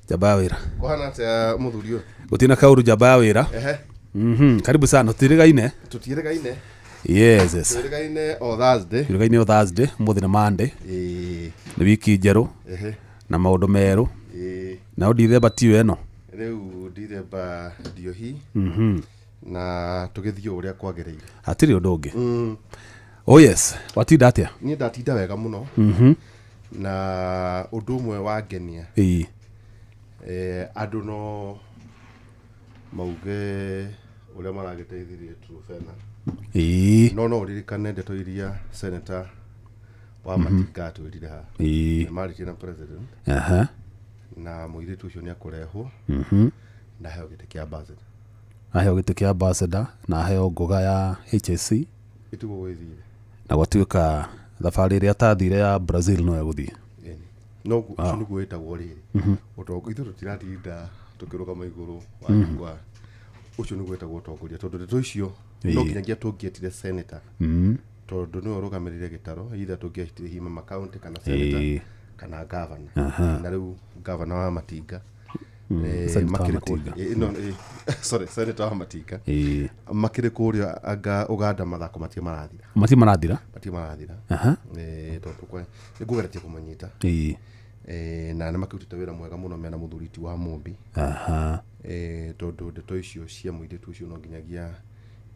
Njamba ya wĩra. Kũhana atĩa mũthuri ũyũ? Gũtirĩ na kaũru, njamba ya wĩra. Ehe. Karibu sana, tũtirĩgaine. Tũtiĩrĩgaine. Yes. Twĩrĩgaine o Thursday. Tũtirĩgaine o Thursday, ũmũthĩ nĩ Monday. Ĩĩ. Nĩ wiki njerũ na maũndũ merũ. Nayo Ndithemba tiyo ĩno. Rĩu Ndithemba ndiohi na tũgĩthiĩ o ũrĩa kwagĩrĩire. Hatirĩ ũndũ ũngĩ. Oh yes, watinda atĩa? Niĩ ndatinda wega mũno. Na ũndũ ũmwe wangenia, andũ no mauge ũrĩa maragĩteithirie Truphena. No no ũririkane ndeto iria senator wa Matinga atwĩrire haha. Nĩ marĩtie na president na mũirĩtu ũcio nĩ akũrehwo na aheo gĩtĩ kĩa ambassador. Aheo gĩtĩ kĩa ambassador na aheo ngũga ya HSC. Ĩtiguo gwĩthire. Na gwatuĩka thabarĩ ĩrĩa atathire ya Brazil no egũthiĩ. Ĩni. No ũcio nĩguo wĩtagwo rĩrĩ. Ũtongo ithuĩ tũtiratinda tũkĩrũgama igũrũ wa jukwaa. Ũcio nĩguo wĩtagwo ũtongoria tondũ ndeto icio no nginyagia tũngĩetire senator tondũ nĩwe ũrũgamĩrĩire gĩtaro, either tũngĩetire Hima County kana senator kana governor. Na rĩu governor wa Matinga, Senator wa makĩrĩ Matinga. No, sorry, senator wa Matinga makĩrĩ kũrĩa anga Uganda mathako matirĩ marathira. Matirĩ marathira. Matirĩ marathira. Tondũ nĩngũgeretie kũmanyita. Na nĩ makĩrutĩte wĩra mwega mũno mena mũthuri ti wa Mũmbi. Tondũ ndeto icio cia mũirĩtu ũcio no nginyagia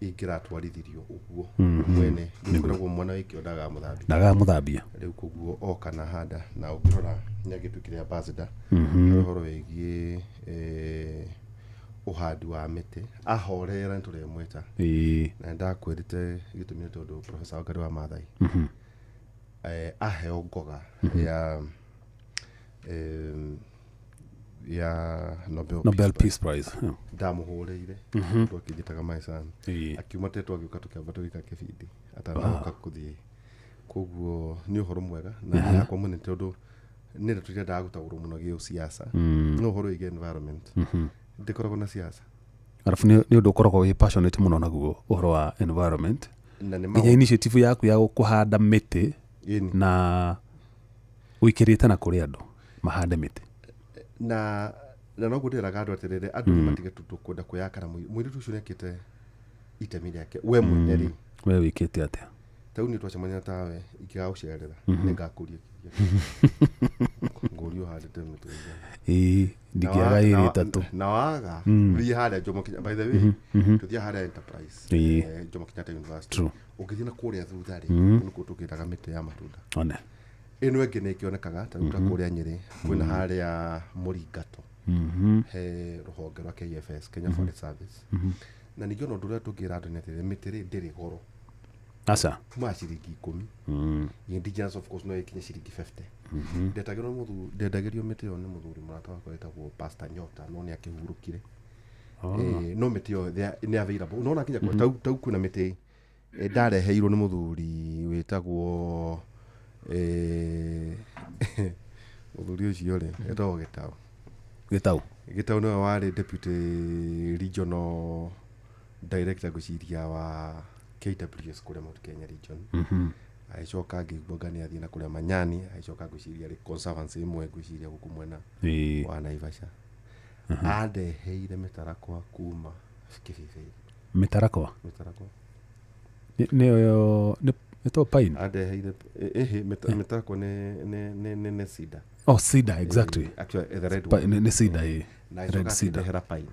ingĩratwarithirio ũguo mwene. Rĩu kwĩragwo mwana wĩ kĩo ndagaga mũthambia. Ndagaga mũthambia. Rĩu koguo oka na handa na ũngĩrora nĩ agĩtuĩkire ambassador. Harĩ ũhoro wĩgiĩ ũhandi wa mĩtĩ. Ahorera nĩ tũrĩmwĩta. Na ndakwĩrĩte gĩtũmi nĩ tondũ Professor Wangari wa Maathai aheo ngoga ya Nobel Nobel Peace Peace Prize. Prize. Ndamũhũrĩire tondũ akĩnjĩtaga my son. Akiuma tetũ agĩũka tũkĩamba tũgĩka kĩbindi atanoka kũthiĩ. Koguo nĩ ũhoro mwega na niĩ hakwa mũnene tondũ nĩ ndeto iria gũtaũrwo mũno gĩũsiasa. No ũhoro wĩgiĩ environment ndĩkoragwo na siasa. Arabu nĩ ũndũ ũkoragwo wĩ passionate mũno naguo ũhoro wa environment. Na nĩ Nginya initiative yaku ya kũhanda mĩtĩ na ũikĩrĩte na kũrĩ andũ mahande mĩtĩ. Na noguo ndĩraga andũ atĩrĩrĩ, andũ nĩ matige tu kwenda kwĩyakara. Mũirĩtu ũcio nĩekĩte itemi rĩake we mwene rĩ. We wĩkĩte atĩa? Ta rĩu niĩ twacemania tawe ingĩgagũcerera nĩngakũria ngũrie ũhandĩte mĩtĩ ĩigana. Ndingĩaga ĩrĩ ĩtatũ. Na waga thiĩ harĩa Jomo Kenyatta, by the way, tũthiĩ harĩa Enterprise, Jomo Kenyatta University. Ũngĩthiĩ na kũrĩa thutha rĩ, nĩkuo tũkĩraga mĩtĩ ya matunda. One. Ĩno ĩngĩ nĩ ĩkĩonekaga ta rĩu ta kũrĩa Nyĩrĩ kwĩna harĩa Mũringato he rũhonge rwa KFS, Kenya Forest Service. Na ningĩ ona ũndũ ũrĩa tũngĩra andũ nĩ atĩrĩrĩ, mĩtĩ rĩ ndĩrĩ goro. Aca. Kuma ciringi 10. Indigenous of course no ĩkinye ciringi 50. Ndendagĩrio mĩtĩ ĩyo nĩ mũthuri mũrata wakwa wĩtagwo Pastor Nyota no nĩ akĩhurũkire. No mĩtĩ ĩyo nĩ available. Unaona nginya tau kwĩna mĩtĩ ndareheirwo nĩ mũthuri wĩtagwo mũthuri ũcio rĩ etagwo Gĩtaũ. Gĩtaũ. Gĩtaũ nĩwe warĩ deputy regional director ngwĩciria wa KWS kũrĩa Mount Kenya region. Agĩcoka ngĩigua anga nĩ athiĩ na kũrĩa Manyani, agĩcoka ngwĩciria arĩ conservancy ĩmwe ngwĩciria gũkũ mwena wa Naivasha. Andeheire mĩtarakwa kuma Kĩbĩbĩ. Mĩtarakwa? Mĩtarakwa. Nĩyo nĩ to pine? Andeheire ĩhĩ mĩtarakwa nĩ cedar. Oh, cedar, exactly. Actually, the red one. Nĩ cedar, ĩĩ. Na Red agĩcoka cedar. akĩndehera pine.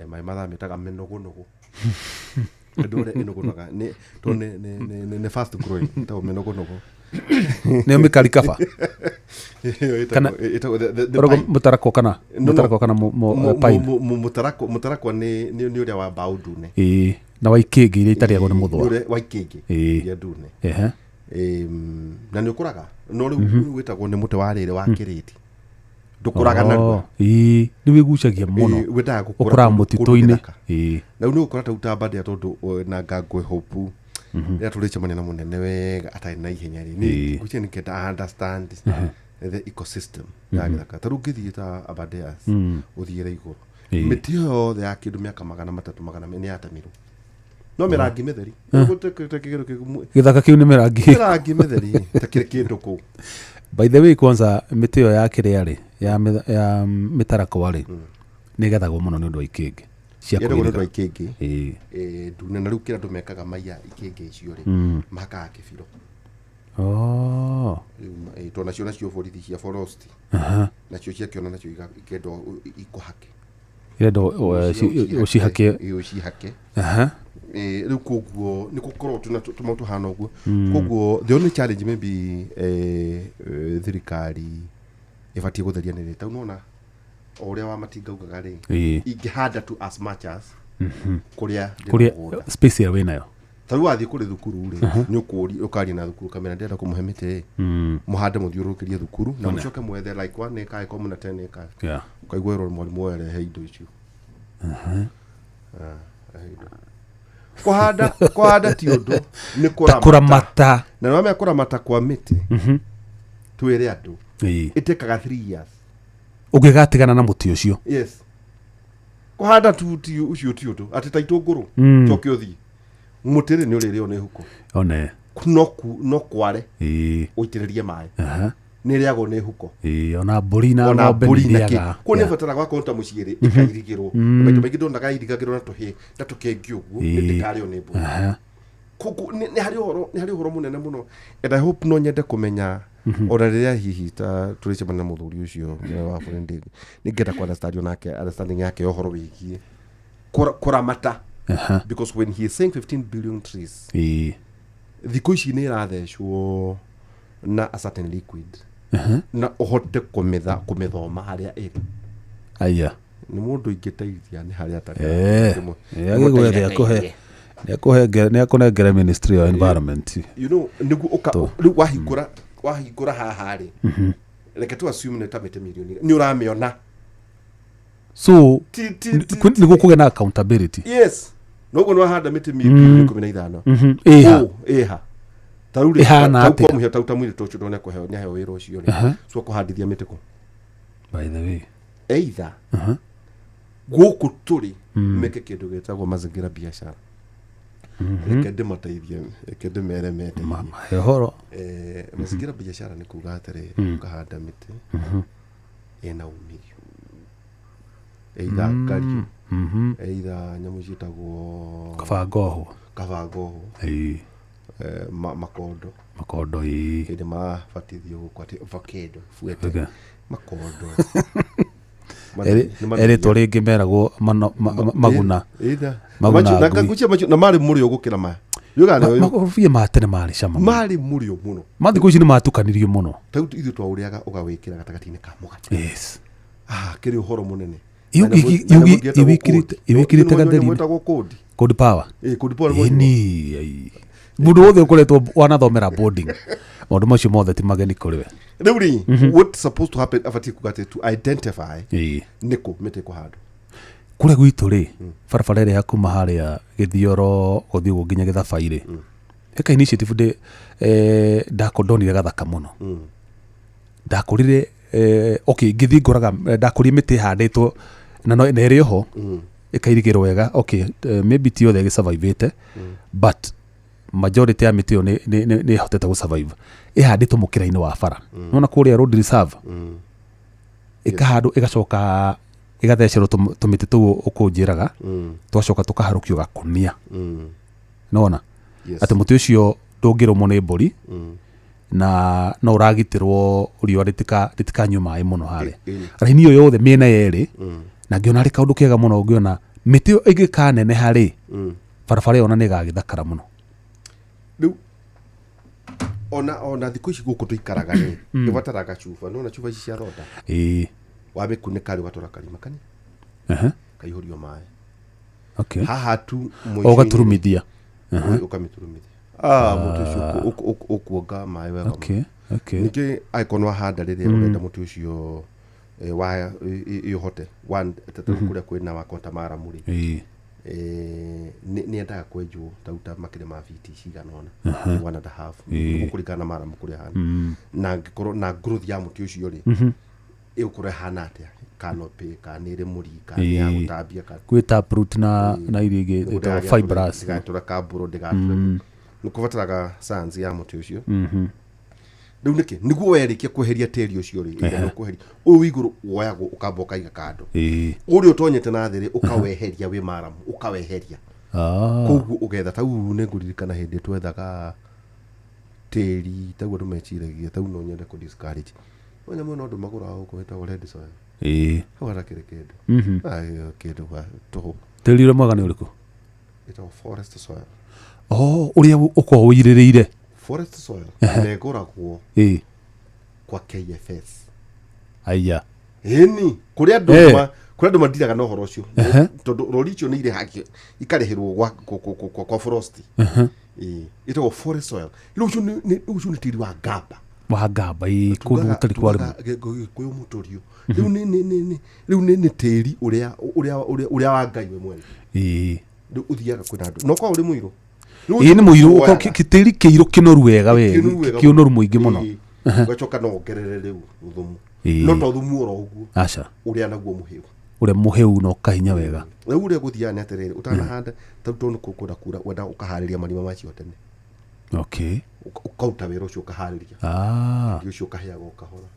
Mai mathamĩtaga mĩnũgũnũgũ. Andũ ũrĩa ĩnũgũnaga nĩ tondũ nĩ fast growing ĩtagwo mĩnũgũnũgũ. Nĩyo mĩkarikaba? Ĩyo Kana ĩtagwo the Ũrauga pine. mũtarakwa kana? No, no. Mũtarakwa kana pine? Mũtarakwa nĩ ũrĩa wa mbaũ ndune. Na wa ikĩngĩ iria itarĩagwo nĩ mũthũa. Ũrĩa wa ikĩngĩ iria ndune. Na nĩ ũkũraga no rĩu wĩtagwo nĩ mũtĩ wa rĩrĩ wa kĩrĩti. Ndũkũraga narua. Nĩ wĩgucagia mũno. Wendaga gũkũra Ũkũraga kũndũ mũtitũ-inĩ. gĩthaka. Na rĩu nĩ ũgũkora ta Aberdare tondũ na ngangwe hope rĩrĩa tũrĩcemania na mũnene wega atarĩ na ihenya rĩ, nĩ ngwĩciria nĩ kenda understand the ecosystem ya gĩthaka. Ta rĩu ũngĩthiĩ ta Aberdares ũthiĩre igũrũ, mĩtĩ ĩyo yothe ya kĩndũ mĩaka 300 400 nĩ yatemirwo. No mĩrangi mĩtheri. Gĩthaka kĩu nĩ mĩrangi. Mĩrangi mĩtheri ta kĩrĩ kĩndũ kũu. By the way, kwanza mĩtĩ ĩyo ya kĩrĩa rĩ, ya mĩtarakwa rĩ, nĩ ĩgethagwo mũno nĩ ũndũ wa ikĩngĩ cia Yendagwo nĩ ũndũ wa kũiriga. ikĩngĩ. Ĩĩ. Ndune na rĩu kĩrĩa andũ mekaga maiya ikĩngĩ icio rĩ, mahakaga kĩbiro. Oh. Rĩu tondũ nacio nacio borithi cia forest. Nacio ciakĩona nacio ikendwo ikũhake. Irendwo ũcihake. Ũcihake. Aha. Rĩu koguo nĩ gũkorwo tũna tũmaũndũ tũhana ũguo. Koguo the only challenge maybe thirikari ĩbatiĩ gũtheria nĩ rĩ tau nona o ũrĩa wa matinga ugaga rĩ, ingĩhanda tu as much as kũrĩa ndĩ Kũrĩa mũgũnda. space ĩrĩa wĩnayo. Ta rĩu wathiĩ kũrĩ thukuru rĩ, nĩ ũkũũria ũkaria na thukuru kamera ndĩrenda kũmũhe mĩtĩ rĩ, mũhande mũthiũrũrũkĩrie thukuru na mũcoke mwethe like 1 acre ĩkorwo mũna 10 acre. Yeah. Ũkaigua ĩrwo mwarimũ ũyũ arehe indo icio. Arehe indo. Kũhanda ti ũndũ, nĩ kũramata. Kũramata. Na nĩwamenya kũramata kwa mĩtĩ, twĩre andũ, Ĩĩ. ĩtĩkaga 3 years. Ũngĩgatigana na mũtĩ ũcio. Yes. Kũhanda tu ti ũcio ti ũndũ, atĩ ta itũngũrũ, coke ũthiĩ. Mũtĩ rĩ nĩ ũrĩrĩo nĩ huko. One. No kware Ĩĩ. ũitĩrĩrie maĩ. Aha. Nĩ ĩrĩagwo nĩ huko. Ĩĩ, ona mbũri na Ona ng'ombe mbũri na kĩ. nĩ irĩaga. Kũu nĩ bataraga wakorwo ta mũciĩ rĩ, ĩkairigĩrwo. Maita maingĩ ndonaga irigagĩrwo na tũhĩ na tũkĩngĩ ũguo, ndĩkarĩo nĩ mbũri. Aha. Koguo nĩ harĩ ũhoro, nĩ harĩ ũhoro mũnene mũno. And I hope no nyende kũmenya ona rĩrĩa hihi ta tũrĩcemania na mũthuri ũcio wa bũrũri, nĩngenda ku understand onake understanding yake ya ũhoro wĩgiĩ kũramata. Aha. Because when he is saying 15 billion trees, Ĩĩ. thikũ ici nĩ ĩrathecwo na a certain liquid na ũhote kũmĩthoma harĩa ĩrĩ. Aya. Nĩ mũndũ ingĩteithia nĩ harĩa atarĩ. Agĩgwethe akũhe nĩ akũnengere Ministry of Environment. You know, nĩguo ũka rĩu wahingũra haha rĩ, reke tu assume nĩ ta mĩtĩ mirioni nĩ ũramĩona. So Ti nĩguo kũgĩa na accountability. Yes. Noguo nĩ wahanda mĩtĩ mirioni 15. Ĩha. Ũ, ĩha. Ta rĩu rĩ, Ĩhana ta rĩu kwa atĩa? mũhio ta mũirĩtu ũcio ndona kũheo nĩaheo wĩra ũcio rĩ, so kũhandithia mĩtĩ kũ? By the way. Either gũkũ tũrĩ meke kĩndũ gĩtagwo mazingira biashara. Reke ndĩmateithie, reke ndĩmere meteithie. Mahe ũhoro. Mazingira biashara nĩ kuga atĩrĩ, ũkahanda mĩtĩ ĩna umithio, either ngario, either nyamũ ciĩtagwo Kabangoho. kabangoho, Ĩĩ. makondo. Makondo ĩĩ. Hĩndĩ marabatithio gũkũ atĩ avocado fuete Okay. makondo. Erĩtwo rĩngĩ meragwo maguna. Maguna ngui. Na marĩ mũrĩo gũkĩra maya. Yuga nĩ ũyũ. Makorobia ma tene marĩ cama mũno. Marĩ mũrĩo mũno. Ma thikũ ici nĩ matukanirio mũno. Ta rĩu ithuĩ twaũrĩaga ũgawĩkĩra gatagatĩ-inĩ ka mũgate. Yes. Kĩrĩ ũhoro mũnene. Iwĩkĩrĩte gatheri-inĩ. Wĩtagwo kũndi. Code power. Ĩĩ, kũndi power nĩguo. Ĩni. Ai. Mũndũ wothe ũkoretwo wanathomera boarding, maũndũ macio mothe ti mageni kũrĩ we. Rĩu rĩ, what supposed to happen abatiĩ kuga atĩ to identify Ĩĩ. nĩkũ mĩtĩ ĩkũhandwo. Kũrĩa gwitũ rĩ, barabara ĩrĩa ya kuma harĩa Gĩthioro gũthiĩ ũguo nginya Gĩthabai rĩ, ĩka initiative ndĩ ndonire gathaka mũno. Ndakorire okay, ngĩthiĩ ngoraga ndakũria mĩtĩ ĩhandĩtwo na na ĩrĩ oho ĩkairigĩrwo wega. Okay, maybe ti yothe ĩgĩsurvivĩte, but majority ya mĩtĩ ĩyo nĩ ĩhotete gũsurvive. Ĩhandĩtwo mũkĩra-inĩ wa bara. Nĩwona kũrĩa road reserve ĩkahandwo ĩgacoka ĩgathecerwo tũmĩtĩ tũu ũkũnjĩraga, twacoka tũkaharũkio gakũnia. Nĩwona? Yes. Atĩ mũtĩ ũcio ndũngĩrũmwo nĩ mbũri, na no ũragitĩrwo riũa rĩtikanyue maĩ mũno harĩa. Raini ĩyo yothe mĩena yerĩ, na ngĩona arĩ kaũndũ kega mũno, ngĩona mĩtĩ ĩyo ĩngĩkaneneha rĩ, barabara ĩyo ona nĩ ĩgagĩthakara mũno. Rĩu ona thikũ ici gũkũ tũikaraga rĩ, ĩbataraga cuba. Nĩwona cuba ici cia thonda? Ĩĩ. Wamĩkunĩka rĩ, ũgatwara karima kani Aha. kaihũrio maĩ. Okay. Haha tu Ũgaturumithia. Ũkamĩturumithia. Mũtĩ ũcio ũkuonga maĩ wega mũno. Okay. Okay. Ningĩ angĩkorwo nĩ wahanda rĩrĩa ũrenda mũtĩ ũcio wa ĩũhote ta rĩu kũrĩa kwĩna wakwa ta maramu rĩ, Ĩĩ. nĩ endaga kwenjwo ta ta makĩria ma biti cigana ũna, 1.5, gũkũringana na maramu kũrĩa hana, na angĩkorwo na growth ya mũtĩ ũcio rĩ, Ĩgũkorwo ĩhana atĩa, canopy, kana nĩ ĩrĩ mũri, kana nĩ ya gũtambia, kana Gwĩ taproot na iria ingĩ ĩtagwo fibrous. Ndĩgatũra kambũro, ndĩgatũra, nĩ kũbataraga science ya mũtĩ ũcio. Rĩu nĩkĩ nĩguo werĩkia kweheria tĩri ũcio rĩ, ĩrĩa nĩ ũkweheria ũyũ wĩ igũrũ, woyagwo ũkamba ũkaiga kando. Ũrĩa ũtonyete na thĩ rĩ, ũkaweheria wĩ maramu, ũkaweheria. Koguo ũgetha tau, nĩ ngũririkana hĩndĩ twethaga tĩri tau, andũ meciragia tau no nyende kũ discourage no nyamũ ĩno andũ magũraga gũkũ ĩtagwo red soil. Hau hatakĩrĩ kĩndũ. Ah, ĩyo kĩndũ gwa tũhũ. Tĩri ũrĩa mwega nĩ ũrĩkũ? Ĩtagwo forest soil. Oh, ũrĩa ũkoragwo ũirĩrĩire. Forest soil na ĩgũragwo kwa KFS. Aya. Ĩni kũrĩa andũ kũrĩa andũ mandiraga na ũhoro ũcio, tondũ rori icio nĩ irĩhagio, ikarĩhĩrwo kwa forest. Ĩĩ, ĩtagwo forest soil. Rĩu ũcio ũcio nĩ tĩri wa ngamba. Wa ngamba, ĩĩ, kũndũ gũtarĩ kwarĩmwo. Gĩkũyũ mũtũrio. Rĩu rĩu nĩ tĩri ũrĩa wa Ngai we mwene. Rĩu ũthiaga kwĩna andũ no korwo ũrĩ mũirũ. Rĩu Ĩĩ, nĩ mũirũ. woyaga. Gĩtĩri kĩirũ kĩnoru wega we. Kĩnoru wega. Kĩũnoru mũingĩ mũno. Ĩĩ. Ũgacoka no wongerere rĩu thumu. No to thumu oro ũguo, Aca. Ũrĩa naguo mũhĩu. Ũrĩa mũhĩu na ũkahinya wega. Rĩu ũrĩa gũthiaga nĩ atĩrĩrĩ, ũtanahanda tarĩu tondũ nĩ kũkwenda kura, wenda ũkaharĩria marima macio tene. Ũkaruta wĩra ũcio, ũkaharĩria. Tĩri ũcio ũkahĩaga o kahora,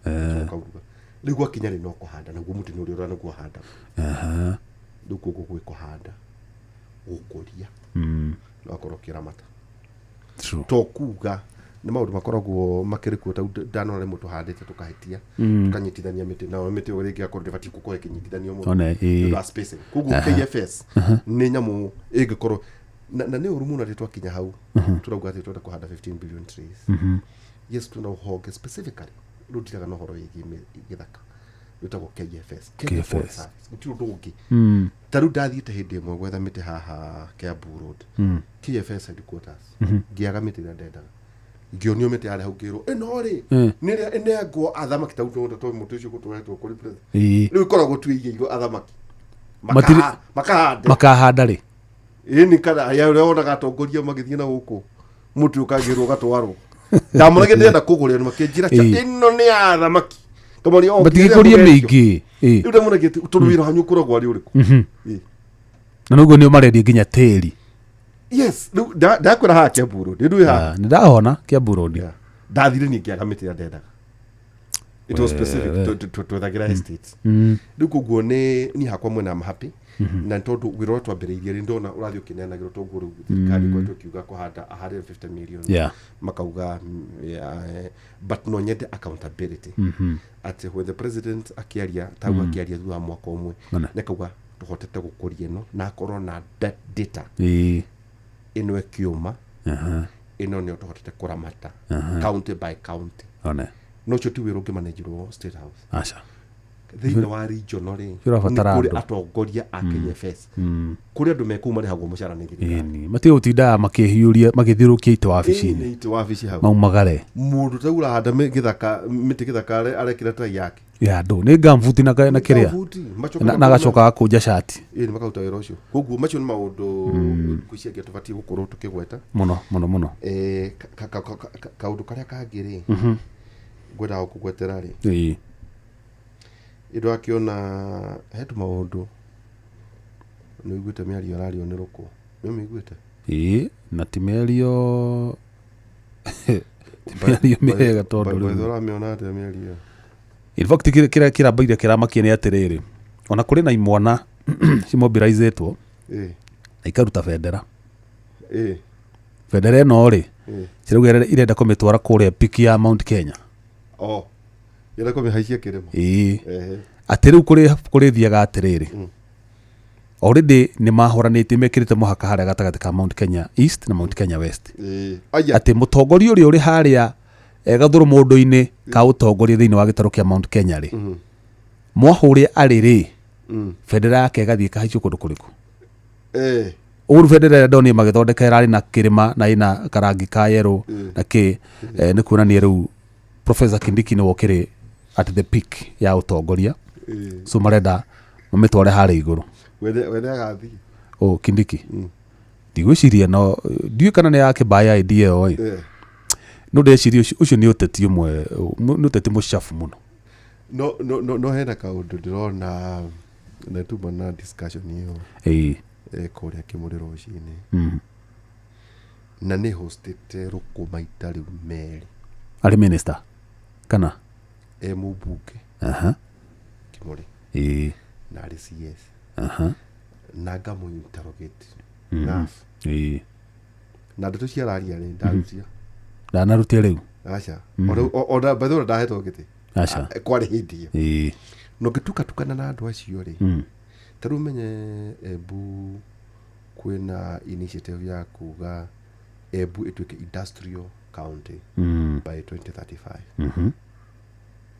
ũkauruga. Rĩu gwakinya rĩ, no kũhanda, naguo mũtĩ nĩ ũrĩa ũrĩa naguo ũhandaga. Rĩu koguo gwĩ kũhanda, gũkũria, na ũgakorwo ũkĩramata. To kuga nĩ maũndũ makoragwo makĩrĩ kuo, tau ndanona rĩmwe tũhandĩte tũkahĩtia, tũkanyitithania mĩtĩ, nayo mĩtĩ ĩyo rĩngĩ akorwo ndĩbatiĩ gũkorwo ĩkĩnyitithanio mũno One, ĩĩ. nĩ ũndũ wa spacing. Koguo KFS nĩ nyamũ ĩngĩkorwo na nĩ ũru mũno atĩ twakinya hau tũrauga atĩ twenda kũhanda 15 billion trees. Yes, twĩna ũhonge specifically rũtiraga na ũhoro wĩgiĩ gĩthaka rwĩtagwo KFS, Kenya KFS. Forest Service. Gũtirĩ ũndũ ũngĩ. Ta rĩu ndathiĩte hĩndĩ ĩmwe gwetha mĩtĩ haha Kiambu Road, KFS headquarters, ngĩaga mĩtĩ ĩrĩa ndendaga, ngĩonio mĩtĩ yarĩ hau, ngĩrwo ĩno rĩ nĩ ĩrĩa ĩnengwo athamaki, tau tondũ to mũtĩ ũcio gũtwaretwo kũrĩ president. Rĩu ĩkoragwo tu ĩigĩirwo athamaki. Makahande. Makahanda rĩ? Ĩni, kana ya ũrĩa wonaga atongoria magĩthiĩ na gũkũ, mũtĩ ũkagĩrwo ũgatwarwo. Ndamoragia ndĩrenda kũgũrĩra, nĩ makĩnjĩra cha ĩno nĩ ya athamaki. Ngamoria, "Oh, Matigĩkũrie kĩrĩa mĩingĩ. Rĩu ndamũragia atĩ, tondũ wĩra wanyu ũkoragwo arĩ ũrĩkũ?" Ĩĩ. Na noguo nĩo marendia nginya tĩri. Yes, rĩu ndakwĩra haha Kiambu Road, rĩu haha. Ah, nĩ ndahona Kiambu Road. Yeah. Ndathire niĩ ngĩaga mĩtĩ ĩrĩa ndendaga. It was specific, twethagĩra estates. Rĩu koguo nĩ niĩ hakwa mwena am happy, na nĩ tondũ wĩra ũrĩa twambĩrĩirie rĩ, ndona ũrathiĩ ũkĩneanagĩrwo, toguo rĩu thirikari ĩkoretwo ĩkiuga kũhanda 150 million. Makauga yeah, but no nyende accountability, atĩ when the president akĩaria tau, akĩaria thutha wa mwaka ũmwe, Mana. nĩ akauga tũhotete gũkũria ĩno, na akorwo na data ĩno ĩkĩũma, ĩno nĩyo tũhotete kũramata county by county. One. No ũcio ti wĩra ũngĩmanenjerwo State House. Aca. Thĩinĩ wa regional rĩ, Ũrabatara nĩ kũrĩ andũ. atongoria a KFS, kũrĩ andũ mekũu marĩhagwo mũcara nĩ thirikari. Ĩni, matige gũtindaga makĩhiũria, magĩthiũrũkia itĩ wabici-inĩ. Ĩĩ, nĩ itĩ wabici hau. Maumagare. Mũndũ ta ũrahanda gĩthaka, mĩtĩ gĩthaka, arekĩra tai yake. Ya andũ nĩ gambuti na kĩrĩa. Gambuti, macoka Na agacoka agakũnja cati. Ĩĩ, nĩ makaruta wĩra ũcio. Koguo macio nĩ maũndũ ngwĩciria tũbatiĩ gũkorwo tũkĩgweta. Mũno mũno mũno. Kaũndũ karĩa kangĩ rĩ ngwendaga gũkũgwetera rĩ, ĩndũ akĩona he tũmaũndũ, nĩ ũiguĩte mĩario ĩrario nĩ rũkũ, nĩ ũmĩiguĩte? Ĩĩ, na ti mĩario mĩega tondũ rĩu Ũramĩona atĩa mĩario ĩyo? In fact, kĩrĩa kĩrambaire kĩramakia nĩ atĩrĩrĩ, ona kũrĩ na imwana cimobilizĩtwo na ikaruta bendera. Bendera ĩno rĩ, cirauga irenda kũmĩtwara kũrĩa peak ya Mount Kenya. O ĩrenda kũmĩhaicia kĩrĩma. Ĩĩ. Atĩ rĩu kũrĩthiaga atĩrĩrĩ, already nĩ mahoranĩtie, mekĩrĩte mũhaka harĩa gatagatĩ ka Mount Kenya East na Mount Kenya West. Aya. Atĩ mũtongoria ũrĩa ũrĩ harĩa gathũrũmũndũ-inĩ ka ũtongoria thĩinĩ wa gĩtarũ kĩa Mount Kenya rĩ, mwaha ũrĩa arĩ rĩ, bendera yake ĩgathiĩ ĩkahaicio kũndũ kũrĩkũ? Ũguo rĩu bendera ĩrĩa ndonire magĩthondeka ĩrarĩ na kĩrĩma na ĩna karangi ka yerũ na kĩ, nĩ kuonania rĩu Professor Kindiki nĩwe ũkĩrĩ at the peak ya ũtongoria. So marenda mamĩtware harĩa igũrũ. Wene agathiĩ. O Kindiki, ndigwĩciria, no ndiũĩ kana nĩ yake mbaya idea ĩyo ĩ. No ndĩreciria ũcio nĩ ũteti ũmwe, nĩ ũteti mũcabu mũno. No no no no hena kaũndũ ndĩrona na tuma na discussion ĩyo Ĩĩ. kũrĩa Kĩmũrĩ rũcinĩ. Na nĩ hostĩte rũkũ maita rĩu merĩ. Arĩ minister kana? E mũmbunge. Aha. Kĩmũrĩ. Ĩĩ. Na arĩ CS. Aha. Na ngamũ interrogate. Enough. Ĩĩ. Na ndeto ciararia rĩ ndarutia. Ndanarutia rĩu. Aca. Ona by the way ndahetwo gĩtĩ. Aca. Kwarĩ hĩndĩ ĩyo. Ĩĩ. Na ũngĩtukatukana na andũ acio rĩ, ta rĩu menye Embu kwĩna initiative ya kuga Embu ĩtuĩke industrial county by 2035.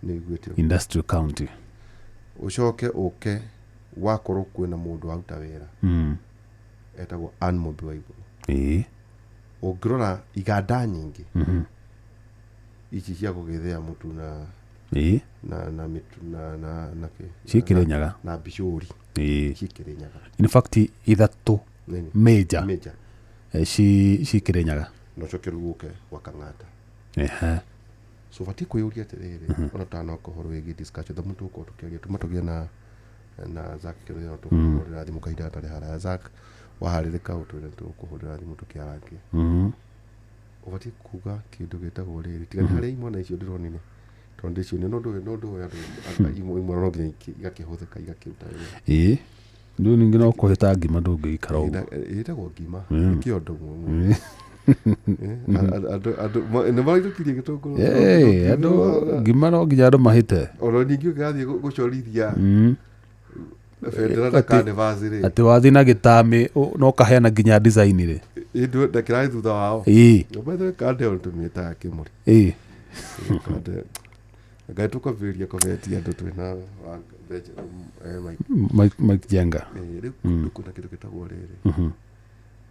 Nĩ iguĩte ũguo. Industrial county. Ũcoke ũke wakorwo kwĩna mũndũ waruta wĩra etagwo Ann Mũmbi wa Igũrũ. Ĩĩ. Ũngĩrora iganda nyingĩ ici cia kũgĩthĩa mũtu na Ĩĩ. na na mĩtu na na na kĩ Ciĩ Kĩrĩnyaga. na mbicũri Ĩĩ. ciĩ Kĩrĩnyaga. In fact ithatũ Nini? major Major. ci Kĩrĩnyaga. Na ũcoke rĩu ũke gwa Kang'ata. Ehe. So batiĩ kwĩyũria atĩrĩrĩ, ona tũtanoka ũhoro wĩgiĩ discussion thamu tũgũkorwo tũkĩaria tuma tũgĩe na na Zack Kĩrũthia no tũkũhũrĩra thimũ kahinda gatarĩ haraya. Zack waharĩrĩka ũtwĩre tũkũhũrĩra thimũ tũkĩarangie. Ũbatiĩ kuga kĩndũ gĩtagwo rĩrĩ tiga nĩ harĩa imwana icio ndĩronire tondũ ndĩcionire no ndũĩ no ndũĩ andũ imwana no nginya igakĩhũthĩka igakĩruta wĩra. Ĩĩ. Rĩu ningĩ no kũhĩta ngima ndũngĩikara ũguo. Ĩtagwo ngima kĩondo andũ nĩ maraitũkirie gĩtũngũrũ. Ĩĩ, andũ ngima no nginya andũ mahĩte. Ona ningĩ ũngĩgathiĩ gũcorithia bendera na canvas rĩ, Atĩ wathiĩ na gĩtamĩ no kaheana nginya design rĩ. Na kĩrarĩ thutha wao. Ĩĩ. By the way, kande ĩyo nĩtũmĩtaga Kĩmũrĩ. Ĩĩ. Kande Ngai tũkwambĩrĩria kũbetia andũ twĩna Mike. Mike Jenga. Rĩu kwĩna kĩndũ gĩtagwo rĩrĩ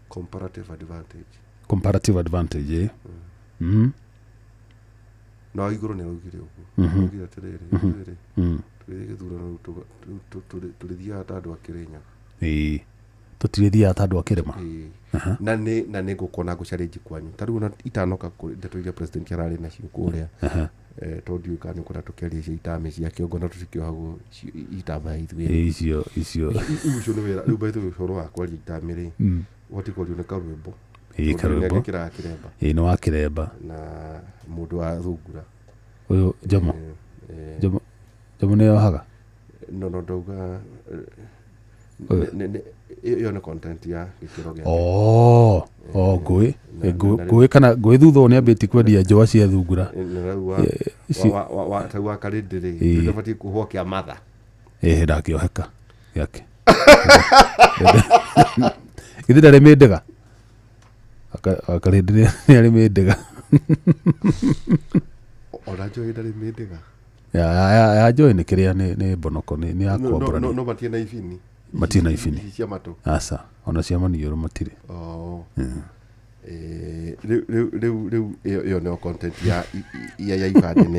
comparative advantage. Comparative advantage. Ĩĩ. No igũrũ nĩ araugire ũguo, araugire atĩrĩrĩ, ithuĩ rĩ tũgĩthiĩ gĩthurano rĩu tũrĩthiaga ta andũ a Kĩrĩnyaga. Ĩĩ. Tũtirĩthiaga ta andũ a kĩrĩma. Ĩĩ. Na nĩ na nĩ ngũkona ngũchallenge kwanyu ta rĩu ona itanoka ndeto iria president ararĩ nacio kũrĩa, tondũ ndiũĩ kana nĩ ũkwenda tũkĩaria cia itamĩ cia kĩongo na tũtikĩohagwo itambaya ithuĩ. Ĩĩ, icio icio. Ũcio nĩ wĩra rĩu by the way ũhoro wa kwaria itamĩ rĩ ũbatiĩ kwario nĩ karwĩmbo. Ĩĩ, Tondũ karwĩmbo. nĩagĩkĩraga kĩremba. Ĩĩ, nĩ wa kĩremba. Na mũndũ wa thungura. Ũyũ Jomo. Jomo Jomo nĩ yohaga. No no ndauga Ũyũ. ĩyo nĩ content ya gĩkĩro gĩake. Oh, oh ngũĩ. Na Ngũĩ kana ngũĩ thutha ũyũ nĩambĩtie kwendia njũa cia thungura. Na rĩu wa rĩu wa karĩndĩ rĩ ndũbatiĩ kuohwo kĩa matha. Ĩĩ, ndangĩoheka gĩake. Githĩ ndarĩ mĩndĩga? Akarĩndĩ nĩ arĩ mĩndĩga. Ona njohi ndarĩ mĩndĩga. Ya njohi nĩ kĩrĩa nĩ mbonoko nĩ ya kwambũrania. No matirĩ na ibini. Matirĩ na ibini. Ici cia matũ. Aca, ona cia maniũrũ matirĩ. Oh. Rĩu rĩu rĩu ĩyo nĩyo content ya ya ya ibandĩ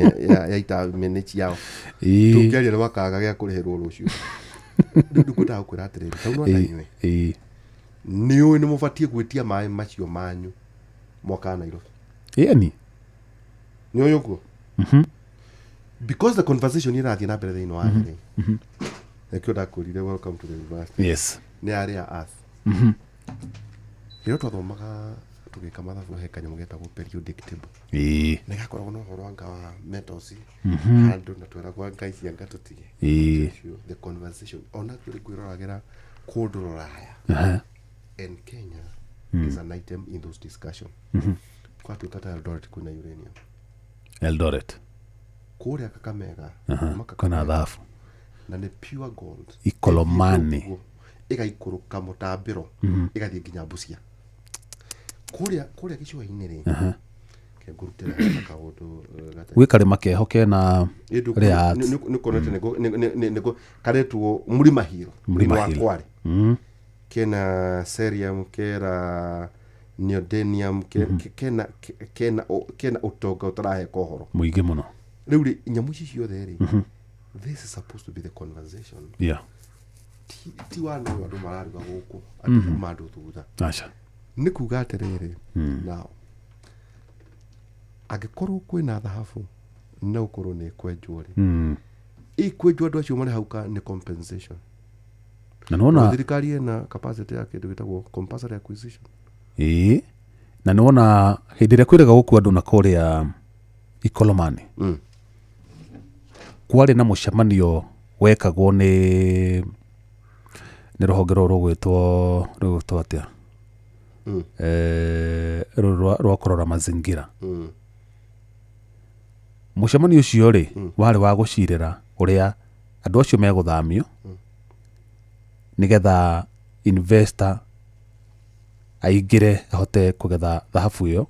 ya itamĩ nĩ ciao. Ĩĩ. Tũngĩaria nĩ makaga gĩa kũrĩhĩrwo rũciũ. Rĩu ndikwendaga gũkwĩra atĩrĩrĩ, tau no inyuĩ. Ĩĩ. Nĩ ũĩ nĩ mũbatiĩ gwĩtia maĩ macio manyu mwaka wa Nairobi. Ĩni. Nĩ ũĩ ũguo? Because the conversation ĩrathiĩ na mbere thĩinĩ wa thĩ rĩ. Nĩkĩo ndakwĩrire welcome to the university. Yes. Nĩ arĩa earth. Rĩrĩa twathomaga tũgĩka mathabu he kanyamũ getagwo periodic table. Ĩĩ. Nĩ gakoragwo na ũhoro anga wa metals handũ na tweragwo anga ici anga tũtige. Ĩĩ. The conversation ona actually ngwĩroragĩra kũndũ rũraya and Kenya is an item in those discussion. Kwatuĩka ta Eldoret kwĩna uranium. Eldoret. Kũrĩa Kakamega kuma Kwĩna Kakamega, thabu. na nĩ pure gold. Ikolomani. Ĩthiĩte ũguo, ĩgaikũrũka mũtambĩro ĩgathiĩ nginya Busia. Kũrĩa kũrĩa gĩcũa-inĩ rĩ, ke ngũrutĩra na kaũndũ Gwĩ karĩma keho kena rare earths. nĩkuonete nĩko karetwo Mlima Hill. Mlima wa Hill. Kwale. Kena cerium, kera neodymium, kena kena kena ũtonga ũtaraheka ũhoro. Mũingĩ mũno. Rĩu rĩ nyamũ ici ciothe rĩ, this is supposed to be the conversation. Yeah. Ti wa no andũ mararuga gũkũ atĩ kuma andũ thutha. Aca. Nĩ kuga atĩrĩrĩ, now angĩkorwo kwĩna thahabu na ũkorwo nĩ ĩkwenjwo rĩ, Ikwenjwo andũ acio marĩ hau ka nĩ compensation. Na nĩwona Thirikari ĩna capacity ya kĩndũ gĩtagwo compulsory acquisition. Ĩĩ, na nĩwona hĩndĩ ĩrĩa kwĩrĩga gũkua andũ na kũrĩa Ikolomani, kwarĩ na mũcemanio wekagwo nĩ rũhonge rũrũ rũgwĩtwo atĩa, rũrũ rwa kũrora mazingira. Mũcemanio ũcio rĩ, warĩ wa gũcirĩra ũrĩa andũ acio megũthamio nĩgetha investor aingĩre ahote kũgetha thahabu ĩyo,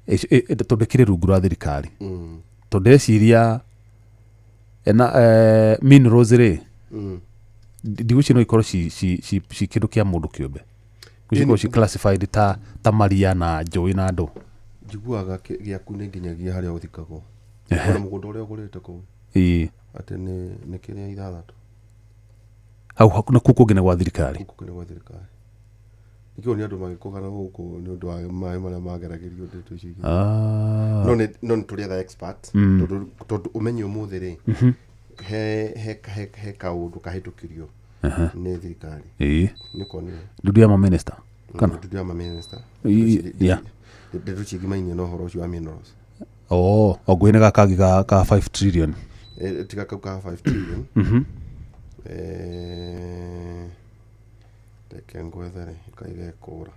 tondũ ĩkĩrĩ rungu rwa thirikari, tondũ ndĩreciria ena minerals rĩ, ndigwĩciria no ikorwo ci kĩndũ kĩa mũndũ kĩũmbe. Cikorwo ci classified ta maria na njũĩ na andũ. Njiguaga gĩaku nĩ nginyagia harĩa ũthikagwo, ona mũgũnda ũrĩa ũgũrĩte kũu, atĩ nĩ kĩrĩa ithathatũ. Hau na kũu kũngĩ nĩ gwa thirikari. Gũkũ nĩ gwa thirikari. Nĩkĩo nĩ andũ magĩkũgana gũkũ nĩ ũndũ wa maĩ marĩa mageragĩrio, ndeto icio ingĩ. No nĩ tũrĩ other expert, tondũ ũmenye ũmũthĩ rĩ, he kaũndũ kahĩtũkirio nĩ thirikari. Nĩ ũkonire? Ndundu ya maminista kana? Ndudu ya maminista. Ndeto cigimainie na ũhoro ũcio wa minerals. Oh, o nguhĩ nĩ gaka kangĩ ka 5 trillion. Tiga kau ka 5 trillion. Reke ngwethere kaigekũra.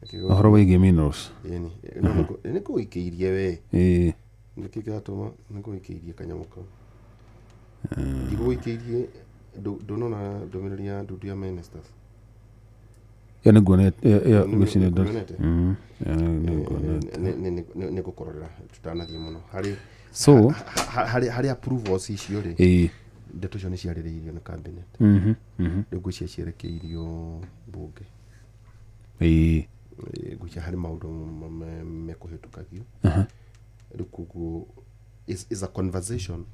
Ũhoro wĩgiĩ minerals. Ĩni nĩ kũikĩirie we. Nĩkĩ kĩratũma nĩ kũikĩirie kanyamũ kau ndigũikĩirie? Ndũnona ndũmĩrĩri ya ndundu ya ministers? Ĩyo nĩ nguonete ĩyo, ngwĩciria Nĩnguonete? Ĩyo nĩ nguonete. Nĩ ngũkũrorera tũtanathiĩ mũno harĩ So harĩ approvals icio rĩ. Ndeto icio nĩ ciarĩrĩirio nĩ cabinet. Rĩu ngwĩciria cierekeirio mbunge. Ngwĩciria harĩ maũndũ mekũhĩtũkagio rĩu, koguo is a conversation.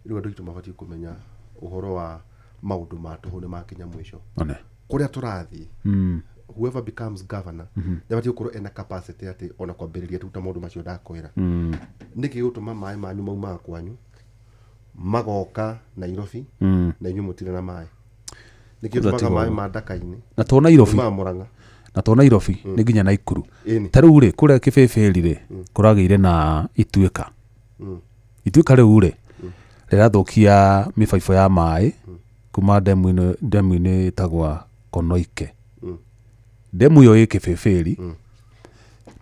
Rĩu andũ aitũ mabatiĩ kũmenya ũhoro wa maũndũ ma tũhũ nĩ makinya mũico One. kũrĩa tũrathiĩ. Whoever becomes governor nĩabatiĩ gũkorwo ena capacity atĩ ona kwambĩrĩria tu ta maũndũ macio ndakwĩra. Nĩkĩ gĩgũtũma maĩ manyu maumaga kwanyu magoka Nairobi na inyuĩ mũtirĩ na maĩ? Nĩkĩ Kwanza gĩtũmaga tiga maĩ ũguo. ma Ndaka-inĩ Na to Nairobi. maumaga Mũrang'a? Na to Nairobi, nĩ nginya Naikuru. Ta rĩu rĩ, kũrĩa Kĩbĩbĩri rĩ, kũragĩire na ituĩka. Ituĩka rĩu rĩ, rĩrathũkia mĩbaibũ ya maĩ kuma ndemu-inĩ ĩtagwa Konoike. Ndemu ĩyo ĩ Kĩbĩbĩri,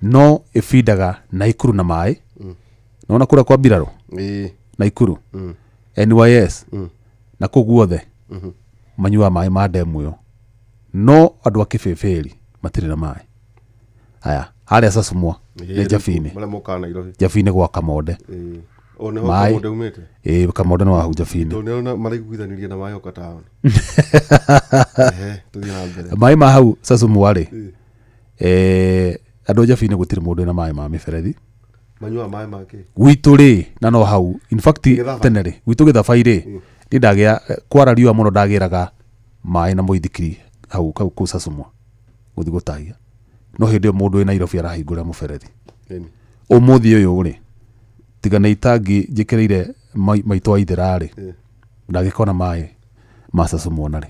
no ĩbindaga Naikuru na maĩ. Nona kũrĩa kwa mbirarũ Naikuru, NYS na kũu guothe manyuaga maĩ ma ndemu ĩyo, no andũ a Kĩbĩbĩri matirĩ na maĩ. Aya harĩa Sasumwa nĩ Njabini. Marĩa mokaga Nairobi. Njabini gwa Kamonde. Ĩĩ. O nĩho Maĩ. Kamonde umĩte? Ĩĩ, Kamonde nĩ wahu Njabini. Tondũ nĩona maraiguithanĩria na maĩ oka taũni. Ehe, tũthiĩ na mbere. Maĩ ma hau Sasumwa rĩ, andũ a Njabini gũtirĩ mũndũ wĩna maĩ ma mĩberethi. Manyuaga maĩ make? Gwitũ rĩ, na no hau in fact. Gĩthaba. Tene rĩ, gwitũ Gĩthabai rĩ, niĩ ndagĩa kwara riũa mũno, ndagĩraga maĩ na mũithikiri hau kũu Sasumwa gũthiĩ gũtahia, no hĩndĩ ĩyo mũndũ wĩ Nairobi arahingũra mũberethi. Ũmũthĩ ũyũ rĩ, tiga nĩ itangi njĩkĩrĩire maitũ aithĩra rĩ, ndangĩkona maĩ ma Sasumwa narĩ.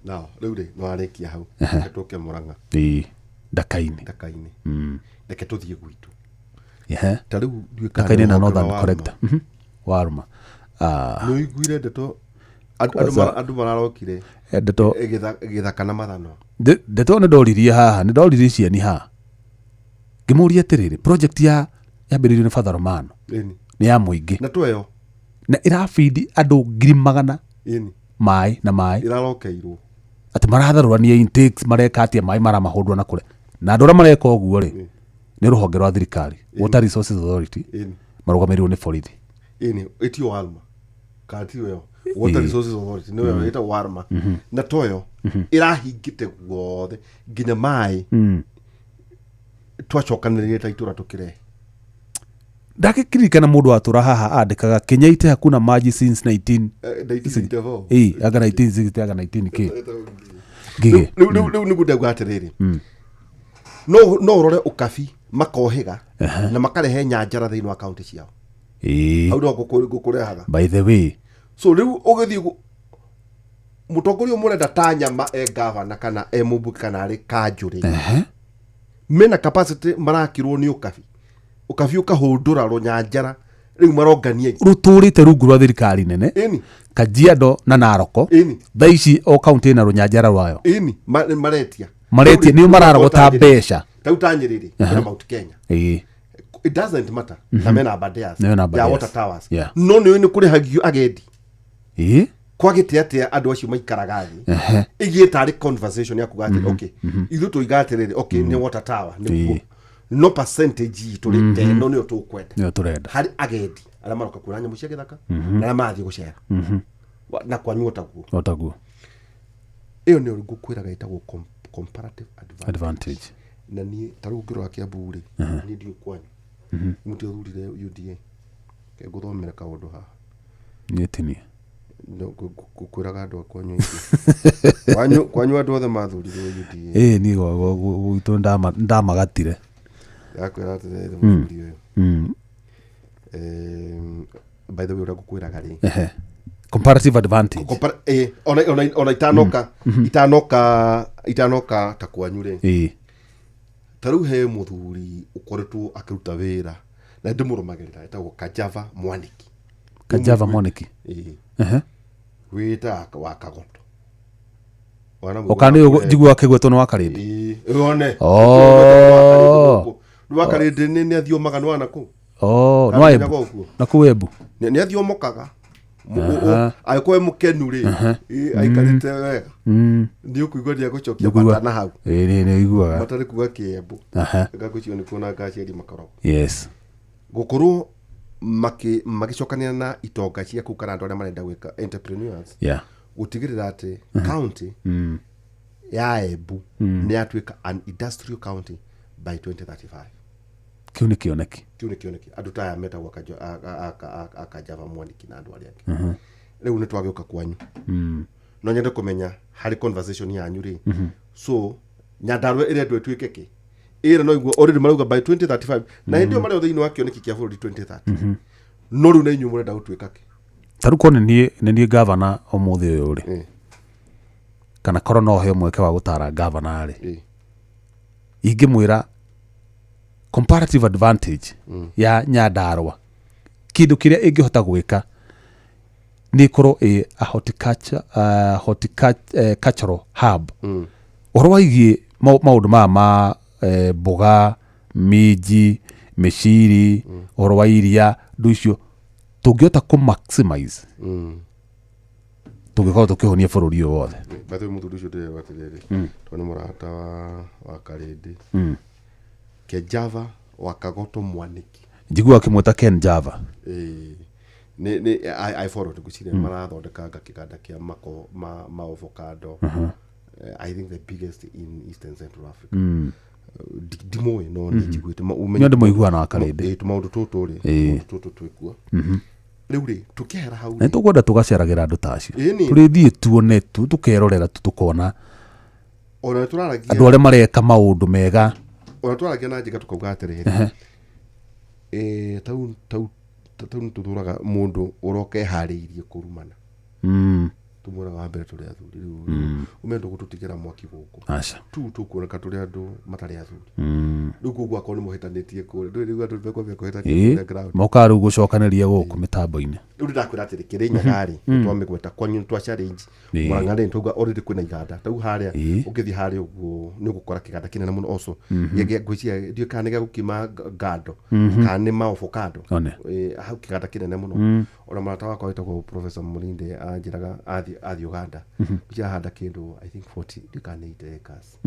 Nao rĩu rĩ, nĩ warĩkia hau, reke tũke Mũrang'a. Ĩĩ, Ndaka-inĩ. Ndaka-inĩ. Reke tũthiĩ gwitũ. Ta rĩu ndiũĩ kana Ndaka-inĩ na nĩ Northern rũhonge rwa Collector. Warũma. Ah, Nĩ ũiguire ndeto andũ andũ mararokire? Ndeto Gĩthaka na mathano. Ndeto nĩ ndoririe haha, nĩ ndoririe ciani haha, ngĩmũria atĩrĩrĩ, project ya yambĩrĩirio nĩ Father Romano nĩ ya mũingĩ Na tweyo na ĩrabindi andũ 100,000 maĩ na maĩ ĩrarokeirwo. Atĩ maratharũrania intakes, mareka atĩa, maĩ maramahũndũra na kũrĩa, na andũ arĩa mareka ũguo rĩ, nĩ rũhonge rwa thirikari, Water Resources Authority, marũgamĩrĩirwo nĩ borithi. Ĩni, ĩtio Warma kana tiyo ĩyo Water Resources Authority nĩyo ĩtagwo Warma, na toyo ĩrahingĩte guothe nginya maĩ twacokanĩrĩire ta itũra tũkĩrehe. Ndakĩririkana mũndũ watũra haha andĩkaga Kenyaite hakuna maji since 19 1964. Ĩĩ, anga 1960, anga 19 kĩ ngigĩ. Rĩu nĩguo ndauga atĩrĩrĩ, no ũrore ũkabi makohĩga na makarehe nyanjara thĩinĩ wa kaunti ciao. Ĩĩ. Hau no ngũkũrehaga. By the way, So rĩu ũgĩthiĩ mũtongoria ũmwe ũrenda ta nyama e gavana kana e mũmbunge kana arĩ kanjũ rĩ, mena capacity marakirwo nĩ ũkabi, ũkabi ũkahũndũra rũnyanjara rĩu marongania. Rũtũrĩte rungu rwa thirikari nene. Ĩni. Kajiado na Naroko. Thaa ici o kaunti ĩna rũnyanjara rwayo. Ĩni, maretia. Maretia, nĩo mararogota mbeca. Tau ta Nyĩrĩ kwĩna Mount Kenya. It doesn't matter na mena Aberdares. Mena ya Aberdares. water towers. No nĩ nĩ kũrĩhagio agendi. Kwagĩte atĩa andũ acio maikaraga thĩ ĩgĩe tarĩ conversation ya kuga atĩrĩ, okay, ithuĩ tũiga atĩrĩrĩ, okay, nĩ water tower nĩguo, no percentage itũ rĩ teno nĩyo tũkwenda Nĩyo tũrenda. Harĩ agendi arĩa maroka kuona nyamũ cia gĩthaka na arĩa marathiĩ gũcera. Na kwanyu taguo. O taguo. Ĩyo nĩyo ngũkwĩraga ĩtagwo comparative advantage. Advantage. Na niĩ ta rĩu ngĩrora Kiambu rĩ, niĩ ndiũ kwanyu mũtiothurire UDA. Reke ngũthomere kaũndũ haha. Niĩ tinie. No, ngũkwĩraga andũ a kwanyu aingĩ. Kwanyu andũ othe mathurirwo UDA. Ĩĩ, niĩ gwitũ ndamagatire. Ndakwĩra atĩrĩrĩ, mũthuri ũyũ, by the way, ũrĩa ngũkwĩraga rĩ, Comparative advantage. Ona itanoka ta kwanyu rĩ, ta rĩu he mũthuri ũkoretwo akĩruta wĩra na ndĩmũrũmagĩrĩra, etagwo Kajava Mwaniki. Kajava Mwaniki. Ĩĩ. Wĩta wa Kagoto. Oka nĩ njiguaga akĩgwetwo nĩ wa Karĩndĩ. Ĩĩ, one. Oh. Nĩ wa Karĩndĩ, nĩ athiomaga nĩ wana kũu. Oh, nĩ Kana wa nginya Embu. gũkuo. Na kũu Embu. Nĩ athiomokaga. Angĩkorwo e mũkenu rĩ, ĩĩ, aikarĩte wega, nĩ ũkũigua nĩ agũcokia Nĩũkũigua. mata na hau. Ĩĩ, nĩ iguaga. Mata nĩ kuga kĩembu. Ngakũcio nĩ kuona ngaciari makoragwo gũkorwo magĩcokanĩra na itonga cia kũu kana andũ arĩa marenda gwĩka entrepreneurs, gũtigĩrĩra atĩ county ya Embu nĩ yatuĩka an industrial county by 2035. Kĩu nĩ kĩoneki. Kĩu nĩ kĩoneki andũ ta aya metagwo Akajava Mwaniki na andũ arĩa angĩ. Rĩu nĩ twagĩũka kwanyu, no nyende kũmenya harĩ conversation yanyu rĩ, so Nyandarua ĩrendwo ĩtuĩke kĩ? Ĩra no iguo already marauga by 2035, na hĩndĩ ĩyo marĩ o thĩinĩ wa kĩoneki kĩa bũrũri 2030, no rĩu na inyuĩ mũrenda gũtuĩka kĩ? Ta rĩu korwo nĩ niĩ gavana ũmũthĩ ũyũ rĩ, kana korwo no heo mweke wa gũtara gavana rĩ, ingĩmwĩra comparative advantage ya Nyandarua, kĩndũ kĩrĩa ĩngĩhota gwĩka nĩ ĩkorwo ĩ a horticultural hub, ũhoro waigiĩ maũndũ maya ma mboga, minji, mĩciri, ũhoro wa iria, ndũ icio tũngĩhota kũ maximize, tũngĩkorwo tũkĩhonia bũrũri ũyũ wothe. By the way, mũthuri ũcio ndĩrerwo atĩrĩrĩ, tondũ nĩ mũrata wa Karĩndĩ, Kejava wa Kagoto Mwaniki. Njiguaga akĩmwĩta Ken Java. Ĩĩ. Nĩ I follow, ngwĩciria marathondekanga kĩganda kĩa mako ma avocado. I think the biggest in Eastern Central Africa. Ndimũĩ no nĩ njiguĩte. Nĩ andũ maiguaga na wa Karĩndĩ. Ĩĩ, tũmaũndũ tũtũ rĩ, Ĩĩ. tũmaũndũ tũtũ twĩkuo rĩu rĩ, tũkĩehera hau Na rĩ, nĩ tũkwenda tũgaceragĩra andũ ta acio. Ĩni. Tũrĩthiĩ tuone tu, tũkerorera tu, tũkona ona nĩ tũraragia andũ arĩa mareka maũndũ mega. Ona twaragia na njĩka tũkauga atĩrĩrĩ, tau nĩ tũthũraga mũndũ ũroka eharĩirie kũrumana. Tũmwĩraga wa mbere tũrĩ athuri, rĩu ũmenye ndũgũtũtigĩra mwaki gũkũ. Aca. Tu tũkuoneka tũrĩ andũ matarĩ athuri. Rĩu koguo akorwo nĩ mũhĩtanĩtie kũrĩa ndũĩ, rĩu andũ mekwambia kũhĩtania kũrĩa ground. Mokaga rĩu gũcokanĩria gũkũ mĩtambo-inĩ. Rĩu ndĩrakwĩra atĩrĩ, Kĩrĩnyaga rĩ, nĩtwamĩgweta, kwanyu nĩ twa challenge. Mũrang'a rĩ, twauga already kwĩna iganda ta rĩu harĩa. Ũngĩthiĩ harĩa ũguo nĩ ũgũkora kĩganda kĩnene mũno also. Ngwĩciria ndiũĩ kana nĩ gĩa gũkima ngando kana nĩ ma avocado. One. Ĩĩ, hau kĩganda kĩnene mũno. Ona mũrata wakwa wĩtagwo Professor Mũrinde anjĩraga athiĩ Uganda ngwĩciria ahanda kĩndũ, I think 40, ndiũĩ kana nĩ 80 acres,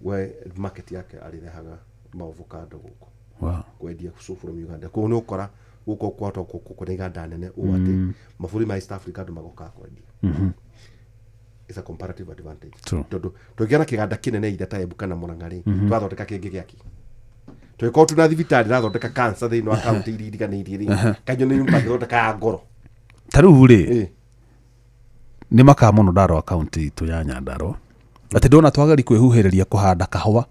we market yake arĩrehaga ma avocado gũkũ kwendia, so from Uganda. Koguo nĩ ũkora gũkũ kwahota kwĩna iganda nene ũũ atĩ mabũrũri ma East Africa andũ magokaga kwendia. It's a comparative advantage. True. Tondũ tũngĩgĩa na kĩganda kĩnene either ta Embu kana Murang'a rĩ, twathondeka kĩngĩ gĩaki, tũgĩkorwo tuna thibitarĩ irathondeka cancer thĩinĩ wa kaunti iria iriganĩirie rĩ, kanyo nĩ mangĩthondeka ya ngoro. Ta rĩu rĩ, nĩ makaa mũno ndarora kaunti itũ ya Nyandarua atĩ ndona twageri kwĩhuhĩrĩria kũhanda kahũa,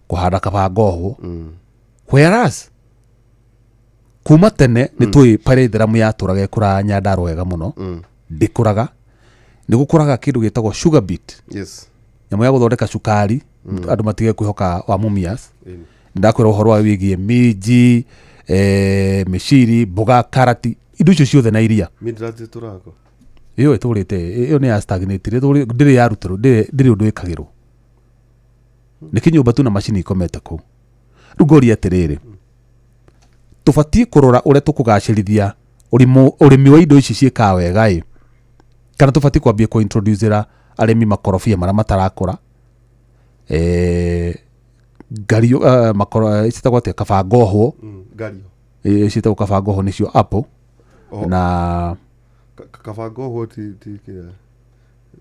kũhanda kabangohwo, whereas Kuma tene nĩ tũĩ pyrethrum yatũraga ĩkũraga Nyandarua wega mũno. Ndĩkũraga. Nĩ gũkũraga kĩndũ gĩtagwo sugar beet, Yes. nyamũ ya gũthondeka cukari, andũ matige kwĩhoka wa Mumias. Ĩni. Ndakwĩra ũhoro wa wĩgiĩ minji, mĩciri, mboga, karati, indo icio ciothe na iria. Midlands ĩtũraga. Ĩyo ĩtũrĩte, ĩyo nĩ ya stagnate, ndĩrĩ yarutĩrwo, ndĩrĩ ũndũ ĩkagĩrwo, nĩ kĩnyũmba tu na macini ikomete kũu. Rĩu ngoria atĩrĩrĩ, tũbatiĩ kũrora ũrĩa tũkũgacĩrithia ũrĩmi wa indo ici ciĩkaga wega ĩ, kana tũbatiĩ kwambia kũ-introducĩra arĩmi makorobia marĩa matarakũra, ngario, makoro ciĩtagwo atĩa, kabangohwo. Ngario. Ciĩtagwo kabangohwo, nĩcio apple. Oh. Na Kabangohwo ti kĩrĩa,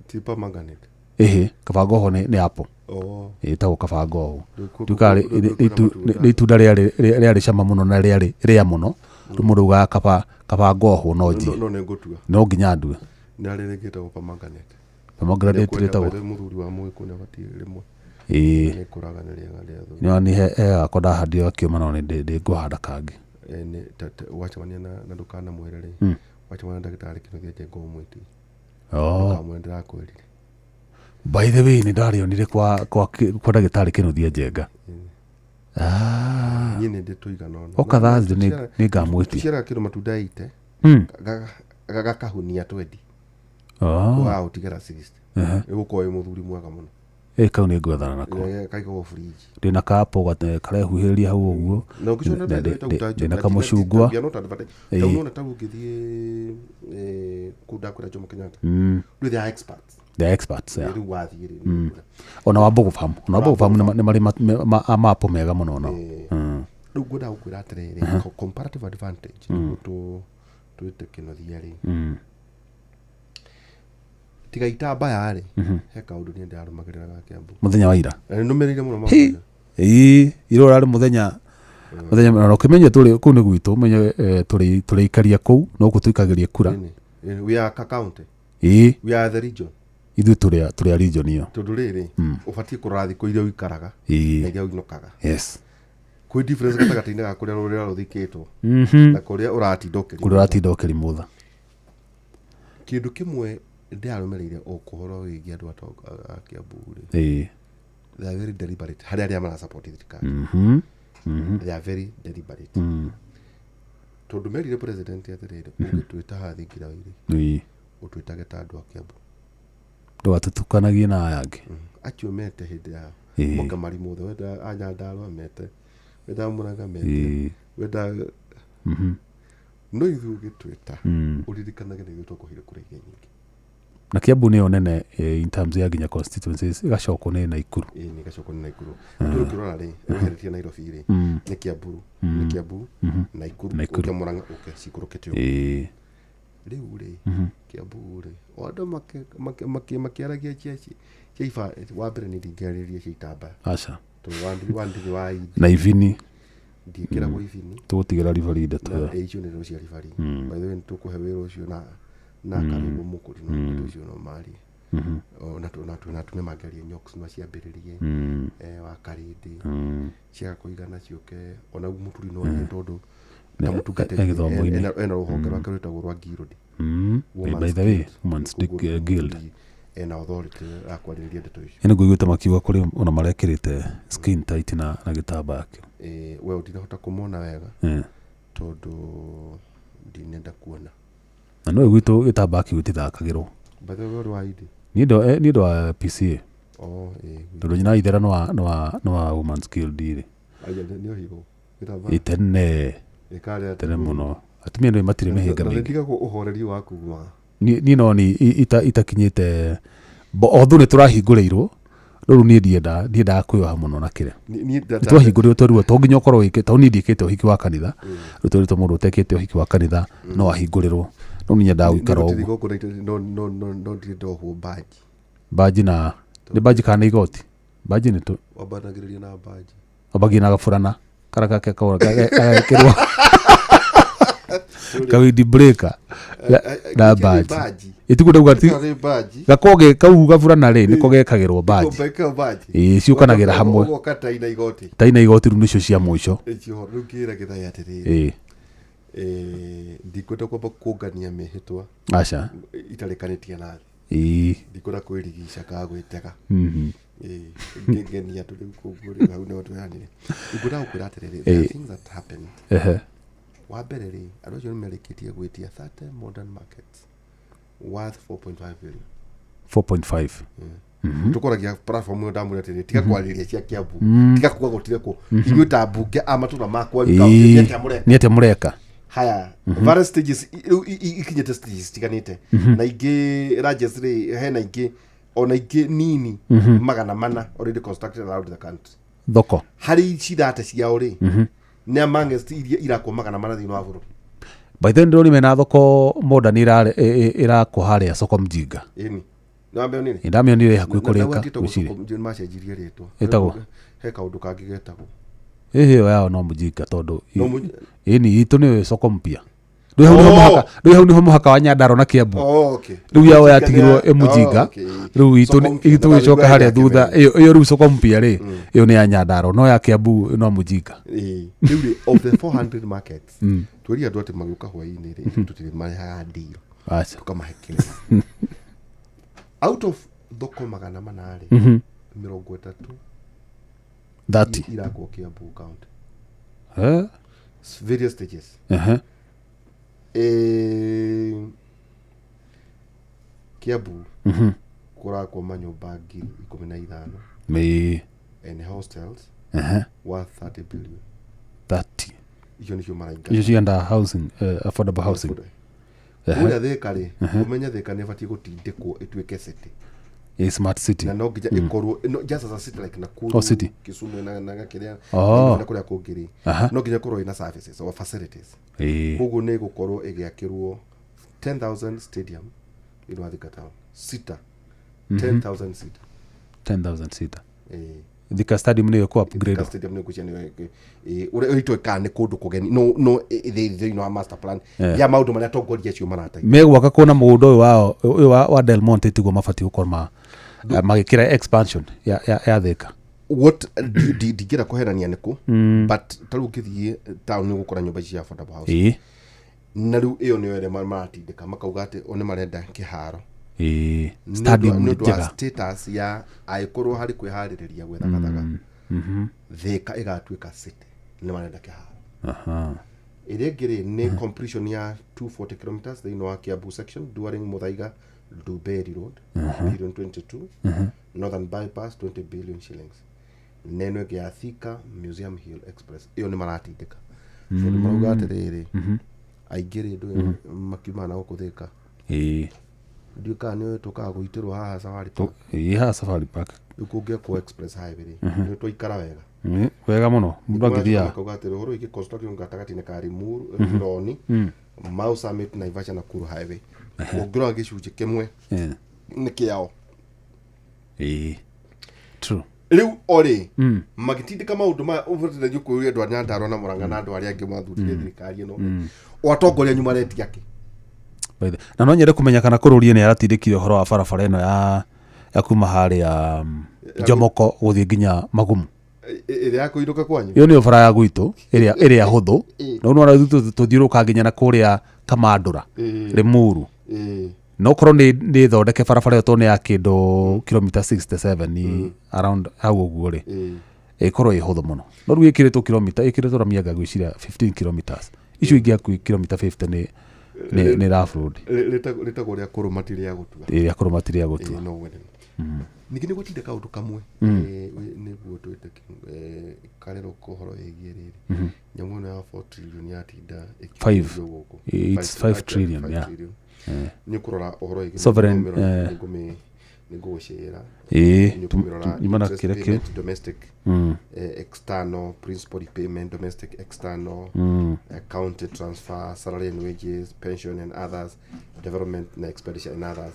ti permanganate? Ĩhĩ, kabangohwo nĩ apple. Oh. Ĩtagwo kabangohwo. Rĩu Tukaga kwĩna matunda. nĩ itunda rĩarĩ cama mũno na rĩarĩ rĩa mũno. Rĩu mũndũ augaga kaba ngohwo no njie. No nĩ ngũtua. No nginya ndue. Nĩ harĩ rĩngĩ ĩtagwo permanganate. Pomegranate. Nĩ Rĩtagwo kwenda mũthuri wa mũgĩkũyũ nĩ abatiĩ rĩmwe. Ĩĩ. Nĩ kũraga, nĩ rĩega rĩa thũ. Nĩ he gakwa ndahandire gakiuma, no nĩ ngũhanda kangĩ. Nĩ wacemania na ndũkanamwĩre rĩ, wacemania na ndagĩtarĩ Kĩnuthia Njenga ũmwĩtie. Oh. Ndũkamwĩre ndĩrakwĩrire. By the way, nĩ ndarĩonire kwa ndagĩtarĩ Kĩnuthia Njenga. Ah. Niĩ nĩ ndĩ tũigana ũna. Oka Thursday nĩ ngamwĩtia. Tũciaraga kĩndũ matunda ite gakahunia twendi. Oh. Ũgagũtigĩra 60, ĩgũkorwo wĩ mũthuri mwega mũno. Ĩ, kau nĩ ngwethana nako. Kaigagwo fridge. Ndĩna kapo karehuhĩrĩria hau ũguo. Na ũngĩcona Ndĩna kamũcungwa. Tau nona tau ũngĩthiĩ kũu ndakwĩra Jomo Kenyatta, rĩu they are experts. The experts, yeah. Rĩu wathiĩ rĩ Ona wa Mbogo Farm, ona wa Mbogo Farm nĩ marĩ mapo mega mũno nao. Rĩu ngwendaga gũkwĩra atĩrĩrĩ, comparative advantage nĩguo twĩte Kĩnuthia rĩ, tiga itambaya rĩ, he kaũndũ niĩ ndĩrarũmagĩrĩra ga Kĩambu Mũthenya wa ira. Na nĩ nũmĩrĩire mũno Hi. maũndũ. Ĩĩ, ira ũrarĩ mũthenya na ũkĩmenye tũrĩ kũu nĩ gwitũ, ũmenye tũrĩ ikaria kũu no kũ tũikagĩria kura. Nini? We are ka county. Ĩĩ. We are the region. Ithuĩ tũrĩ a region ĩyo. Tondũ rĩrĩ, ũbatiĩ kũrora thikũ iria ũikaraga na iria ũinũkaga. Kwĩ difference gatagatĩ-inĩ ga kũrĩa rũrĩra rũthikĩtwo na kũrĩa ũratinda ũkĩrima. Kũrĩa ũratinda ũkĩrimũtha. Kĩndũ kĩmwe ndĩrarũmĩrĩire o ũhoro wĩgiĩ andũ a Kĩambu rĩ, they are very deliberate harĩ arĩa marasupport thirikari. They are very deliberate tondũ merire president atĩrĩrĩ, ũngĩtwĩta haha thingira rĩ, ũtwĩtage ta andũ a Kĩambu. Ndũgatũtukanagie na aya angĩ. Acio mete hĩndĩ yao. Moka marimũthe, wenda a Nyandarua mete, wenda Murang'a mete, wenda no ithuĩ ũgĩtwĩta ũririkanage nĩ ithuĩ twakũheire kura iria nyingĩ. Na Kiambu nĩyo nene in terms ya nginya constituencies, ĩgacokwo nĩ Naikuru. Ĩĩ, nĩ gacoko nĩ Naikuru. Tondũ ũkĩrora rĩ, weheretie Nairobi rĩ, nĩ Kiamburu, nĩ Kiambu, Naikuru. Naikuru. Ũke Murang'a, ũke cikũrũkĩte ũguo. Rĩu rĩ, Kiambu rĩ, o andũ makĩaragia cia iba wa mbere nĩ ndingĩarĩria cia itambaya Aca. tondũ wandiri wa indi Na ibini. Ndiĩkĩragwo ibini. Tũgũtigĩra ribari ndeto Na ĩyo. ĩ, icio nĩ cia ribari. By the way, nĩtũkũhe wĩra ũcio na karũgũ mũkũri no ũndũ ũcio no marie. O, na atumia mangĩaria nyoks no ciambĩrĩrie wa karĩndĩ ciaga kũigana ciũke ona mũturi no arie tondũ ta mũtungatĩri gĩthomo-inĩ. ena rũhonge rwake rwĩtagwo rwa guild. Women's By the way, Guild. Women's Koguo Guild. mũthuri ena authority ya kwarĩrĩria ndeto icio. Ĩ, nĩngũiguĩte makiuga kũrĩ ona marekĩrĩte skin tight na gĩtambaya kĩu. We ndinahota kũmona wega tondũ ndinenda kuona. Na no gwitũ gĩtambaya kĩu gĩtithakagĩrwo. By the way, ũrĩ wa indi? Niĩ ndo wa PCA. Oh, ĩ. Tondũ nyina ithera nĩ wa Women's Guild rĩ. Aya, nĩ ohirwo gĩtambaya. Ĩ, tene. Ĩkarĩa Tene mũno, atumia nĩ matirĩ mĩhĩnga na mĩingĩ. Ndigagwo ũhoreri waku ma. Niĩ no ni itakinyĩte although nĩ tũrahingũrĩirwo rĩu, niĩ ndiendaga kwĩyoha mũno na kĩrĩa. Niĩ Nĩ twahingũrĩirwo twerirwo to nginya ũkorwo wĩkĩte, tondũ niĩ ndiĩkĩte ũhiki wa kanitha. Rĩu twerirwo mũndũ ũtekĩte ũhiki wa kanitha no ahingũrĩrwo, no niĩ nyendaga gũikara ũguo. Igongona no ndirĩ ndohwo mbanji. Mbanji na nĩ mbanji kana nĩ igoti? Mbanji nĩ tũ Wambanagĩrĩria na mbanji. Wambagia na gaburana karĩa gake gagekĩrwo kawindi breaker na mbanji ĩtiguo ndauga ti Nĩ mbanji. gakoge kau gaburana rĩ, nĩko gekagĩrwo mbanji. Gekagĩrwo mbanji. Ĩĩ, ciũkanagĩra hamwe. Ũgoka tai na igoti. Tai na igoti rĩu nĩcio cia mũico. Icio rĩu ngĩra gĩthai atĩrĩrĩ, Ndikwenda kwamba kũngania mĩhĩtwa aca itarĩkanĩtie na thĩ. Ĩĩ. Ndikwenda kwĩrigica kana gwĩtega. Ngenia andũ rĩu koguo rĩu hau nĩho tweranire. Ngwendaga gũkwĩra atĩrĩrĩ, there are things that happened. Wa mbere rĩ, andũ acio nĩ marĩkĩtie gwĩtia 30 modern markets worth 4.5 billion. 4.5. Tũkoragia platform ĩyo ndamwĩra atĩrĩrĩ, tiga kwarĩrĩria cia Kiambu, tiga kuga gũtirĩ kũ inyuĩ ta mbunge a matũra makwa Ĩĩ. nĩ atĩa mũreka? Nĩ atĩa mũreka? Haya, various stages rĩu ikinyĩte stages citiganĩte, na ingĩ rages rĩ, hena ingĩ ona ingĩ nini 400 already constructed around the country. Thoko Harĩ ici thate ciao rĩ, nĩ amongst iria irakwo 400 thĩinĩ wa bũrũri. By then ndĩroni mena thoko modern ĩrakwo harĩa soko mjinga. Ĩni nĩwamĩonire? Ndamĩonire hakuhĩ kũrĩka gwĩciria. Macenjirie rĩtwa. Ĩtagwo? He kaũndũ kangĩ getagwo. Ĩhĩ, ĩyo yao no mjinga tondũ No ĩni itũ nĩyo soko mpya. Rĩu hau nĩho Oh. mũhaka, rĩu hau nĩho mũhaka wa Nyandarua na Kiambu. Oh, okay. Rĩu yao yatigirwo Oh, ĩmũjinga. okay. Rĩu itũ Soko mpya, itũ gĩcoka harĩa thutha. Kĩmera. Ĩyo rĩu soko mpya rĩ, ĩyo nĩ ya Nyandarua, no ya Kiambu no mũjinga. Ĩĩ. Rĩu rĩ, of the 400 markets, twĩrire andũ atĩ magĩũka hwaĩ-inĩ rĩ, tũtirĩ marehaga deal, Aca. tũkamahe kĩrĩma. Out of thoko 400 rĩ, 30 30 irakwo Kiambu County. Eh? Various stages. Ehe. Kiambu kũrakwo manyũmba 15,000 Ĩĩ. and hostels Ehe. worth 30 billion. 30. Icio nĩcio marainga. Icio cienda housing, affordable housing. Kũrĩa Thĩka rĩ, ũmenye Thĩka nĩ ĩbatiĩ gũtindĩkwo ĩtuĩke city. Ĩ smart city. Na no nginya ĩkorwo no, just as a city like Nakuru, Oh, city. Kisumu na kĩrĩa Oh. na kũrĩa kũngĩ rĩ, Aha. no nginya ĩkorwo ĩna services or facilities. Ĩĩ. Koguo nĩ ĩgũkorwo ĩgĩakĩrwo 10,000 stadium thĩinĩ wa Thika town sita, 10,000 sita. 10,000 seater. Ĩĩ. Thika stadium nĩyo ĩkũ upgrade. Thika stadium nĩ ngwĩciria nĩyo ũrĩa ĩtwĩkaga nĩ kũndũ kũgeni no thĩinĩ wa master plan ya maũndũ marĩa atongoria acio maratagia. Megwaka kuona mũgũnda ũyũ wao ũyũ wa Del Monte tiguo mabatiĩ gũkorwo magĩkĩra expansion ya Thika. What ndingĩenda kũherania nĩkũ, but ta rĩu ũngĩthiĩ town nĩ ũgũkora nyũmba ici cia affordable house. Ĩĩ. Na rĩu ĩyo nĩyo ĩrĩa maratindĩka makauga atĩ o nĩ marenda kĩharo. Ĩĩ. Nĩ Stadium ũndũ wa njega. status ya angĩkorwo harĩ kwĩharĩrĩria gwethagathaga Thika ĩgatuĩka city, nĩ marenda kĩharo. Aha. Ĩrĩa ĩngĩ rĩ, nĩ completion ya 240 kilometers thĩinĩ wa Kiambu section during Muthaiga Dumberi Road, billion 22, Northern Bypass 20 billion shillings, na ĩno ĩngĩ ya Thika Museum Hill Express, ĩyo nĩ maratindĩka tondũ marauga atĩrĩrĩ, aingĩ rĩ ndũĩ makiumaga na gũkũ Thika. Ĩĩ. Ndiũĩ kana nĩ tũkaga gũitĩrwo haha Safari Park. Ĩĩ, haha Safari Park. Rĩu kũngĩakwo express highway rĩ, nĩ twaikara wega. Wega mũno mũndũ angĩthiaga. Makauga atĩrĩ ũhoro wĩgiĩ construction gatagatĩ-inĩ ka Limuru, Rironi, Mau Summit, Naivasha, Nakuru highway, ũngĩrora gĩcunjĩ kĩmwe nĩ kĩao. Ĩĩ, true. Rĩu orĩ magĩtindĩka maũndũ maya ũbataire kũria andũ a Nyandarua na Murang'a na andũ arĩa angĩ mathurire thirikari ĩno rĩ, o atongoria anyu maretia kĩ? Na no nyende kũmenya kana kũrũrie nĩ aratindĩkire ũhoro wa barabara ĩno ya kuma harĩa Jomoko gũthiĩ nginya Magumu. Ĩrĩa ya kũinũka kwanyu? Ĩyo nĩyo bara ya gwitũ ĩrĩa hũthũ na nĩ wona tũthiũrũrũka nginya na kũrĩa Kamandũra, Limuru. No korwo nĩ thondeke barabara ĩyo tondũ nĩ ya kĩndũ kilomita 67 ni around hau ũguo rĩ, ĩkorwo ĩ hũthũ mũno, no rĩu ĩkĩrĩtwo kilomita ĩkĩrĩtwo rami anga gwĩciria 15 kilometers, icio ingĩ hakuhĩ kilomita 50 nĩ rough road. Rĩtagwo rĩa kũrũma ti rĩa gũtua. Ĩrĩa kũrũma ti rĩa gũtua. Ĩĩ, no wene ningĩ nĩ gwatinda kaũndũ kamwe, nĩguo twĩte karero ũhoro wĩgiĩ rĩrĩ nyamũ ĩno ya 4 trillion yatinda Five. ĩkĩũrio gũkũ. It's 5 trillion, five yeah. trillion. Nĩ ũkũrora ũhoro wĩgiĩ Sovereign, nĩ ngũgũcĩra. Ĩĩ. Nĩ ũkũmĩrora Nyuma na interest kĩrĩa kĩu. payment, domestic, external principal repayment, domestic, external, county transfer, salary and wages, pension and others, development na expenditure and others.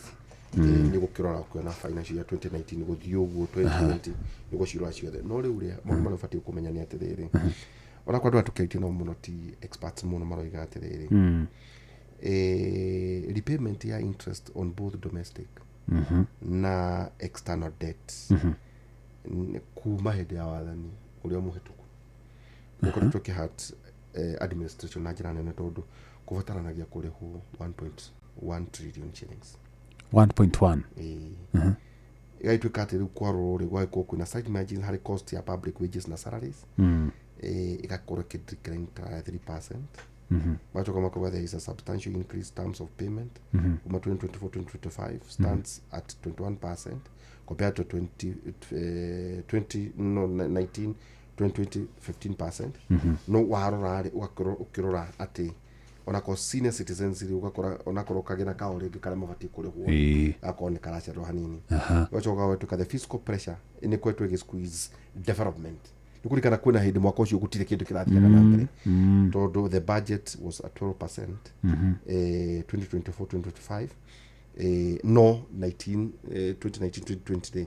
Nĩ gũkĩrora ũkĩona financial year 2019 gũthiĩ ũguo 2020, nĩ gũcirora ciothe. No rĩu rĩ, maũndũ marĩa ũbatiĩ kũmenya nĩ atĩrĩrĩ, ona kwa andũ aya tũkĩaria nao mũno ti experts mũno, maroiga atĩrĩrĩ, repayment ya interest on both domestic na external debt kuma hĩndĩ ya wathani ũrĩa mũhĩtũku nĩkoretwo kĩhat Administration na njĩra nene tondũ kũbataranagia kũrĩhwo 1.1 trillion shillings. 1.1. Ĩĩ. Ĩgagĩtuĩka atĩ rĩu kwarorwo rĩ, gwagĩkorwo kwĩna slight margin harĩ cost ya public wages na salaries, ĩgakorwo ĩkĩ decline ta 3%. Macoka makauga there is a substantial increase in terms of payment kuma 2024 2025 stands at 21% compared to 20, 20 no, 19 2020 15%. No warora rĩ, ũgakorwo ũkĩrora atĩ onakorwo senior citizens rĩ, ũgakora onakorwo kagĩna kao rĩngĩ karĩa mabatiĩ kũrĩhwo gakorwo nĩ karacererwo hanini. Ũgacoka ũgatuĩka the fiscal pressure nĩ kwetwo ĩgĩ squeeze development. Nĩ kũririkana kwĩna hĩndĩ mwaka ũcio gũtirĩ kĩndũ kĩrathiaga na mbere tondũ the budget was at 12%, 2024 2025, no 19 2019 2020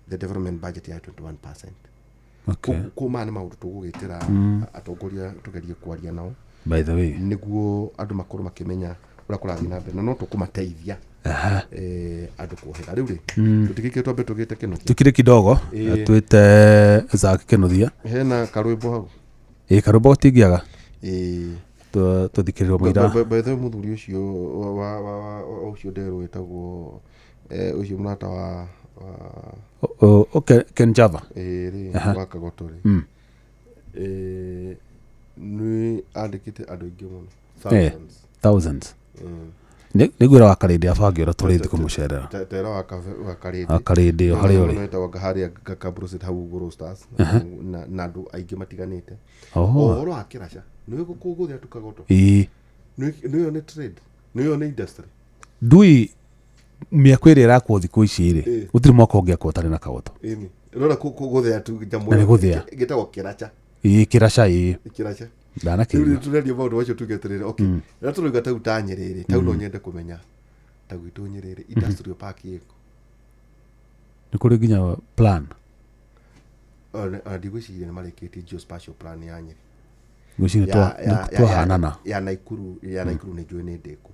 the development budget ya 21%. Kũ maya nĩ maũndũ tũgũgĩtĩra atongoria tũgerie kwaria nao By the way, nĩguo andũ makorwo makĩmenya ũrĩa kũrathiĩ na mbere na no tũkũmateithia andũ kuohera rĩu rĩ tũtigĩkĩ twambe tũgĩte Kĩnuthia. Tukire kidogo. Ĩĩ. Twite Zak Kinuthia. Hena karwĩmbo hau. Ĩ, karwĩmbo gatingĩaga. Ĩĩ. Tũthikĩrĩrwo mũira. By the way, mũthuri ũcio wa ũcio nderwo wĩtagwo ũcio mũrata wa Ken Java. Ĩĩ rĩ, wa Kagoto rĩ, nĩ andĩkĩte andũ aingĩ mũno, thousands. Thousands. Nĩguo wa Karĩndĩ abange ũrĩa tũrĩthi kũmũcerera. Tera wa wa Karĩndĩ. Wa Karĩndĩ o harĩa ũrĩ. Wetagwo harĩa Gakabrusit hau ũguo Roasters na andũ aingĩ matiganĩte. Ũhoro wa kĩraca nĩ gũthĩa tu Kagoto. Nĩyo nĩ trade, nĩyo nĩ industry. Ndui mĩako ĩrĩa ĩrakwo thikũ ici rĩ, gũtirĩ mwaka ũngĩakwo ũtarĩ na Kagoto. Ĩni rora gũthĩa tu nyamũ Na nĩ ĩyo gũthĩa. gĩtagwo kĩraca. Ĩĩ, kĩraca, ĩĩ. Kĩraca. Rĩu Ndanakĩigua. Tũreria maũndũ macio tuge atĩrĩrĩ, okay, rĩrĩa tũrauga tau ta Nyĩrĩrĩ tau no nyende kũmenya ta gwitũ Nyĩrĩrĩ industrial park ĩkũ? Nĩ kũrĩ nginya plan. Ona ndigwĩciria nĩ marĩkĩtie geospatial plan ya Nyĩrĩ. Ngwĩciria twahanana. Ya Naikuru, ya Naikuru nĩ njũĩ nĩ ndĩku,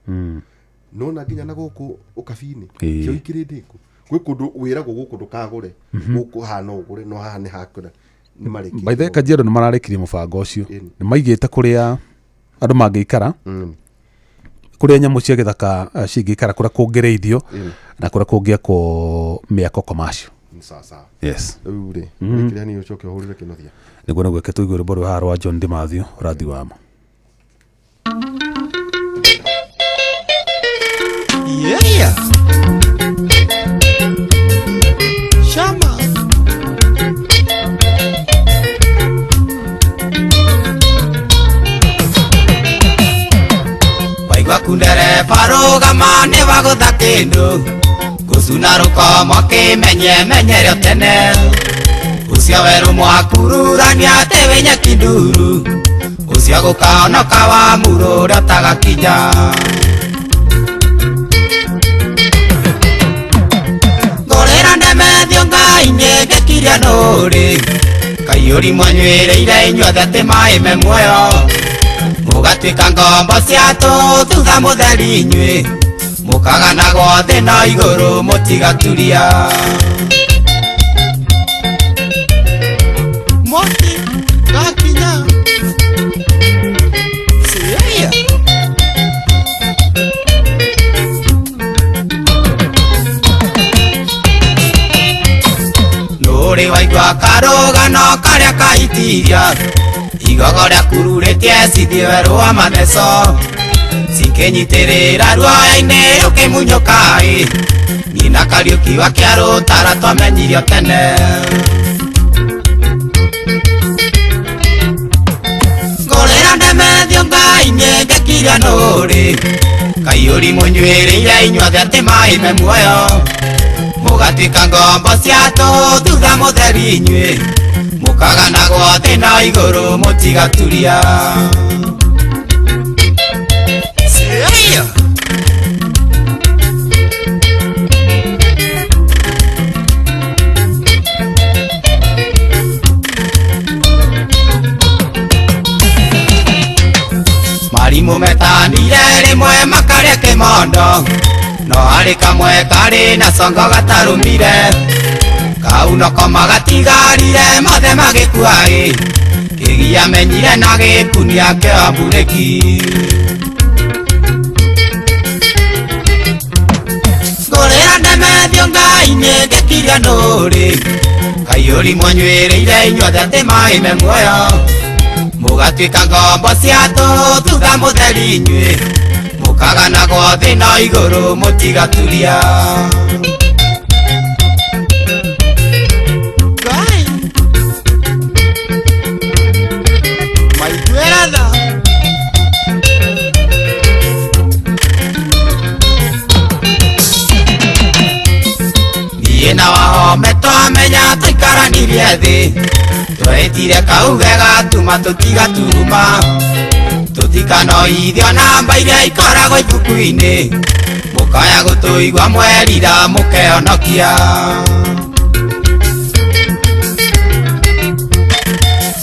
no na nginya na gũkũ ũkabi-inĩ cio ikĩrĩ ndĩku. Gwĩ kũndũ wĩragwo gũkũ ndũkagũre, gũkũ haha no ũgũre, no haha nĩ hakũra nĩ marĩkĩtie. By the way, Kajiado nĩ mararĩkirie mũbango ũcio. Ĩni. Nĩ maigĩte kũrĩa andũ mangĩikara, kũrĩa nyamũ cia gĩthaka cingĩikara, kũrĩa kũngĩrĩithio na kũrĩa kũngĩakwo mĩako commercial. Nĩ sawa sawa. Yes. Rĩu rĩ wĩkĩre hanini ũcoke ũhũrĩre Kĩnuthia. Nĩguo eke tũigue rwĩmbo rwĩ haha rwa John Dimathio ũrathi wama. Yeah. Shama. Waigua kundereba rũgama nĩ wagũtha kĩndũ gũcuna rũkomo kĩmenye menyerio tene ũcio werũ mwakururania atĩ wĩ nyeki nduru ũcio gũkaonoka wa muru ũrĩa ũtagakinya. Ngũrĩra ndemethio ngai-inĩ ngĩkiria nũrĩ kaiyũri mwanyuĩrĩire inyuothe atĩ maĩ me muoyo mũgatuĩka ngombo cia tũ thutha mũtheri inyuĩ mũkaganagwo thĩ na igũrũ mũtigaturia. Mwaki gakinya. Siaya. Nũrĩ waigua karũgano karĩa kahitiria igogo rĩa kururĩtie cithiĩ werũ wa matheco cikĩnyitĩrĩra ruoya-inĩ rũkĩmunyũka-ĩ nyina Kariũki wa Kĩarũtara twamenyirio tene. Ngũrĩra ndemethio ngai-inĩ ngĩkiria nũrĩ kaiyũri mũnyuĩrĩire inyuothe atĩ maĩ me muoyo mũgatuĩka ngombo cia tũ thutha mũtheri inyuĩ mũkaganagwo thĩ na igũrũ mũtigaturia. Siaya. Marimũ metanire rĩmwe makarĩa kĩmondo no harĩ kamwe karĩ na congo gatarũmire kau noko magatigarire mothe magĩkua-ĩ Kĩgiamenyire na gĩkunia kĩa mburĩki. Ngũrĩra ndemethio Ngai-inĩ ngĩkiria nũrĩ, kaiyũri mwanyuĩrĩire inyuothe atĩ maĩ me muoyo. Mũgatuĩka ngombo cia tũ thutha mũtheri inyuĩ, mũkaganagwo thĩ na igũrũ mũtigaturia. Ngai maiguĩra tha. Niĩ na Wahome twamenya tũikaranirie thĩ, twetire kauge gatuma tũtigaturuma. Tũtikanoithio namba iria ikoragwo ibuku-inĩ, mũkaya gũtũigua mwerira mũkehonokia.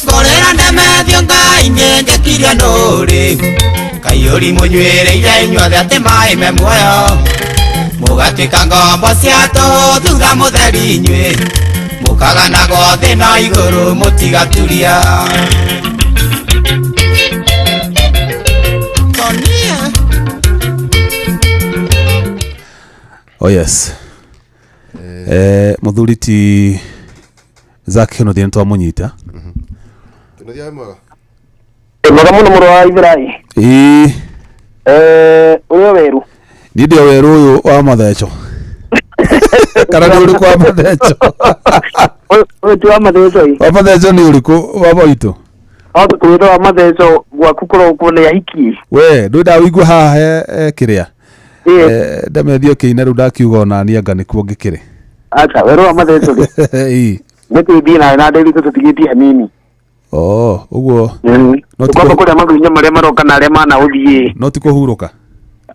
Ngũrĩra ndemethio Ngai-inĩ ngĩkiria nũrĩ, kaiyũri mũnyuĩrĩire inyuothe atĩ maĩ me muoyo. Mũgatuĩka ngombo cia tũ thutha mũtheri inyuĩ, mũkaganagwo thĩ na igũrũ mũtigaturia. Oh yes. Muthuri ti Zack Kĩnuthia nĩtwamũnyita. Kĩnuthia wĩ mwega? Mwega mũno mũrũ wa Ithiraĩ. Ĩĩ. Ũrĩ o werũ. Niĩ ndĩ o werũ ũyũ wa matheco. Kana nĩ ũrĩkũ wa matheco? Ũyũ ti wa matheco ĩ. Wa matheco nĩ ũrĩkũ wa maitũ? Wĩtwo wa matheco gwaku kũrokwo nĩ ahiki. We, ndwĩ ndawĩigua haha he kĩrĩa? Ndemethio kĩina rĩu ndakiuga ona niĩ anga nĩkuo ngĩkĩrĩ. Acha, werũ wa matheco rĩ. Ĩĩ. Nĩtwĩthiĩ nawe na ndĩritũ tũtigĩtie hanini. Oh, ũguo. Tũkwamba kũrĩa mathunya marĩa maroka na arĩa mana ũthiĩ. No ti kũhurũka?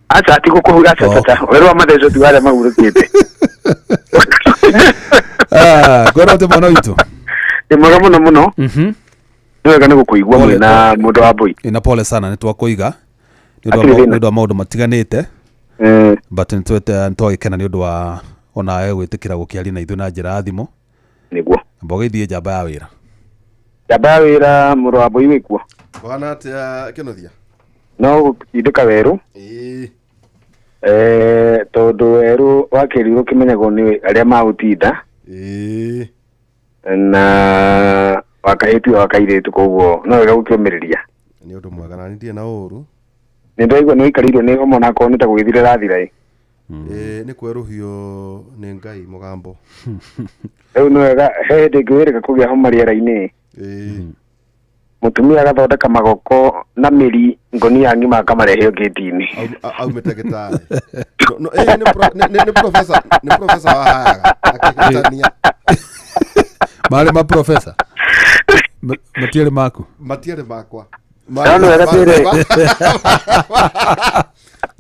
Acha, ti gũkũhura, acha, acha. Werũ wa matheco ti warĩa mahurũkĩte. Kwĩra atĩ mwana witũ? Nĩ mwega mũno mũno. Nĩ wega nĩ gũkũigua mwĩna mũndũ wa mbũi. Ĩna pole sana nĩtwakũiga. Nĩ ũndũ wa maũndũ matiganĩte. But nĩtwagĩkena nĩ ũndũ wa onawe gwĩtĩkĩra gũkĩaria na ithuĩ na njĩra ya thimũ. Nĩguo. Amba ũgeithie njamba ya wĩra. Njamba ya wĩra mũrũ wa mbũi wĩkuo. Kũhana atĩa Kĩnuthia? No gũtindĩka werũ. Ĩĩ. Tondũ werũ wa kĩrirũ kĩmenyagwo nĩ arĩa maũtinda. Ĩĩ. Na wakahĩtio wakairĩtu koguo no wega gũkĩũmĩrĩria. Nĩ ũndũ mwega na ndirĩ na ũru. Nĩ ndaigua nĩ ũikarĩirwo nĩ homa onakorwo nĩ ta gũgĩthira ĩrathira ĩ. Ĩĩ nĩ kwerũhio nĩ Ngai mũgambo. Rĩu nĩ wega he hĩndĩ ĩngĩ wĩrĩga kũgĩa homa rĩera-inĩ. Ĩĩ. Mũtumia agathondeka magoko na mĩri ngonia ng'ima akamarehe ngĩti-inĩ. Aumĩte gĩtarĩ. Nĩ professor, nĩ professor wa hayaga akĩhĩtania. Marĩ ma professor? Matiarĩ maku? Matiarĩ makwa. No nĩ wega twĩre.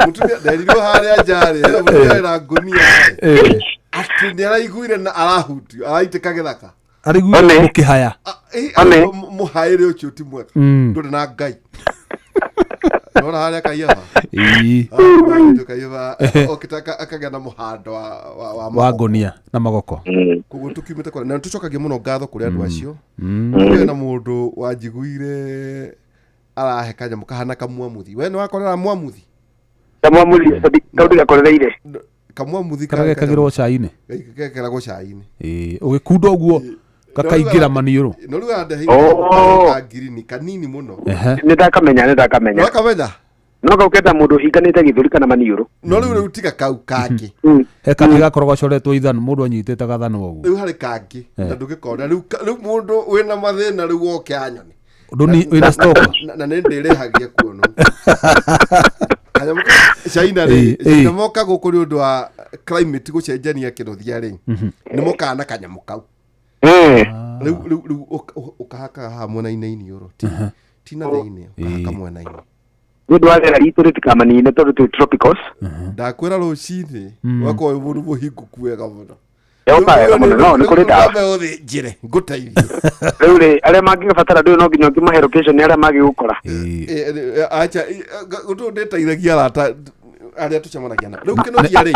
Mũtumia nderirwo harĩa nja rĩ, mũtumia arĩ na ngũnia rĩ. Atĩ nĩ araiguire na arahutio, araitĩka gĩthaka. Araiguire mũkĩhaya. Mũhaĩre ũcio ti mwega. Ndũrĩ na Ngai. Nona harĩa Kaiyaba? Ĩĩ. Kaiyaba okĩte akagĩa na mũhando wa wa ngũnia na magoko. Koguo tũkiumĩte kũrĩa na nĩtũcokagia mũno ngatho kũrĩ andũ acio. Kũrĩ na mũndũ wanjiguire arahe kanyamũ kahana kamwamuthi. We nĩwakorera mwamuthi? Kamwamuthi kau ndigakorereire. Kamwamuthi karĩa gekagĩrwo cai-inĩ. Gekagĩrwo cai-inĩ. Ĩĩ, ũgĩkunda ũguo gakaingĩra maniũrũ. No rĩu andeheire ka ngirini kanini mũno. Nĩ ndakamenya, nĩ ndakamenya. Nĩwakamenya? No kau keta mũndũ ũhinganĩte gĩthũri kana maniũrũ. No rĩu rĩu tiga kau kangĩ. He kangĩ gakoragwo gacoretwo ithano, mũndũ anyitĩte gathano ũguo. Rĩu harĩ kangĩ na ndũgĩkona rĩu rĩu mũndũ wĩna mathĩna rĩu oke anyone. Ndũni wĩna stock. Na nĩ ndĩrĩhagia kuonwo. Kanyamũ China rĩ, China moka gũkũ nĩ ũndũ wa climate gũcenjania Kĩnuthia rĩ, nĩ mokaga na kanyamũ kau. Rĩu rĩu rĩu ũkahakaga haha mwena-inĩ iniũrũ, ti na thĩinĩ, ũkahaka mwena-inĩ. Nĩ ũndũ wa rĩera ritũ rĩtikamanine tondũ twĩ tropicals. Ndakwĩra rũcinĩ ũgakorwo wĩ mũndũ mũhingũku wega mũno. Yoka wega mũno, no nĩ kũrĩ ndawa. Wambe ũthĩnjĩre, ngũteithie. Rĩu rĩ, arĩa mangĩbatara ndũyũ no nginya ũngĩmahe location nĩ arĩa mangĩgũkora. Acha, ũndũ ndĩteithagia arata arĩa tũcemanagia nao. Rĩu Kĩnuthia rĩ,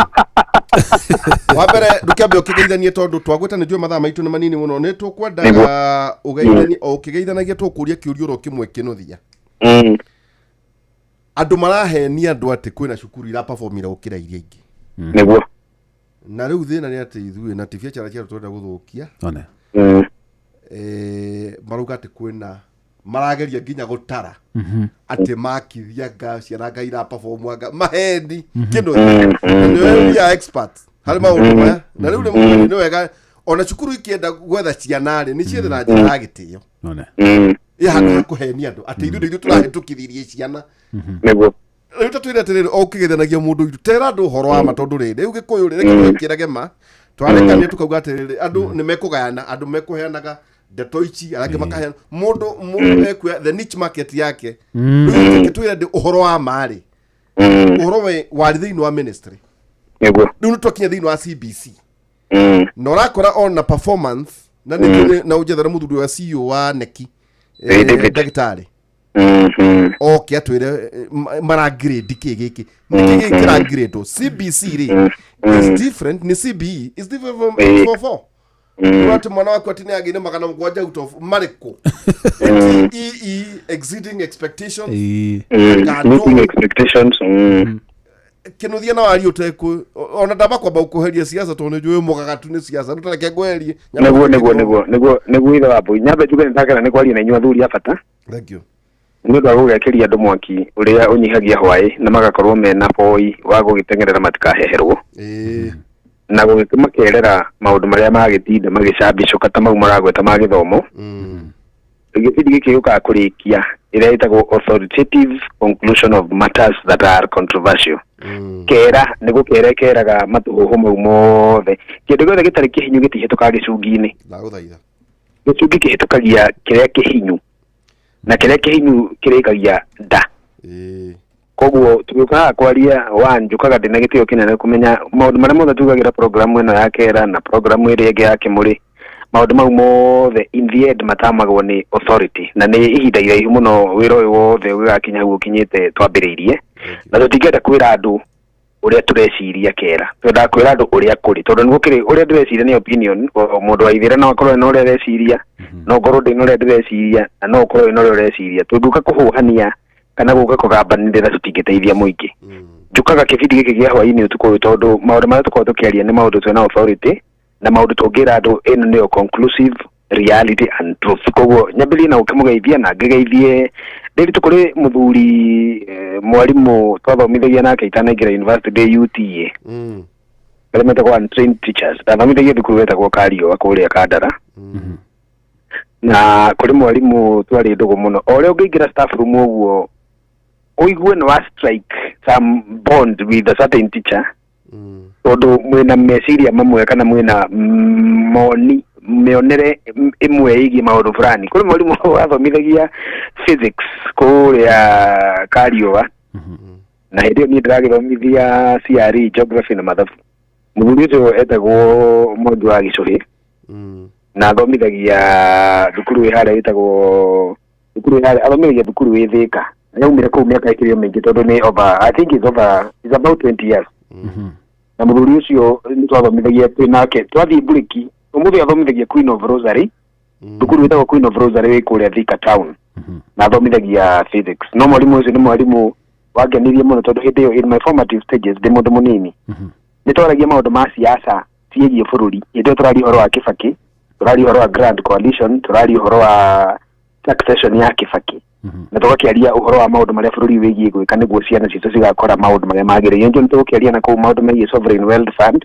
Wa mbere ndũkĩambe ũkĩgeithanie tondũ twagwĩta nĩ njũĩ mathaa maitũ nĩ manini mũno nĩ tũkwendaga ũgeithanie o ũkĩgeithanagia tũkũria kĩũria oro kĩmwe kĩnũthia. Andũ marahenia andũ atĩ kwĩna cukuru iraperformira gũkĩra iria ingĩ. Nĩguo. Na rĩu thĩna nĩ atĩ ithuĩ na ti biacara ciarũ tũrenda gũthũkia. One. Marauga atĩ kwĩna marageria nginya gũtara atĩ makithia nga ciana nga iraperform anga maheni kĩndũ nĩwe we are experts harĩ maũndũ maya na rĩu rĩmwe nĩ wega ona cukuru ikĩenda gwetha ciana rĩ nĩ ciethe na njĩra ya gĩtĩo. One. Ĩ handũ ha kũhenia andũ atĩ ithuĩ nĩ ithuĩ tũrahĩtũkithirie ciana. Nĩguo. Rĩu ta twĩre atĩrĩrĩ o ũkĩgeithanagia mũndũ witũ tera andũ ũhoro wa ma tondũ rĩrĩ rĩu gĩkũyũ rĩ reke tũgĩkĩrage ma twarekania tukauga atĩrĩrĩ andũ nĩ mekũgayana andũ mekũheanaga ndeto ici arĩa angĩ makaheana mũndũ mũndũ ekuoya the niche market yake. Rĩu reke twĩre andũ ũhoro wa ma rĩ ũhoro warĩ thĩinĩ wa ministry. Nĩguo. Rĩu nĩ twakinya thĩinĩ wa CBC na ũrakora ona performance na nĩ na ũnjethere mũthuri wa CEO wa neki David. ndagĩtarĩ oke atwĩre maragrade kĩ gĩkĩ nĩkĩ gĩkĩ kĩragrade CBC rĩ is different nĩ CBE is different from 844. Rĩu atĩ mwana waku atĩ nĩ agĩire 700 out of marĩkũ EE exceeding expectations. Ĩĩ. Meeting expectations. Kĩnũthia na waria ũtekũ ona ndamba kwamba gũkũheria siasa tondũ nĩ njũĩ mũgagatu nĩ siasa nĩtareke ngweherie. Nĩguo nĩguo nĩguo nĩguo nĩguo ithe wa mbui nyambe njuge nĩndakena nĩ kwaria na inyuĩ athuri a bata. Thank you. Nĩ ũndũ wa gũgekĩria andũ mwaki ũrĩa ũnyihagia hwaĩ na magakorwo mena boi wa gũgĩteng'erera matikaheherwo. Ĩĩ. Na gũgĩmakerera maũndũ marĩa magĩtinda magĩcambicũka ta mau maragweta ma gĩthomo. Gĩbindi gĩkĩ gĩũkaga kũrĩkia ĩrĩa ĩtagwo authoritative conclusion of matters that are controversial. Kera nĩ gũkera ĩkeraga matũhũhũ mau mothe kĩndũ gĩothe gĩtarĩ kĩhinyu gĩtihĩtũkaga gĩcungi-inĩ. Ndagũthaitha. Gĩcungi kĩhĩtũkagia kĩrĩa kĩhinyu na kĩrĩa kĩhinyu kĩrĩkagia nda. Ĩĩ. Koguo tũgĩũka haha kwaria wa njũkaga ndĩna gĩtĩo kĩnene kũmenya maũndũ marĩa mothe tugagĩra programu ĩno ya kera na programu ĩrĩa ĩngĩ ya kĩmũrĩ maũndũ mau mothe in the end matamagwo nĩ authority na nĩ ihinda iraihu mũno wĩra ũyũ wothe ũgĩgakinya hau ũkinyĩte twambĩrĩirie na tũtingĩenda kwĩra andũ ũrĩa tũreciria kera twendaga kwĩra andũ ũrĩa kũrĩ tondũ nĩ gũkĩrĩ ũrĩa ndĩreciria nĩ opinion o mũndũ wa ithĩra no akorwo ena ũrĩa areciria no ngorwo ndĩ na ũrĩa ndĩreciria na no ũkorwo wĩna ũrĩa ũreciria tũngĩũka kũhũhania kana gũka kũgambanĩrĩra tũtingĩteithia mũingĩ. Njũkaga kĩbindi gĩkĩ gĩa hwaĩ-inĩ ũtukũ ũyũ tondũ maũndũ marĩa tũkoragwo tũkĩaria nĩ maũndũ twĩna authority na maũndũ tũngĩra andũ ĩno nĩyo conclusive reality and truth. Koguo nyambĩrĩrie na gũkĩmũgeithia na ngĩgeithie ndĩritũ kũrĩ mũthuri mwarimũ twathomithagia nake itanaingĩra university ndĩ UTA arĩa metagwo untrained teachers ndathomithagia thukuru wetagwo Kariũa kũrĩa Kandara. Na kũrĩ mwarimũ twarĩ ndũgũ mũno o ũrĩa ũngĩingĩra staff room ũguo ũigue nĩ wa strike some bond with a certain teacher tondũ mwĩna meciria mamwe kana mwĩna moni mĩonere ĩmwe ĩgiĩ maũndũ fulani. Kũrĩ mwarimũ wathomithagia physics kũrĩa Kariũa na hĩndĩ ĩyo niĩ ndĩragĩthomithia CRE geography na mathabu. Mũthuri ũcio etagwo Mwangi wa Gĩcũhĩ na athomithagia thukuru ĩ harĩa ĩtagwo thukuru ĩ harĩa athomithagia thukuru ĩ Thĩka. Yaumire kũu mĩaka ĩkĩrĩ o mĩingĩ tondũ nĩ over I think it's over it's about 20 years. Na mũthuri ũcio nĩ twathomithagia twĩ nake twathiĩ mburĩki ũmũthĩ athomithagia Queen of Rosary thukuru ĩtagwo Queen of Rosary ĩ kũrĩa Thika town na athomithagia physics. No mwarimũ ũcio nĩ mwarimũ wangenirie mũno tondũ hĩndĩ ĩyo in my formative stages ndĩ mũndũ mũnini nĩ twaragia maũndũ ma siasa ciĩgiĩ bũrũri hĩndĩ ĩyo tũraria ũhoro wa Kibaki tũraria ũhoro wa Grand Coalition tũraria ũhoro wa taxation ya Kibaki na tũgakĩaria ũhoro wa maũndũ marĩa bũrũri wĩgiĩ gwĩka nĩguo ciana citũ cigakora maũndũ marĩa magĩrĩire. Nĩkĩo nĩtũgũkĩaria na kũu maũndũ megiĩ Sovereign Wealth Fund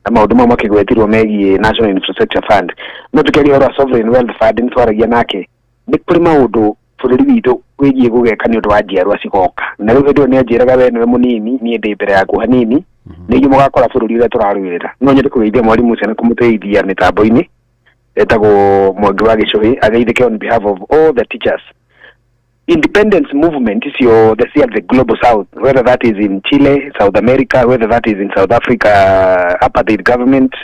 na maũndũ mau makĩgwetirwo megiĩ National Infrastructure Fund. No tũkĩaria ũhoro wa Sovereign Wealth Fund nĩtwaragia nake nĩ kũrĩ maũndũ bũrũri witũ wĩgiĩ gũgeka nĩ ũndũ wa njiarwa cigoka na rĩu hĩndĩ ĩyo nĩanjĩraga we nĩwe mũnini niĩ ndĩ mbere yaku hanini nĩ inyuĩ mũgakora bũrũri ũrĩa tũrarũĩrĩra. No nyende kũgeithia mwarimũ ũcio na kũmũteithia mĩtambo-inĩ etagwo Mwangi wa Gĩcũhĩ ageithĩke on behalf of all the teachers. Independence movement icio the sea the global south whether that is in Chile, South America, whether that is in South Africa apartheid government,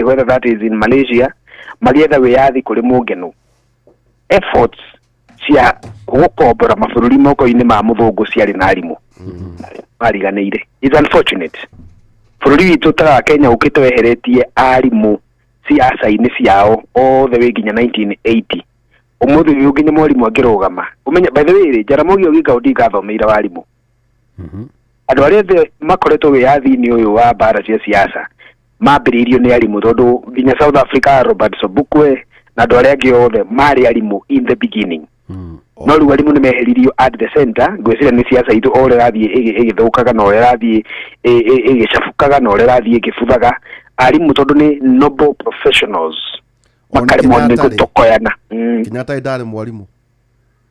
whether that is in Malaysia magĩetha wĩyathi kũrĩ mũngeno efforts cia gũkombora mabũrũri moko-inĩ ma mũthũngũ ciarĩ na arimũ mariganĩire. It's unfortunate Bũrũri witũ ta wa Kenya ũkĩte weheretie arimũ ciaca-inĩ ciao othe wĩ nginya 1980. Ũmũthĩ ũyũ nginya mwarimũ angĩrũgama, ũmenye, by the way rĩ, Jaramogi Oginga Odinga athomeire warimũ. Andũ arĩa othe makoretwo wĩyathi-inĩ ũyũ wa mbara cia siasa mambĩrĩirio nĩ arimũ, tondũ nginya South Africa Robert Sobukwe na andũ arĩa angĩ othe marĩ arimũ in the beginning. No rĩu arimũ nĩ meheririo at the center. Ngwĩciria nĩ siasa itũ o ũrĩa ĩrathiĩ ĩgĩthũkaga na ũrĩa ĩrathiĩ ĩgĩcabũkaga na ũrĩa ĩrathiĩ ĩgĩbuthaga, arimũ tondũ nĩ noble professionals Ona makaremwo nĩ Kenyatta rĩ, gũtokoyana. Kenyatta ndarĩ mwarimũ?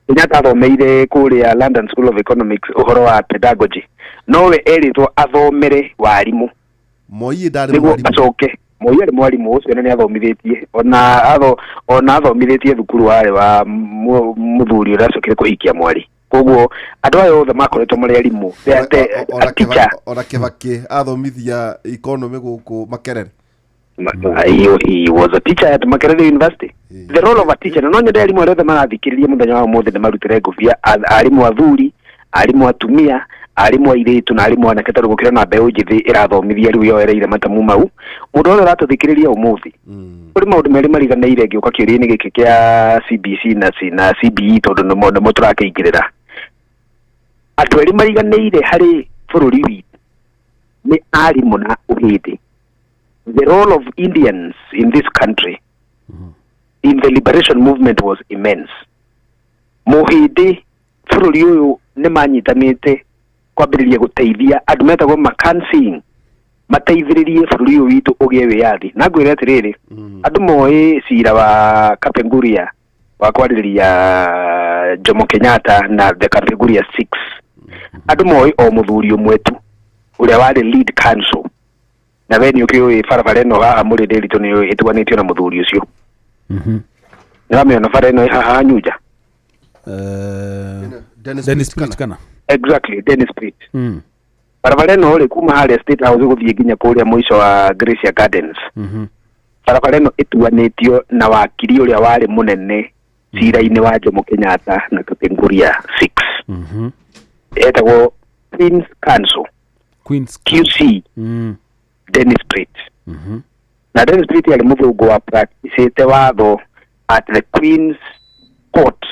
Kenyatta athomeire kũrĩa London School of Economics ũhoro wa pedagogy, nowe erĩtwo athomere warimũ. Moi ndarĩ Nĩguo mwarimũ? acoke Moi arĩ mwarimũ ũcio, na nĩ athomithĩtie ona ona athomithĩtie thukuru warĩ wa mũthuri ũrĩa acokire kũhikia mwarĩ. Koguo andũ aya othe makoretwo marĩ arimũ. Ona A teacher. Ona Kibaki athomithia economy gũkũ Makerere. He was a teacher at Makerere University. The role of a teacher, na no nyende arimũ arĩa othe marathikĩrĩria mũthenya wa ũmũthĩ nĩ marutĩre ngũbia, arimũ athuri, arimũ atumia, arimũ airĩtu na arimũ anake, tondũ gũkĩra na mbeũ njĩthĩ ĩrathomithia rĩu yoereire matamu mau. Mũndũ wothe ũratũthikĩrĩria ũmũthĩ, kũrĩ maũndũ merĩ mariganĩire ngĩũka kĩũria-inĩ gĩkĩ kĩa CBC na CBE, tondũ nĩmo tũrakĩingĩrĩra. Andũ erĩ mariganĩire harĩ bũrũri witũ nĩ arimũ na ũhĩndĩ. The role of Indians in this country in the liberation movement was immense. Mũhĩndĩ bũrũri ũyũ nĩ manyitanĩte kwambĩrĩria gũteithia andũ metagwo makansin mateithĩrĩrie bũrũri ũyũ witũ ũgĩe wĩyathi. Na ngwĩre atĩrĩrĩ, andũ moĩ cira wa Kapenguria wa kwarĩrĩria Jomo Kenyatta na the Kapenguria Six. Andũ moĩ o mũthuri ũmwe tu ũrĩa warĩ lead counsel, na we nĩ ũkĩũĩ barabara ĩno haha mũrĩ ndĩritũ nĩ ĩtuanĩtio na mũthuri ũcio. Nĩ wamĩona bara ĩno ĩ haha Nyunja? Dennis Dennis Pritt. Pritt kana? Exactly, Dennis Pritt. Barabara ĩno rĩ, kuma harĩa State House gũthiĩ nginya kũrĩa mũico wa Gracia Gardens, barabara ĩno ĩtuanĩtio na wakiri ũrĩa warĩ mũnene cira-inĩ wa Jomo Kenyatta na Kapenguria Six, etagwo Queen's Counsel, Queen's QC Dennis Pritt. Na Dennis Pritt arĩ mũthũngũ wa practicĩte watho at the Queen's Court,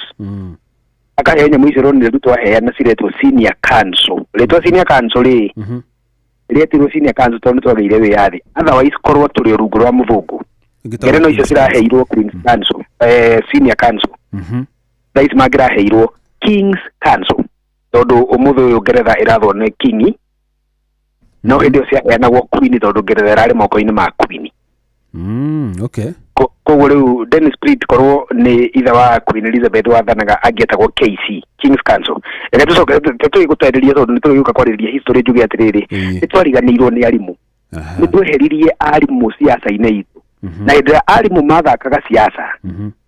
akaheo nyamũ icio ronire rĩu twaheana ciretwo senior counsel. Rĩtwa senior counsel rĩ, rĩetirwo senior counsel tondũ nĩ twagĩire wĩyathi. Otherwise korwo tũrĩ o rungu rwa mũthũngũ, ngereno icio ciraheirwo Queen's Counsel, senior counsel, thaa ici mangĩraheirwo King's Counsel, tondũ ũmũthĩ ũyũ Ngeretha ĩrathwo nĩ king, no hĩndĩ ĩyo ciaheanagwo queen, tondũ Ngeretha ĩrarĩ moko-inĩ ma queen. Okay. Koguo rĩu Dennis Pritt, korwo nĩ ithe wa Queen Elizabeth wathanaga, angĩetagwo KC, King's Counsel. Reke tũcoke tũgĩgũtarĩria, tondũ nĩ tũgĩũka kwarĩrĩria history, njuge atĩrĩrĩ, nĩ twariganĩirwo nĩ arimũ. Nĩ tweheririe arimũ siasa-inĩ itũ, na hĩndĩ ĩrĩa arimũ mathakaga siasa,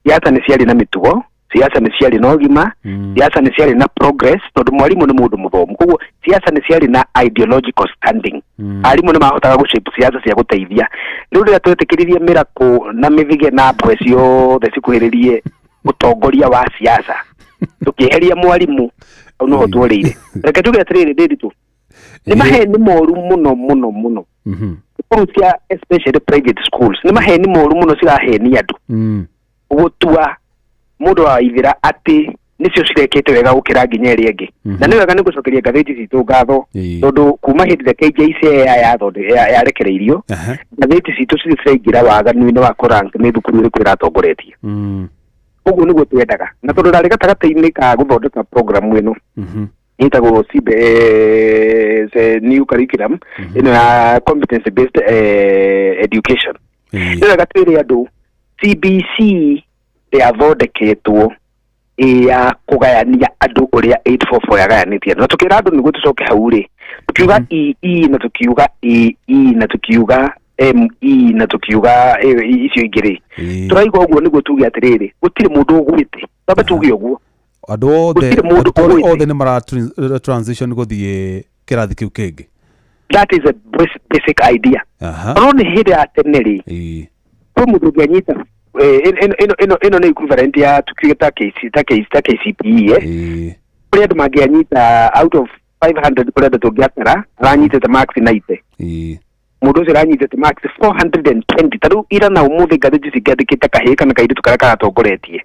siasa nĩ ciarĩ na mĩtugo, siasa nĩ ciarĩ na ũgima, siasa nĩ ciarĩ na progress, tondũ mwarimũ nĩ mũndũ mũthomu. Koguo siasa nĩ ciarĩ na ideological standing. Arimũ nĩ mahotaga gũshape siasa cia gũteithia. Rĩu rĩrĩa twetĩkĩririe mĩrakũ na mĩthige na mbwe ciothe cikuhĩrĩrie ũtongoria wa siasa, tũkĩeheria mwarimũ, hau noho tuorĩire. Reke tuge atĩrĩrĩ, ndĩritũ nĩ maheni moru mũno mũno mũno. Cukuru cia, especially private schools, nĩ maheni moru mũno cirahenia andũ gũtua mũndũ wa ithira atĩ nĩcio cirekĩte wega gũkĩra nginya ĩrĩa ĩngĩ. Na nĩ wega nĩ gũcokeria ngathĩti citũ ngatho, tondũ kuma hĩndĩ ĩrĩa KJCA yarekereirio, ngathĩti citũ cirĩ ciraingĩra waganu-inĩ wa kũrank nĩ thukuru ĩrĩkũ ĩratongoretie. Ũguo nĩguo twendaga, na tondũ ndarĩ gatagatĩ-inĩ ka gũthondeka program ĩno ĩtagwo CB, new curriculum ĩno ya competence based education, nĩ wega twĩre andũ CBC yathondeketwo ĩ ya kũgayania andũ ũrĩa 844 yagayanĩtie andũ. Na tũkĩra andũ nĩguo tũcoke hau rĩ, tukiuga EE na tukiuga AE na tukiuga ME na tukiuga icio ingĩ rĩ, tũraiga ũguo nĩguo tuge atĩrĩrĩ, gũtirĩ mũndũ ũgwĩte. Twambe tuge ũguo. Andũ othe Gũtirĩ mũndũ arutwo ũgwĩte. Othe nĩ mara transition gũthiĩ kĩrathi kĩu kĩngĩ. That is a basic idea. No nĩ hĩndĩ ya tene rĩ, kwĩ mũndũ ũngĩanyita ĩno nĩ equivalent ya tukiuge ta KC ta KC ta KCPE, eh? Kũrĩ andũ mangĩanyita out of 500, kũrĩ andũ tũngĩatara aranyitĩte marks 90. Mũndũ ũcio aranyitĩte marks 420. Ta rĩu ira na ũmũthĩ ngathĩti cingĩandĩkĩte kahĩĩ kana kairĩtu karĩa karatongoretie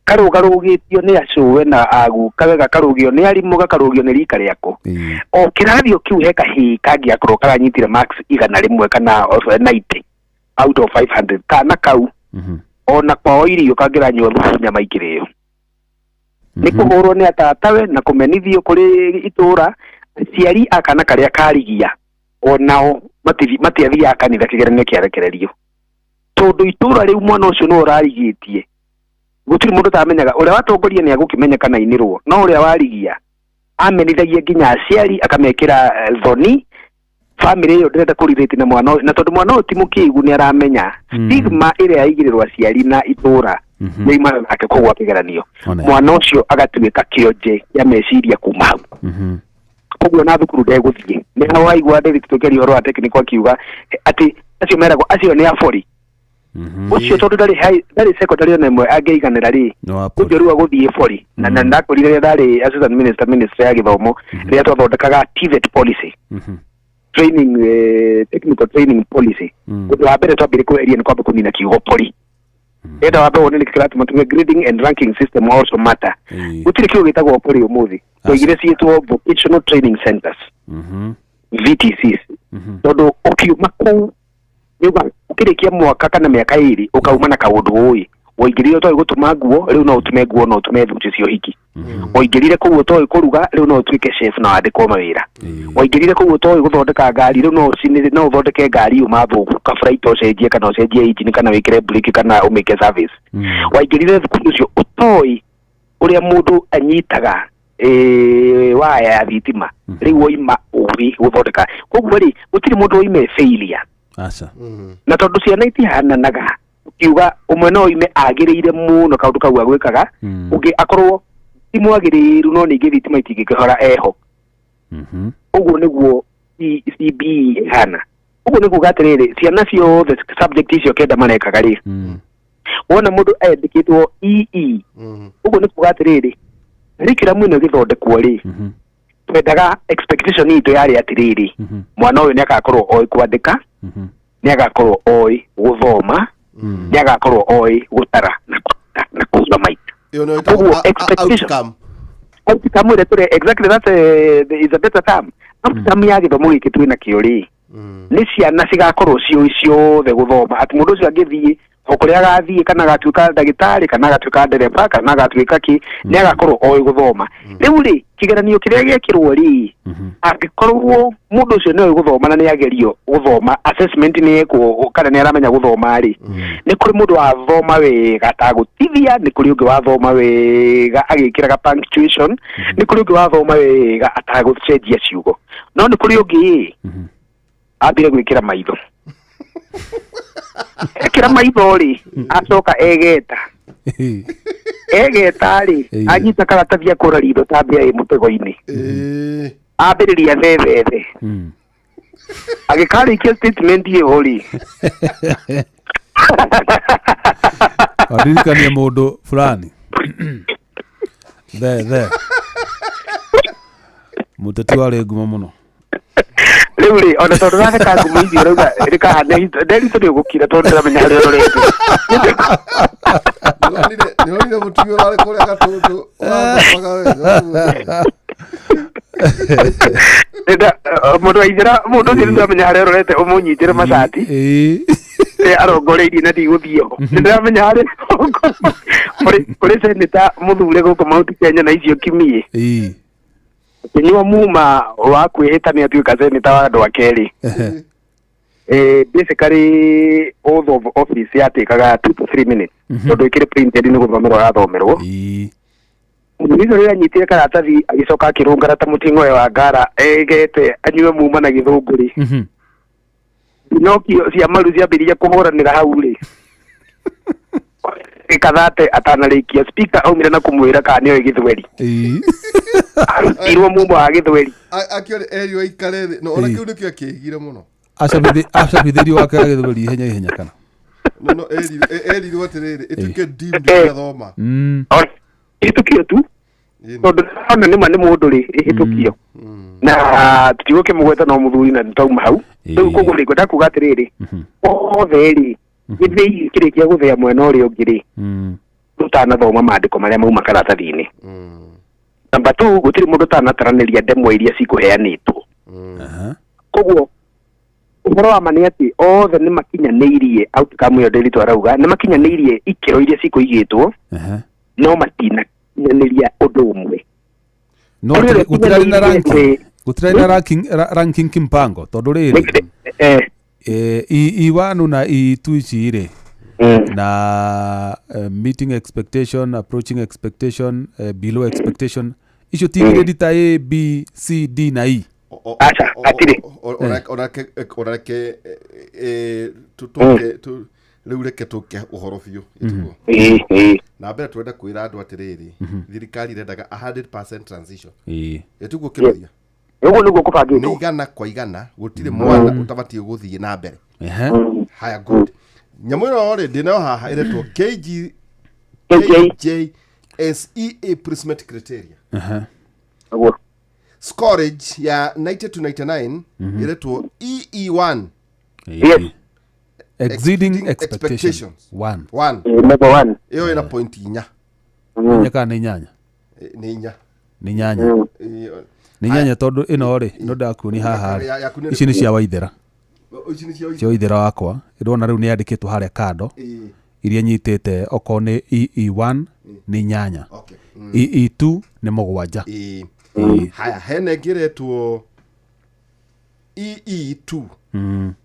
karũgarũgĩtio nĩ acũwe na agukawe, gakarũgio nĩ arimũ, gakarũgio nĩ rika rĩako. O kĩrathi o kĩu he kahĩĩ kangĩakorwo karanyitire marks 100 kana 90 out of 500. Kana kau ona kwao irio kangĩranyua thubu nyama ikĩrĩo nĩ kũhũrwo nĩ atatawe na kũmenithio kũrĩ itũra. Aciari a kana karĩa karigia onao matiathiaga kanitha kĩgeranio kĩarekererio, tondũ itũra rĩu mwana ũcio nĩwe ũrarigĩtie. Gũtirĩ mũndũ ũtamenyaga ũrĩa watongoria nĩ agũkĩmenyeka na inĩrwo, no ũrĩa warigia amenithagia nginya aciari akamekĩra thoni. Family ĩyo ndĩrenda kũrirĩti na mwana ũyũ, na tondũ mwana ũyũ ti mũkĩgu nĩ aramenya stigma ĩrĩa yaigĩrĩrwo aciari na itũra nĩimana nake kũgwa kĩgeranio. One. Mwana ũcio agatuĩka kĩonje kĩa meciria kuma hau. Koguo na thukuru ndegũthiĩ. Nĩ hau waigua David tũkĩaria ũhoro wa technical akiuga atĩ acio meragwo acio nĩ abori. Ũcio tondũ ndarĩ ndarĩ secondary ona ĩmwe angĩiganĩra rĩ, Nĩ wa pori. ũcio rĩu agũthiĩ bori. Na ndakorire rĩrĩa ndarĩ assistant minister, ministry ya gĩthomo, rĩrĩa twathondekaga TVET policy, training, technical training policy, ũndũ wa mbere twambire kweheria nĩ kwamba kũnina kiugo pori. Enda wambe wone nĩkĩ kĩratũma tuge grading and ranking system also matter. Gũtirĩ kiugo gĩtagwo pori ũmũthĩ. Twaigire ciĩtwo vocational training centers, VTCs, tondũ ũkiuma kũu nĩuga ũkĩrĩkia mwaka kana mĩaka 2 ũkauma na kaũndũ ũĩ. Waingĩrire ũtoĩ gũtuma nguo, rĩu no ũtume nguo, no ũtume thuti cia ũhiki. Waingĩrire kũu ũtoĩ kũruga, rĩu no ũtuĩke chef na wandĩkwo mawĩra. Waingĩrire kũu ũtoĩ gũthondeka ngari, rĩu no ũcinĩre, no ũthondeke ngari yuma thũku, kaburaita ũcenjie kana ũcenjie engine kana wĩkĩre brake kana ũmĩke service. Waingĩrire thukuru ũcio ũtoĩ ũrĩa mũndũ anyitaga waya ya thitima, rĩu waima ũĩ gũthondeka. Koguo rĩ, gũtirĩ mũndũ waime failure. Aca. Na tondũ ciana itihananaga, ukiuga ũmwe no oime agĩrĩire mũno kaũndũ kau agwĩkaga, ũngĩ akorwo ti mwagĩrĩru, no ningĩ thitima itingĩkĩhora eho. Ũguo nĩguo CBE ĩhana. Ũguo nĩ kuga atĩrĩrĩ, ciana ciothe subject icio kenda marekaga rĩ, wona mũndũ endĩkĩtwo EE, ũguo nĩ kuga atĩrĩrĩ, curriculum ĩno ĩgĩthondekwo rĩ, twendaga expectation itũ yarĩ atĩrĩrĩ, mwana ũyũ nĩ agakorwo oĩ kwandĩka, nĩ agakorwo oĩ gũthoma, nĩ agakorwo oĩ gũtara na kuga maita. Ĩyo nĩyo ĩtagwo Ũguo expectation. Outcome. Outcome ĩrĩa tũre, exactly, that's is a better term. Outcome ya gĩthomo gĩkĩ twĩ nakĩo rĩ, nĩ ciana cigakorwo ciũĩ ciothe gũthoma, atĩ mũndũ ũcio angĩthiĩ o kũrĩa agathiĩ, kana agatuĩka ndagĩtarĩ, kana agatuĩka ndereba, kana agatuĩka kĩ, nĩ agakorwo oĩ gũthoma. Rĩu rĩ, kĩgeranio kĩrĩa gĩekĩrwo rĩ, angĩkorwo mũndũ ũcio nĩ oĩ gũthoma na nĩ agerio gũthoma, assessment nĩ yekwo kana nĩ aramenya gũthoma rĩ, nĩ kũrĩ mũndũ wathoma wega atagũtithia, nĩ kũrĩ ũngĩ wathoma wega agĩkĩraga punctuation, nĩ kũrĩ ũngĩ wathoma wega atagũcenjia ciugo, no nĩ kũrĩ ũngĩ ĩ ambire gwĩkĩra maitho. Ekĩra maitho rĩ, acoka egeta egeta rĩ, anyita karatathi akũra ritho ta mbĩa ĩ mũtego-inĩ, ambĩrĩria thethethe, agĩkarĩkia statement ĩyo rĩ. Waririkania mũndũ fulani the the mũteti warĩ ngumo mũno. Rĩu rĩ, ona tondũ ratheka ngumo icio rauga rĩkahana nderitũ nĩ ũgũkira tondũ ndĩramenya harĩa ũrorete. Nĩwonire mũtumia ũrarĩ kũrĩa Gatũndũ ũrathomaga wega? Mũndũ waithĩra mũndũ ũcio nĩndĩramenya harĩa ũrorete ũmũnyitĩre macati. Arongoreirie na ndigũthiĩ ho, nĩndĩramenya harĩa kũrĩ seneta mũthure gũkũ Mount Kenya na icio kimie kĩnyua muma wa kwĩhĩta nĩ atuĩka seneta wa andũ a kerĩ. Basically oath of office yatĩkaga 2 to 3 minutes tondũ ĩkĩrĩ printed, nĩ gũthomerwo arathomerwo. Mũthuri rĩrĩa anyitire karatathi agĩcoka akĩrũngara ta mũting'oe wa ngara egete anyue muma na gĩthũngũ rĩ, Pinocchio cia maru ciambĩrĩria kũhũranĩra hau rĩ, ĩkathate atanarĩkia speaker aumire na kũmwĩra kana nĩoĩ gĩthweri. Arutirwo mumo wa gĩthweri. Akĩore erirwo aikare thĩ no ona kĩu nĩkĩo akĩigire mũno. Acabithĩrio wake gĩthweri ihenya ihenya kana? No erirwo atĩrĩrĩ, ĩtuĩke deemed ũrĩa Ona ĩhĩtũkio tu, tondũ ona nĩma nĩ mũndũ rĩ, ĩhĩtũkio. Na tũtigũkĩmũgweta no mũthuri na nĩtwauma hau. Rĩu koguo rĩ, ngwenda kuga atĩrĩrĩ, othe rĩ, gĩthĩi kĩrĩkia gũthĩa mwena ũrĩa ũngĩ rĩ, tũtanathoma maandĩko marĩa mauma karatathi-inĩ. Namba 2, gũtirĩ mũndũ ũtanataranĩria ndemwa iria cikũheanĩtwo. Koguo ũhoro wa ma nĩ atĩ othe nĩ makinyanĩirie outcome ĩyo Ndĩritũ arauga, nĩ makinyanĩirie ikĩro iria cikũigĩtwo, no matinakinyanĩria ũndũ ũmwe. No gũtirarĩ na ranking, gũtirarĩ na ranking, ranking kimpango tondũ rĩrĩ E1 na E2 ici rĩ, na meeting expectation, approaching expectation, below expectation, icio ti grade ta A, B, C, D na E. Aca, hatirĩ. Onake tũke rĩu, reke tũke ũhoro biũ ĩtiguo. Na mbere twenda kwĩra andũ atĩrĩrĩ, thirikari irendaga 100% transition. Ĩtiguo kĩroria. Ũguo nĩguo kũbangĩtwo. Nĩ igana kwa igana, gũtirĩ mwana ũtabatiĩ gũthiĩ na mbere. Haya, good. Nyamũ ĩno rĩ, ndĩnayo haha ĩretwo KG KJSEA placement criteria. Ũguo. Scorage ya 90 to 99 ĩretwo EE1. Yes. Exceeding expectations. 1. 1. Level 1. Ĩyo ĩna point 4. Inya kana nĩ inyanya? Nĩ inya. Nĩ inyanya. Nĩ inyanya tondũ ĩno rĩ, ĩno ndakuonia haha rĩ. Ici nĩ cia Waithera. Ici nĩ cia Cia Waithera wakwa. Ĩrona rĩu nĩ yandĩkĩtwo harĩa kando. Iria nyitĩte okorwo nĩ EE1 nĩ inyanya. EE2 nĩ 7. Haya, hena ĩngĩ ĩretwo EE2.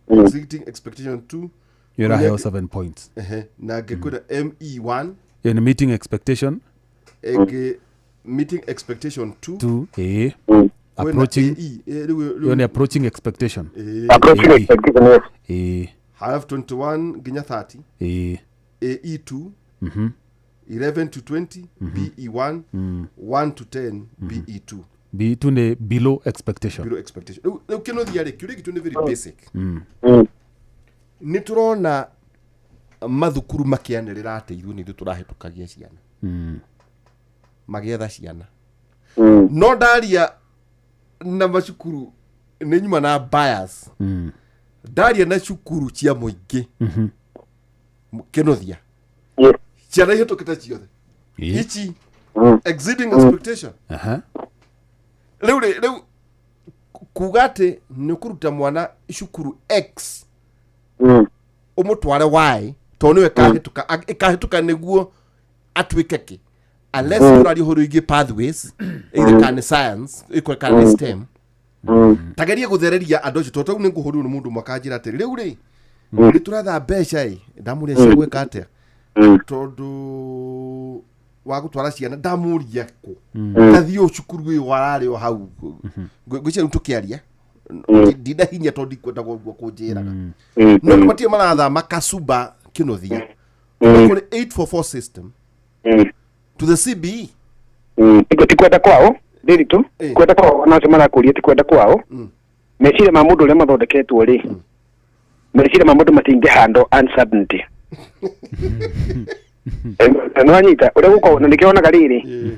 Exceeding expectation 2. Ĩyo ĩraheo 7 points. Na ĩngĩ kwĩna ME1. Ĩyo nĩ meeting expectation. Ĩngĩ meeting expectation 2. 2. Approaching. Ĩyo nĩ approaching expectation. Approaching expectation, yes. Half 21 nginya 30. AE2. 11 to 20, BE1, 1 to 10, BE2. BE2 nĩ below expectation. Below expectation. Rĩu kĩnothia rĩ, kĩũria gitũ nĩ very basic. Nĩ tũrona mathukuru makĩanĩrĩra atĩ ithuĩ nĩ ithuĩ tũrahĩtũkagia ciana. Magĩetha ciana. No ndaria na macukuru nĩ nyuma na bias. Ndaria na cukuru cia mũingĩ. Kĩnothia. Ciana ihĩtũkĩte ciothe. Ici exceeding expectation. Rĩu rĩu kuga atĩ nĩ ũkũruta mwana cukuru X ũmũtware Y tondũ nĩwe ĩkahĩtũka, ĩkahĩtũka nĩguo atuĩke kĩ, unless ũraria ũhoro wĩgiĩ pathways, either kana science, ĩkorwo kana nĩ STEM. Tageria gũthereria andũ acio tondũ rĩu nĩ ngũhũrĩrwo nĩ mũndũ ũmwe akanjĩra atĩrĩ, rĩu rĩ nĩ tũretha mbeca ĩ, ndamũria cia gwĩka atĩa, tondũ wa gũtwara ciana ndamũria kũ, ndathiĩ o cukuru ĩyo wararĩ o hau ngwĩciria rĩu tũkĩaria ndinda hinya tondũ ndikwenda guo kũnjĩraga. No nĩ matirĩ marathama Kasuba Kĩnuthia kũrĩ 844 system to the CBE. Ti kwenda kwao Ndĩritũ, kwenda kwao ona acio marakũria ti kwenda kwao. Meciria ma mũndũ ũrĩa mathondeketwo rĩ, meciria ma mũndũ matingĩhandwo uncertainty. Nĩwanyita ũrĩa gũkoragwo na nĩkĩo wonaga rĩrĩ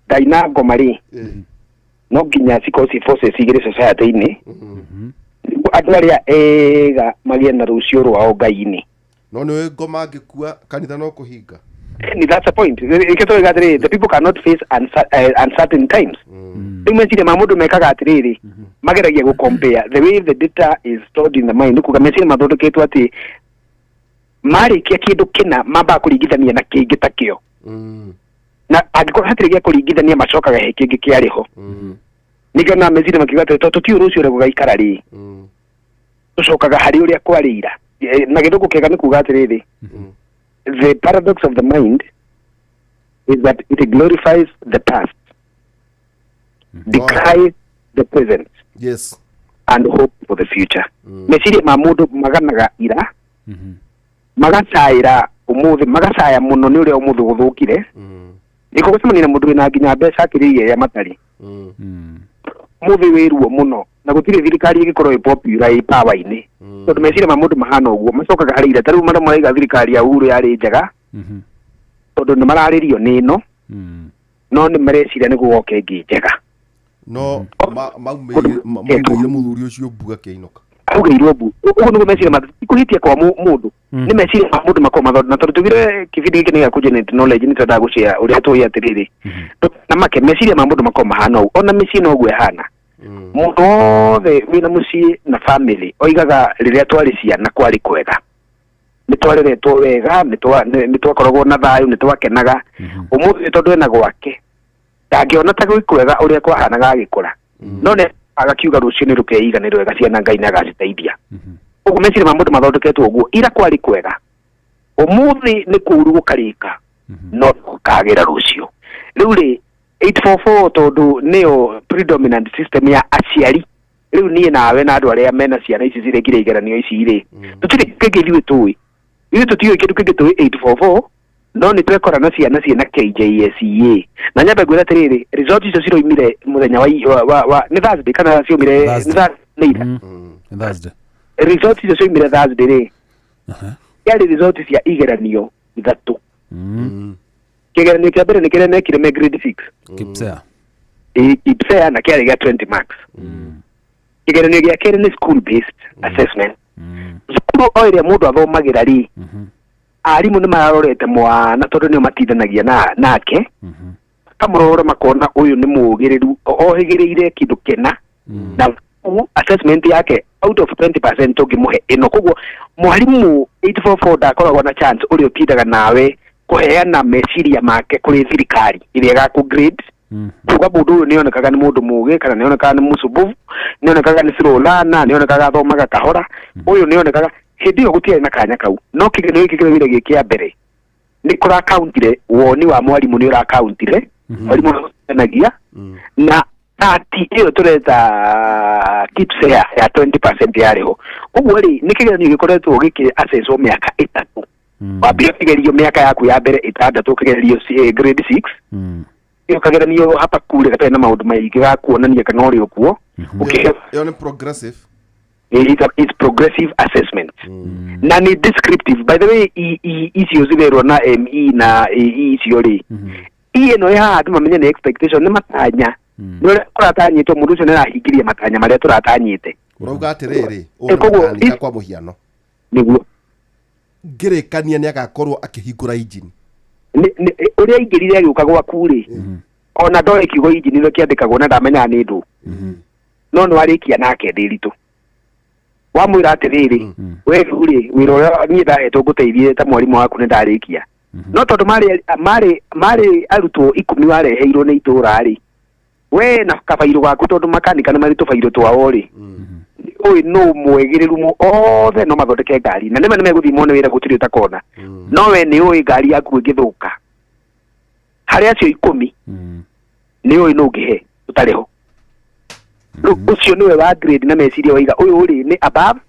Ngai na ngoma rĩ, no nginya cikorwo ci forces igĩrĩ society-inĩ, andũ arĩa ega magĩe na rũciũ rwao Ngai-inĩ. No nĩ ngoma angĩkua kanitha no kũhinga. That's the point. Ĩkĩo tũrauga atĩrĩrĩ, the people cannot face uncertain times. Rĩu meciria ma mũndũ mekaga atĩrĩrĩ, mageragia gũ compare the way the data is stored in the mind, kuga meciria mathondeketwo atĩ marĩkia kĩndũ kĩna mambaga kũringithania na kĩngĩ ta kĩo. Na angĩkorwo hatirĩ gĩa kũringithania macokaga he kĩngĩ kĩarĩ ho. Nĩkĩo na meciria makiuga atĩrĩ, tondũ tũtiũĩ rũciũ ũrĩa gũgaikara rĩ, tũcokaga harĩ ũrĩa kwarĩ ira. Na gĩthũngũ kĩega nĩ kuga atĩrĩrĩ, the paradox of the mind is that it glorifies the past, decries the present, yes, and hope for the future. Meciria ma mũndũ maganaga ira, magacaĩra ũmũthĩ, magacaya mũno nĩ ũrĩa ũmũthĩ gũthũkire. Nĩkĩo gũcemania na mũndũ wĩna nginya mbeca akĩrĩire arĩa matarĩ. Ũmũthĩ wĩ ruo mũno, na gũtirĩ thirikari ĩngĩkorwo ĩ popular ĩ power-inĩ, tondũ meciria ma mũndũ mahana ũguo, macokaga harĩ ira. Ta rĩu marĩa maraiga thirikari ya Uhuru yarĩ njega, tondũ nĩ mararĩrio nĩ ĩno, no nĩ mareciria nĩ gũgoka ĩngĩ njega. No maumĩire mũthuri ũcio mbu akĩinũka. Augĩirwo mbu. Ũguo nĩguo meciria ma ti kũhĩtia kwa mũndũ, nĩ meciria ma mũndũ makorwo mathondeka. Na tondũ tugire kĩbindi gĩkĩ nĩ gĩa kũ-generate knowledge, nĩ twendaga gũshare ũrĩa tũĩ atĩrĩrĩ na make meciria ma mũndũ makorwo mahana ũguo, ona mĩciĩ noguo ĩhana. Mũndũ wothe wĩna mũciĩ na family oigaga rĩrĩa twarĩ ciana kwarĩ kwega, nĩ twareretwo wega, nĩ twakoragwo na thayũ, nĩ twakenaga. Ũmũthĩ tondũ ena gwake ndangĩona ta gwĩ kwega ũrĩa kwahanaga agĩkũra, no nĩ agakiuga rũciũ nĩ rũkeiganĩrwo wega, ciana Ngai nĩ agaciteithia. Ũguo meciria ma mũndũ mathondeketwo ũguo, ira kwarĩ kwega, ũmũthĩ nĩ kũũru gũkarĩka, no gũkagĩra rũciũ. Rĩu rĩ 844 tondũ nĩyo predominant system ya aciari rĩu, niĩ nawe na andũ arĩa mena ciana ici cirekire igeranio ici rĩ, tũtirĩ kĩngĩ ithuĩ tũĩ, ithuĩ tũtiũĩ kĩndũ kĩngĩ tũĩ 844, no nĩ twekora na ciana ciĩna KJSEA. Na nyambe ngwĩra atĩrĩrĩ, result icio ciroimire mũthenya wa nĩ Thursday kana ciomire? Thursday. Nĩ Thursday, nĩ ira. Nĩ Thursday. Result icio cioimire Thursday rĩ, yarĩ result cia igeranio ithatũ. Kĩgeranio kĩa mbere nĩ kĩrĩa mekire me grade 6. KPSEA. KPSEA, na kĩarĩ gĩa 20 marks. Kĩgeranio gĩa kerĩ nĩ school based assessment, cukuru o ĩrĩa mũndũ athomagĩra rĩ, arimũ nĩ mararorete mwana tondũ nĩo matindanagia na nake, kamũrora makona ũyũ nĩ mũũgĩrĩru, ohĩgĩrĩire kĩndũ kĩna, na koguo assessment yake out of 20% ũngĩmũhe ĩno. Koguo mwarimũ 844 ndakoragwo na chance ũrĩa ũtindaga nawe kũheana meciria make kũrĩ thirikari ĩrĩa ĩgakũ grade, kuga mũndũ ũyũ nĩonekaga nĩ mũndũ mũgĩ, kana nĩonekaga nĩ mũcumbubu, nĩonekaga nĩ slow learner, nĩonekaga athomaga kahora, ũyũ nĩonekaga. Hĩndĩ ĩyo gũtiarĩ na kanya kau, no kĩgeranio gĩkĩ kĩraumire gĩ kĩa mbere nĩ kũrakauntire woni wa mwarimũ, nĩ ũrakauntire mwarimũ nĩagenagia na ati ĩyo tũreta KPSEA ya 20% yarĩ ho. Ũguo rĩ, nĩ kĩgeranio gĩkoretwo gĩkĩ assesswo mĩaka 3. Wambire ũkĩgerio mĩaka yaku ya mbere 6, ũkĩgerio grade 6, ĩyo kageranio hapa kure gatarĩ na maũndũ maingĩ ga kuonania kana ũrĩ ũkuo. Ũkĩheo. Ĩyo nĩ progressive. It's progressive assessment na nĩ descriptive, by the way. Icio cigerwo na ME na AE icio rĩ, I ĩno ĩ haha andũ mamenye nĩ expectation, nĩ matanya, nĩ ũrĩa kũratanyĩtwo mũndũ ũcio nĩ arahingiria matanya marĩa tũratanyĩte. Ũrauga atĩrĩrĩ, Koguo ũnamakanika kwa mũhiano, nĩguo ngĩrĩkania nĩ agakorwo akĩhingũra injini. Ũrĩa aingĩrire agĩũka gwaku rĩ, ona ndoĩ kiugo injini nĩ kĩandĩkagwo na ndamenyaga nĩ ndũ, no nĩ warĩkia nake ndĩritũ wamwĩra atĩrĩrĩ, we rĩu rĩ, wĩra ũrĩa niĩ ndahetwo ngũteithie ta mwarimũ waku nĩ ndarĩkia, no tondũ marĩ arutwo 10 wareheirwo nĩ itũra rĩ, we na kabairũ gaku, tondũ makanika nĩ marĩ tũbairũ twao rĩ, ũyũ nũ mwegĩrĩru othe no mathondeke ngari na nĩma nĩmegũthiĩ mone wĩra, gũtirĩ ũtakona, no we nĩ ũĩ ngari yaku ĩngĩthũka harĩ acio 10, nĩ ũĩ nũ ũngĩhe ũtarĩ ho. Rĩu ũcio nĩwe wa grade na meciria waiga ũyũ rĩ nĩ above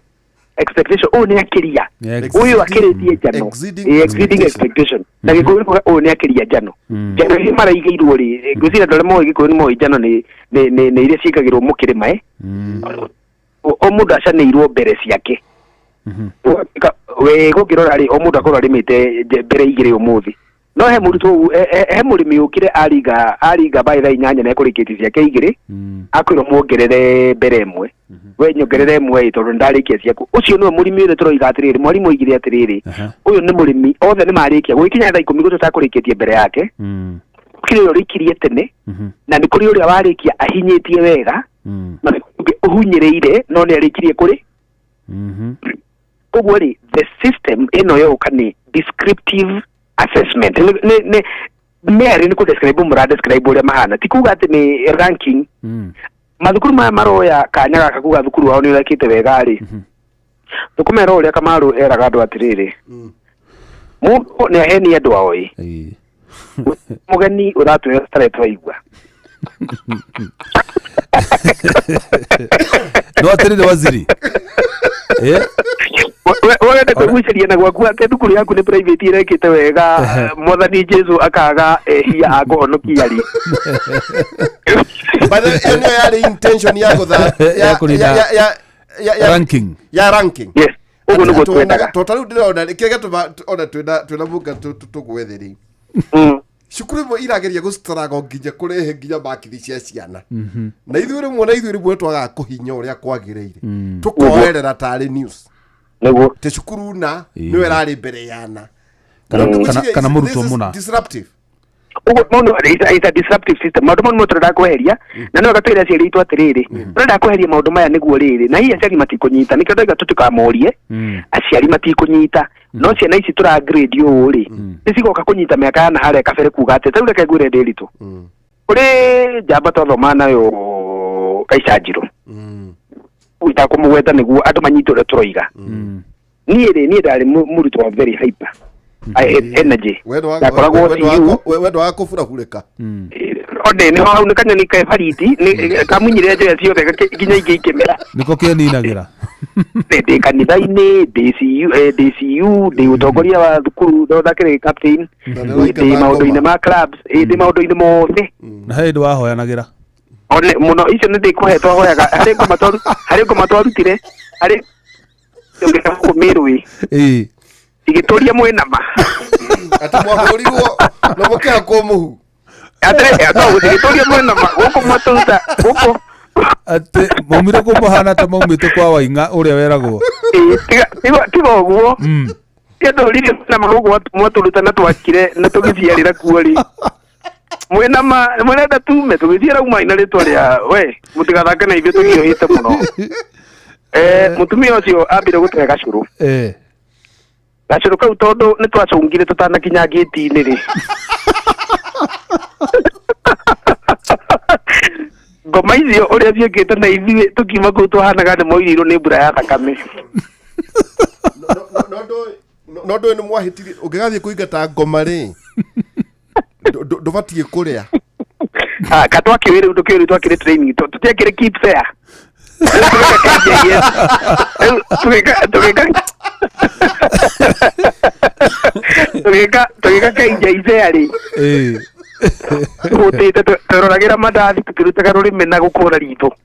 expectation, ũyũ nĩ akĩria, ũyũ akĩrĩtie njano. Exceeding Exceeding expectation. Na gĩkũyũ nĩ kuga ũyũ nĩ akĩria njano. Njano iria maraigĩirwo rĩ, ngwĩciria andũ arĩa moĩ gĩkũyũ nĩ moĩ njano nĩ iria ciĩkagĩrwo mũkĩrĩma, o mũndũ acanĩirwo mbere ciake. Wega ũngĩrora rĩ, o mũndũ akorwo arĩmĩte mbere 2 ũmũthĩ, no he mũrutwo he mũrĩmi ũkire aringa by thaa 8 na ekũrĩkĩtie ciake 2, akwĩrwo muongerere mbere 1, we nyongerere 1 ĩ, tondũ ndarĩkia ciaku. Ũcio nĩwe mũrĩmi ũyũ tũroiga atĩrĩrĩ, mwarimũ oigire atĩrĩrĩ, ũyũ nĩ mũrĩmi, othe nĩ marĩkia gũgĩkinya thaa 10 gũtũ takũrĩkĩtie mbere yake, kĩrĩ ũrĩa ũrĩkirie tene, na nĩ kũrĩ ũrĩa warĩkia ahinyĩtie wega, na nĩ kũrĩ ũngĩ ũhunyĩrĩire no nĩ arĩkirie kũrĩ. Koguo rĩ, the system ĩno yoka nĩ descriptive assessment, nĩ merĩ nĩ kũ describe, mũra describe ũrĩa mahana, ti kuga atĩ nĩ ranking. Mathukuru maya maroya kanya gaka kuga thukuru wao nĩ ũrekĩte wega rĩ, tũkũmera ũrĩa Kamaru eraga andũ atĩrĩrĩ, mũndũ nĩ aheni andũ ao ĩ, mũgeni ũratwĩra tarĩ twaigua. No atĩrĩrĩ waziri. Wenda kwĩgucĩria na gwaku atĩ thukuru yaku nĩ private ĩrekĩte wega, mwathani Jesu akaga ehia a kũhonokia rĩ. By the way, ĩyo nĩyo yarĩ intention ya gũtha Ya kũnina ya ranking. Ya ranking. Yes, ũguo nĩguo twendaga. Tondũ rĩu ndĩrona kĩrĩa gĩatũma ona twĩna mũka tũgwethe rĩ. Cukuru imwe irageria gũcitarago nginya kũrehe nginya makithi cia ciana, na ithuĩ rĩmwe na ithuĩ rĩmwe twagaga kũhinya ũrĩa kwagĩrĩire, tũkoerera tarĩ news Nĩguo. te cukuru na Ĩĩ. nĩwe ĩrarĩ mbere yana. Kana mũrutwo mũna. Disruptive. Ũguo maũndũ, it's a disruptive system. Maũndũ mau nĩmo tũrenda kweheria, na nĩwega twĩre aciari aitũ atĩrĩrĩ, tũrenda kweheria maũndũ maya nĩguo rĩrĩ, na hihi aciari matikũnyita, nĩkĩo ndauga tũtikamorie. Aciari matikũnyita, no ciana ici tũra grade ũũ rĩ, nĩ cigoka kũnyita mĩaka ya na harĩa kabere, kuga atĩ tarĩu reke ngwĩre ndĩritũ kũrĩ njamba twathoma nayo gaicanjirũ, itakũmũgweta nĩguo andũ manyite ũrĩa tũroiga. Niĩ rĩ, niĩ ndarĩ mũrutwo wa very hyper, I had energy. Ndakoragwo CU. Wendo wa kũburahurĩka. One nĩho hau nĩ kanyoni ke bariti nĩ kamunyire njoya ciothe nginya ingĩ ikĩmera. Nĩko kĩninagĩra. Ndĩ kanitha-inĩ, ndĩ CU, ndĩ CU, ndĩ ũtongoria wa thukuru, ndakĩrĩ captain. Na nĩ ũraingata Ndĩ maũndũ-inĩ ngoma. ma clubs, ndĩ maũndũ-inĩ mothe. Na he hĩndĩ wahoyanagĩra? One mũno icio nĩ ndĩkũhe, twahoyaga harĩ ngoma twarutire harĩ tũngĩka gũkũ mĩrũĩ igĩtũria mwĩnama. Atĩ mwahũrirwo na mũkĩhakwo mũhu? Atĩrĩ, no gĩtũria mwĩnama gũkũ mwatũruta gũkũ. Atĩ maumire kũ mahana ta maumĩte kwa waing'a ũrĩa weragwo? Ĩĩ, tiga ũguo, tiatũririe mwĩnama gũkũ mwatũruta na twakire na tũgĩciarĩra kuo rĩ, mwĩnama mwĩrenda tume tũgĩciara uma na rĩtwa rĩa we mũtigathake na ithuĩ tũhiũhĩte mũno. Mũtumia ũcio ambire gũtũhe gacũrũ, gacũrũ kau tondũ nĩ twacũngire tũtanakinya ngĩti-inĩ rĩ, ngoma icio ũrĩa ciĩkĩte na ithuĩ tũkiuma kũu twahanaga nĩ moirĩirwo nĩ mbura ya thakame. No ndũĩ nĩ mwahĩtirie, ũngĩgathiĩ kũingata ngoma rĩ, ndũbatiĩ kũrĩa. Ah, ka twakĩũĩ rĩu, ndũkĩũĩ rĩu twakĩrĩ training, tũtiakĩrĩ keep fair. Rĩu tũgĩka KJS. Rĩu tũgĩka KJS rĩ, tũhũtĩte tũroragĩra mandathi tũkĩrutaga rũrĩmĩ na gũkũra ritho,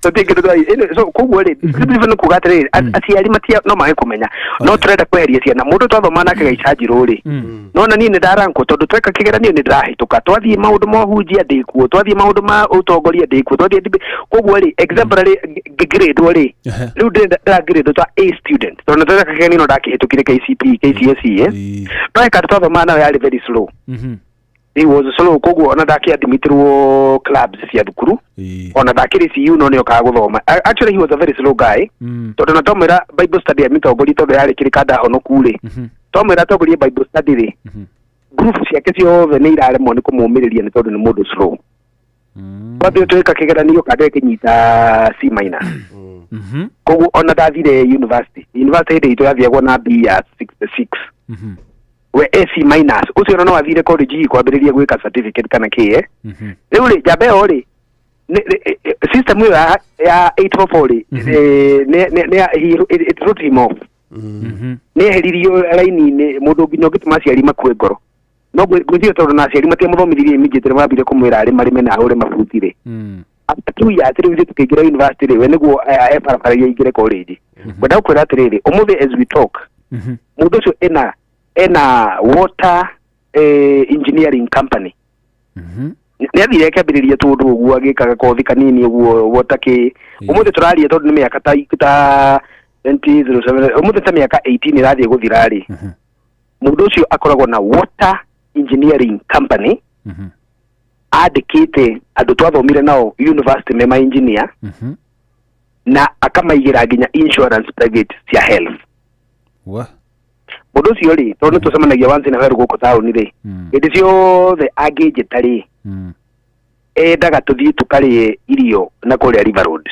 tũtingĩ so koguo rĩ, nĩ kuga atĩrĩrĩ, aciari matia no mage kũmenya, no tũrenda kweheria ciana. Mũndũ twathoma nake gaicanjirũ rĩ, no na niĩ nĩ ndarankwo tondũ tweka kĩgeranio nĩ ndĩrahĩtũka, twathiĩ maũndũ ma ũhunjia ndĩkuo, twathiĩ maũndũ ma ũtongoria ndĩkuo, twathiĩ koguo rĩ, exemplary ngĩgrade rĩ, rĩu ndĩrenda ndĩragrade ta A student tondũ nĩ tweka kĩgeranio no ndakĩhĩtũkire KCPE, KCSE, no eka twathoma nayo yarĩ very slow. He was slow, koguo ona ndakĩadmitirwo clubs cia thukuru, ona ndakĩrĩ CU, no nĩokaga gũthoma. Actually he was a very slow guy, tondũ na twamwĩra Bible study amĩtongorie, tondũ yarĩ kĩrĩ ndahonoku rĩ, twamwĩra atongorie Bible study rĩ, group ciake ciothe nĩ iraremwo nĩ kũmũmĩrĩria nĩ tondũ nĩ mũndũ slow. Twathiĩ twĩka kĩgeranio kanda ĩkĩnyita C minus, koguo ona ndathire university. University hĩndĩ itũ yathiagwo na B ya 66, we A C minus ũcio ona no athire college hihi kwambĩrĩria gwĩka certificate kana kĩ. Rĩu rĩ, njamba ĩyo rĩ, system ĩyo ya 844 rĩ, nĩ it wrote him off. Nĩ eheririo raini-inĩ, mũndũ nginya ũngĩtũma aciari makue ngoro, no ngwĩciria tondũ na aciari matiamũthomithirie immediately, mambire kũmwĩra arĩ marĩme na ahũre mabuti rĩ, after 2 years rĩu ithuĩ tũkĩingĩra university rĩ, we nĩguo e barabara aingĩre college. Ngwenda gũkwĩra atĩrĩrĩ, ũmũthĩ as we talk, mũndũ ũcio ena water engineering company. Nĩ athire akĩambĩrĩria tũndũ ũguo agĩkaga kothi kanini ũguo water kĩ. Ũmũthĩ tũraria, tondũ nĩ mĩaka ta 2007, ũmũthĩ ta mĩaka 18 ĩrathiĩ gũthira rĩ, mũndũ ũcio akoragwo na water engineering company, andĩkĩte andũ twathomire nao university me ma engineer, na akamaigĩra nginya insurance private cia health. Wa. Mũndũ ũcio rĩ, tondũ nĩ tũcemanagia once in a while gũkũ taũni rĩ, hĩndĩ ciothe angĩnjĩta rĩ, endaga tũthiĩ tũkarĩe irio na kũrĩa River Road.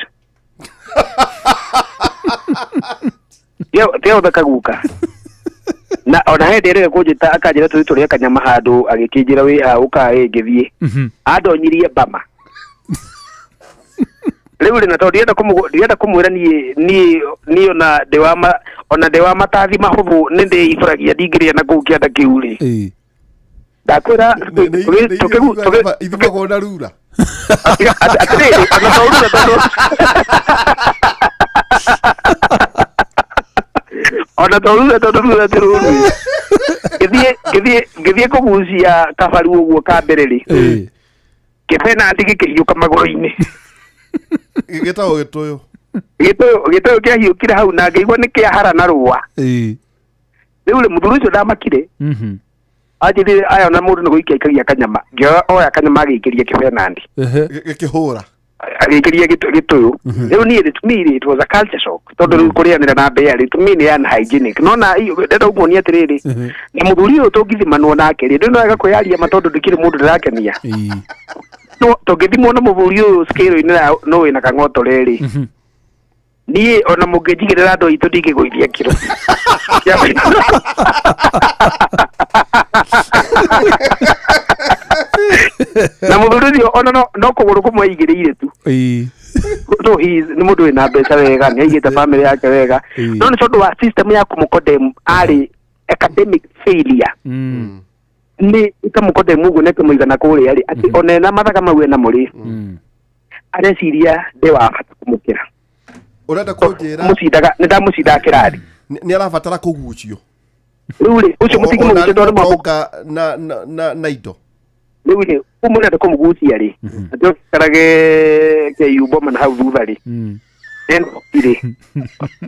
Tiaũthaka guka na ona hĩndĩ ĩrĩa kũnjĩta akanjĩra tũthiĩ tũrĩe kanyama handũ, agĩkĩnjĩra wĩ ha ũka ĩ ngĩthiĩ, andonyirie mbama rĩu rĩ, na tondũ ndienda kũmwĩra niĩ ona ndĩ wa ona ndĩ wa matathi mahũthũ nĩ ndĩibũragia ndingĩrĩa na kũu kĩanda kĩu rĩ, ndakwĩra. Ithimagwo na rura. Atĩrĩrĩ, ona to rura, tondũ ona to rura, tondũ rura ti rũru. Ngĩthiĩ Ngĩthiĩ kũgucia kabaru ũguo ka mbere rĩ, kĩbenati gĩkĩhiũka magũrũ-inĩ. Gĩtagwo gĩtũyũ. Gĩtũyũ kĩahiũkire hau na ngĩigua nĩ kĩahara na rũa. Rĩu rĩ, mũthuri ũcio ndamakire, anjĩrire aya ona mũndũ nĩ gũikia aikagia kanyama, ngĩoya oya kanyama agĩikĩria kĩbenandi. Gĩkĩhũra. Agĩikĩria gĩtũyũ. Rĩu niĩ rĩ, to me rĩ, it was a culture shock, tondũ rĩu kũrĩanĩra na mbea rĩ, to me nĩ unhygienic. No na ndenda kuonia atĩrĩrĩ, na mũthuri ũyũ tũngithimanwo nake rĩ, ndĩ no wega kwĩyaria ma, tondũ ndikĩrĩ mũndũ ndĩrakenia. No tũngĩthimwo na mũthuri ũyũ scale-inĩ ya no wĩna kang'otore rĩ, niĩ ona mũngĩnjigĩrĩra andũ aitũ ndingĩgũithia kiro. Na mũthuri ũcio ona no kũgũrũ kũmwe aigĩrĩire tu. No he is, nĩ mũndũ wĩna mbeca wega, nĩ aigĩte family yake wega, no nĩ tondũ wa system ya kũmũkondem arĩ academic failure, nĩ ĩkamũkondem ũguo na ĩkamũigana kũrĩa rĩ, atĩ ona ena mathaga mau ena mũrĩ, areciria ndĩ wa bata kũmũkĩra. Ũrenda kũnjĩra Mũcindaga, nĩ ndamũcindaga kĩrathi. Nĩ arabatara kũgucio. Rĩu rĩ, ũcio mũtingĩmũgucia tondũ nĩ Mũtonga na indo. Rĩu rĩ, ũmwe ũrenda kũmũgucia rĩ, atĩ ũikarage kĩyumbo mana hau thutha rĩ, rĩ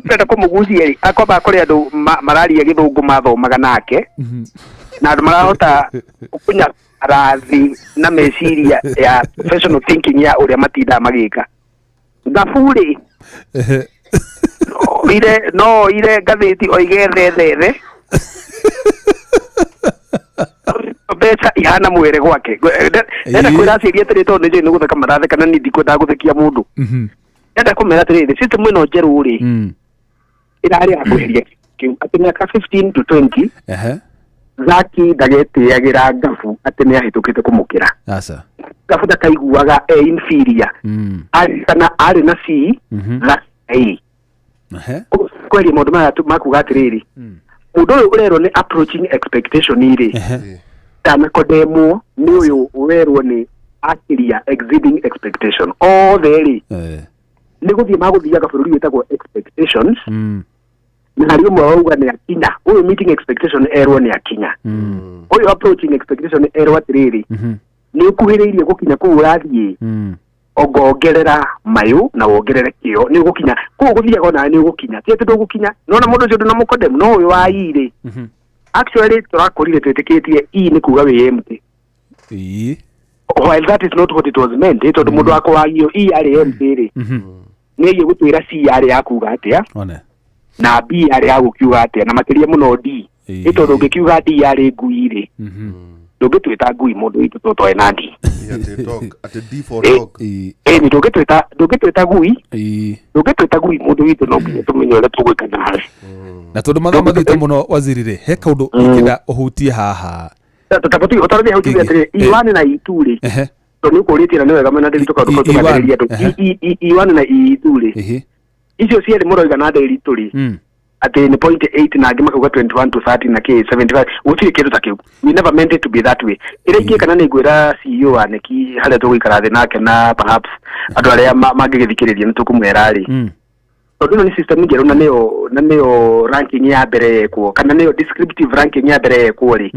ũrenda kũmũgucia rĩ, akwamba kũrĩ andũ mararia gĩthũngũ mathomaga nake, na andũ marahota kũnya rathi na meciria ya professional thinking ya ũrĩa matindaga magĩka ngabu rĩ, ire no ire ngathĩti oige thethethe mbeca ihana mwere gwake. Ndenda kwĩra aciari atĩrĩ, tondũ nĩ njũĩ nĩ gũtheka maratheka na niĩ ndikwendaga gũthekia mũndũ, ndenda kũmera atĩrĩrĩ, system ĩno njerũ rĩ, ĩrarĩ ya kweheria kĩu atĩ mĩaka 15 to 20, Zaki ndagetĩagĩra ngabu atĩ nĩ ahĩtũkĩte kũmũkĩra. Aca. Ngabu ndakaiguaga e inferior. Arĩ kana arĩ na C, na A. Kweria maũndũ maya makuga atĩrĩrĩ, mũndũ ũyũ ũrerwo nĩ approaching expectation rĩ, ndanakodemwo nĩ ũyũ werwo nĩ akĩria exceeding expectation othe rĩ, nĩ gũthiĩ magũthiaga bũrũri wĩtagwo expectations, na harĩ ũmwe wauga nĩ akinya, ũyũ meeting expectation erwo nĩ akinya, ũyũ approaching expectation erwo atĩrĩrĩ, nĩ ũkuhĩrĩirie gũkinya kũu ũrathiĩ, ongongerera mayũ na wongerere kĩo, nĩ ũgũkinya kũu ũgũthiaga, onawe nĩ ũgũkinya, ti atĩ ndũgũkinya. Nona mũndũ ũcio ndũnamũkondem, no ũyũ wa I rĩ, actually tũrakũrire twĩtĩkĩtie I nĩ kuga wĩ empty, while that is not what it was meant, tondũ mũndũ wa kũwagio I arĩ empty rĩ, nĩ agiĩ gũtwĩra C yarĩ ya kuga atĩa, One. na B yarĩ ya gũkiuga atĩa, na makĩria mũno D. Ĩ tondũ ũngĩkiuga D yarĩ ngui rĩ, ndũngĩtwĩta ngui mũndũ witũ tũtoe na D. Atĩ dog, atĩ D for dog. Ĩni ndũngĩtwĩta ngui, ndũngĩtwĩta ngui mũndũ witũ, no nginya tũmenye ũrĩa tũgwĩka nawe. Na tondũ mathaa mathiĩte mũno, waziri rĩ, he kaũndũ ingĩenda ũhutie haha. Ũtarathiĩ hau njuge atĩrĩ, E1 na E2 rĩ, tondũ nĩ ũkũrĩtie na nĩ wega mwena ndĩritũ kaũndũ kau E1, tũgathĩrĩria andũ. E1 na E2 rĩ, icio cierĩ mũroiga na ndĩritũ rĩ, atĩ nĩ point 8 na angĩ makauga 21 to 30 na kĩ 75, gũtirĩ kĩndũ ta kĩu. We never meant it to be that way. Ĩrĩa ingĩka na nĩ ngwĩra CEO wa neki harĩa tũgũikara thĩ nake, na perhaps andũ arĩa mangĩgĩthikĩrĩria nĩ tũkũmwĩra rĩ, tondũ ĩno nĩ system njerũ na nĩyo ranking ya mbere yekwo, kana nĩyo descriptive ranking ya mbere yekwo rĩ,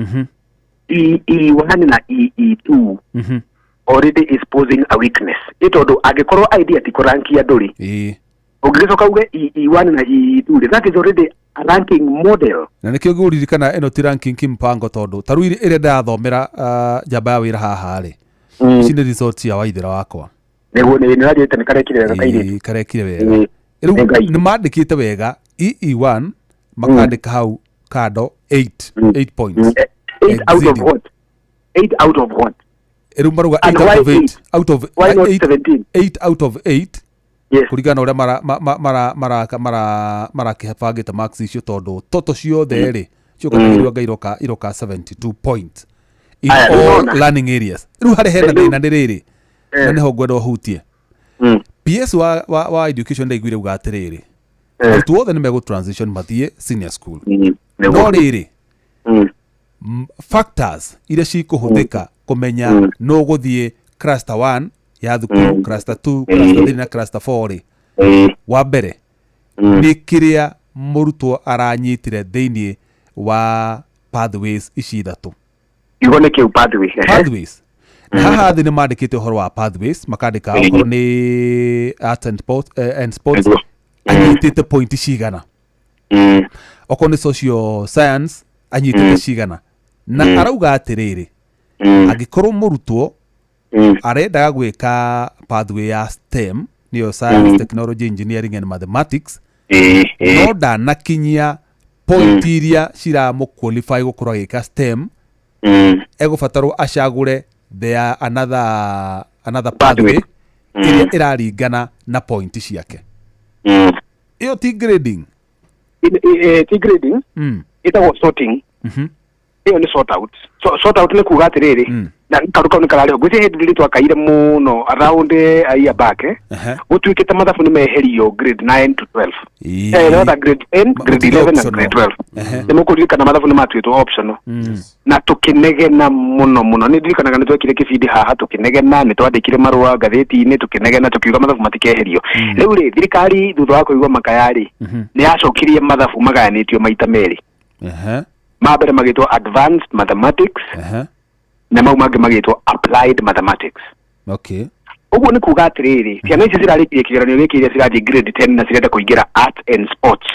E1 na E2 already is posing a weakness, ĩ tondũ angĩkorwo idea ti kũranki andũ rĩ, ũngĩgĩcoka uge E1 na E2 rĩ, that is already a ranking model. Na nĩkĩo ngũririkana ĩno ti ranking kimpango, tondũ ta rĩu ĩrĩa ndĩrathomera, njamba ya wĩra haha rĩ, ici nĩ result cia waithĩra wakwa. Nĩguo nĩ nĩranjĩte nĩ karekire wega kairĩtu. Karekire wega. Rĩu Nĩ Ngai. nĩ mandĩkĩte wega EE1, makandĩka hau kando 8, 8 points. 8 out of Exceeding. what? 8 out of what? Rĩu maruga And 8 out why of 8 eight? out of Why not 8, 17? 8 out of 8. Yes. Kũringana na ũrĩa mara ma- ma- mara mara mara marakĩbangĩte marks icio, tondũ toto ciothe rĩ, ciũkanagĩrwo nga iroka 72 point in Aya, rĩu all nona. learning areas. Rĩu harĩa hena Rĩu- thĩna nĩ rĩrĩ, na nĩho ngwenda ũhutie. PS wa education ndaiguire uga atĩrĩrĩ, arutwo othe nĩ megũ transition mathiĩ senior school, no Nĩguo. rĩrĩ, factors iria cikũhũthĩka kũmenya nũ gũthiĩ cluster 1 ya thukuru, cluster 2, cluster 3 na cluster 4 rĩ, wa mbere nĩ kĩrĩa mũrutwo aranyitire thĩinĩ wa Pathways ici ithatũ. Kiugo nĩ kĩu, pathway. Pathways, na haha thĩ nĩ mandĩkĩte ũhoro wa pathways, makandĩka okorwo nĩ art and sport, and sports anyitĩte point cigana, okorwo nĩ social science anyitĩte cigana, na arauga atĩrĩrĩ, angĩkorwo mũrutwo arendaga gwĩka pathway ya STEM, nĩyo science, technology, engineering and mathematics, ĩĩ ĩĩ no ndanakinyia point iria ciramũ qualify gũkorwo agĩka STEM, egũbatarwo acagũre there another Pathway. pathway ĩrĩa ĩraringana na point ciake. Ĩyo ti grading? Ti grading. Ĩtagwo sorting. Ĩyo nĩ sort out. So, sort out nĩ kuga atĩrĩrĩ, na kaũndũ kau nĩ kararĩho, ngwĩciria hĩndĩ rĩrĩ twakaire mũno around a year back, gũtuĩkĩte mathabu nĩ meherio grade 9 to 12. Rather grade 10, grade matuĩke 11 na optional. grade 12. Nĩ mũkũririkana mathabu nĩ matuĩtwo optional na tũkĩnegena mũno mũno. Nĩ ndirikanaga nĩ twekire kĩbindi haha tũkĩnegena, nĩ twandĩkire marũa ngathĩti-inĩ tũkĩnegena, tũkiuga mathabu matikeherio. Rĩu rĩ, thirikari thutha wa kũigua makaya rĩ, nĩ yacokirie mathabu magayanĩtio maita merĩ. Ma mbere magĩtwo advanced mathematics na mau mangĩ magĩtwo applied mathematics. Ũguo nĩ kuga atĩrĩrĩ, ciana ici cirarĩkirie kĩgeranio gĩkĩ, iria cirathiĩ grade 10 na cirenda kũingĩra art and sports,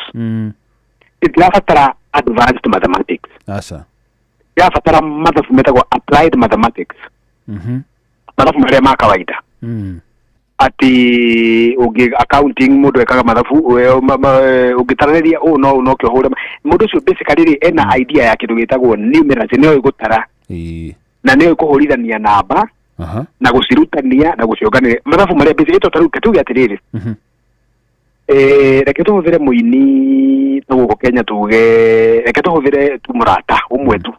itirabatara advanced mathematics. Aca. Irabatara mathabu metagwo applied mathematics, mathabu marĩa ma kawaida, atĩ ũngĩ accounting mũndũ ekaga mathabu, ũngĩtaranĩria ũũ no ũũ nokĩo ũhũre mũndũ ũcio. Basically rĩ, ena idea ya kĩndũ gĩtagwo numeracy, nĩoĩ gũtara na nĩoĩ kũhũrithania namba na gũcirutania na gũcionganĩrĩria, mathabu marĩa basic. Ĩto tarĩu tuge atĩrĩrĩ, reke tũhũthĩre mũini ta gũkũ Kenya, tuge reke tũhũthĩre tu mũrata ũmwe tu,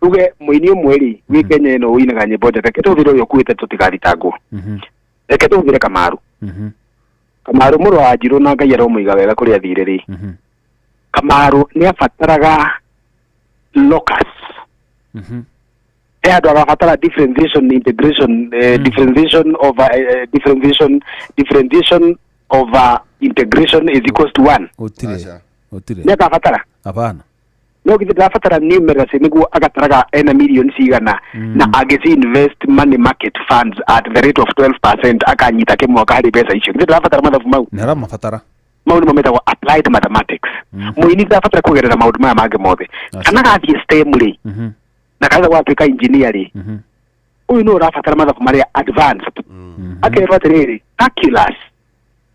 tuge mũini ũmwe rĩ wĩ Kenya ĩno ũinaga nyĩmbo njega, reke tũhũthĩre ũyũ ũkuĩte tũtigathitangwo, reke tũhũthĩre Kamaru. Kamaru mũrũ wa Njirũ, na Ngai aromũiga wega kũrĩa athire rĩ. Kamaru nĩ abataraga locus, he handũ agabatara differentiation, integration, differentiation over differentiation over integration is equals to one. Gũtirĩ. Aca. Gũtirĩ. Nĩ akabatara. Hapana. No githĩ ndarabatara numeracy nĩguo agataraga ena mirioni cigana, na angĩci invest money market funds at the rate of 12% akanyita kĩmwaka harĩ mbeca icio? Githĩ ndarabatara mathabu mau? Nĩ aramabatara. Mau nĩmo metagwo applied mathematics. Mũini ndarabatara kũgerera maũndũ maya mangĩ mothe. Aca. Kana gathiĩ STEM rĩ, na kana gwatuĩka engineer rĩ, ũyũ nĩ ũrabatara mathabu marĩa advanced. Akerwo atĩrĩrĩ, calculus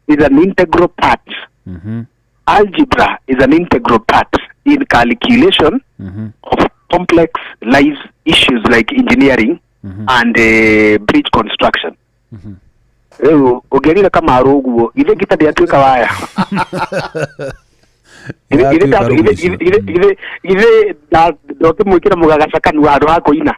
is an integral part, algebra is an integral part in calculation of complex life issues like engineering and bridge construction. Rĩu ũngĩrire Kamaru ũguo, githĩ ngita ndĩatuĩka waya? Ĩratuĩka rũgũcio. Githĩ ndokĩmwĩkĩra mũgagaca kanua handũ ha kũina?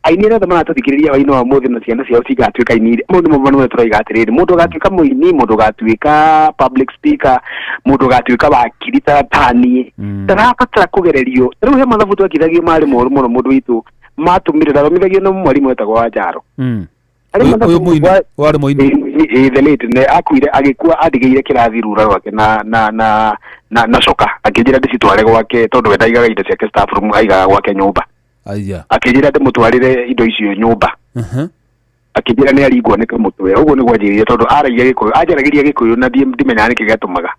Aini arĩa othe maratũthikĩrĩria waini wa mũthĩ na ciana ciao cigatuĩka aini, mau nĩmo manene tũraiga atĩrĩrĩ, mũndũ ũgatuĩka mũini, mũndũ ũgatuĩka public speaker, mũndũ ũgatuĩka wakiri ta taniĩ, ndarabatara kũgererio. Rĩu he mathabu twekithagio marĩ moru mũno, mũndũ witũ matũmire ndathomithagio nĩ mwarimũ wetagwo Wanjaro. Harĩ mathabu Ũyũ mũini warĩ mũini? The late ne akuire, agĩkua andigĩire kĩrathi rura rwake na coka akĩnjĩra ndĩcitware gwake, tondũ we ndaigaga indo ciake staff room, aigaga gwake nyũmba. Aya. Akĩnjĩra ndĩmũtwarĩre indo icio nyũmba. Akĩnjĩra nĩ aringwo nĩ kamũtwe, ũguo nĩguo anjĩrire, tondũ aragia Gĩkũyũ, anjaragĩria Gĩkũyũ na ndimenyaga nĩkĩ gĩatũmaga.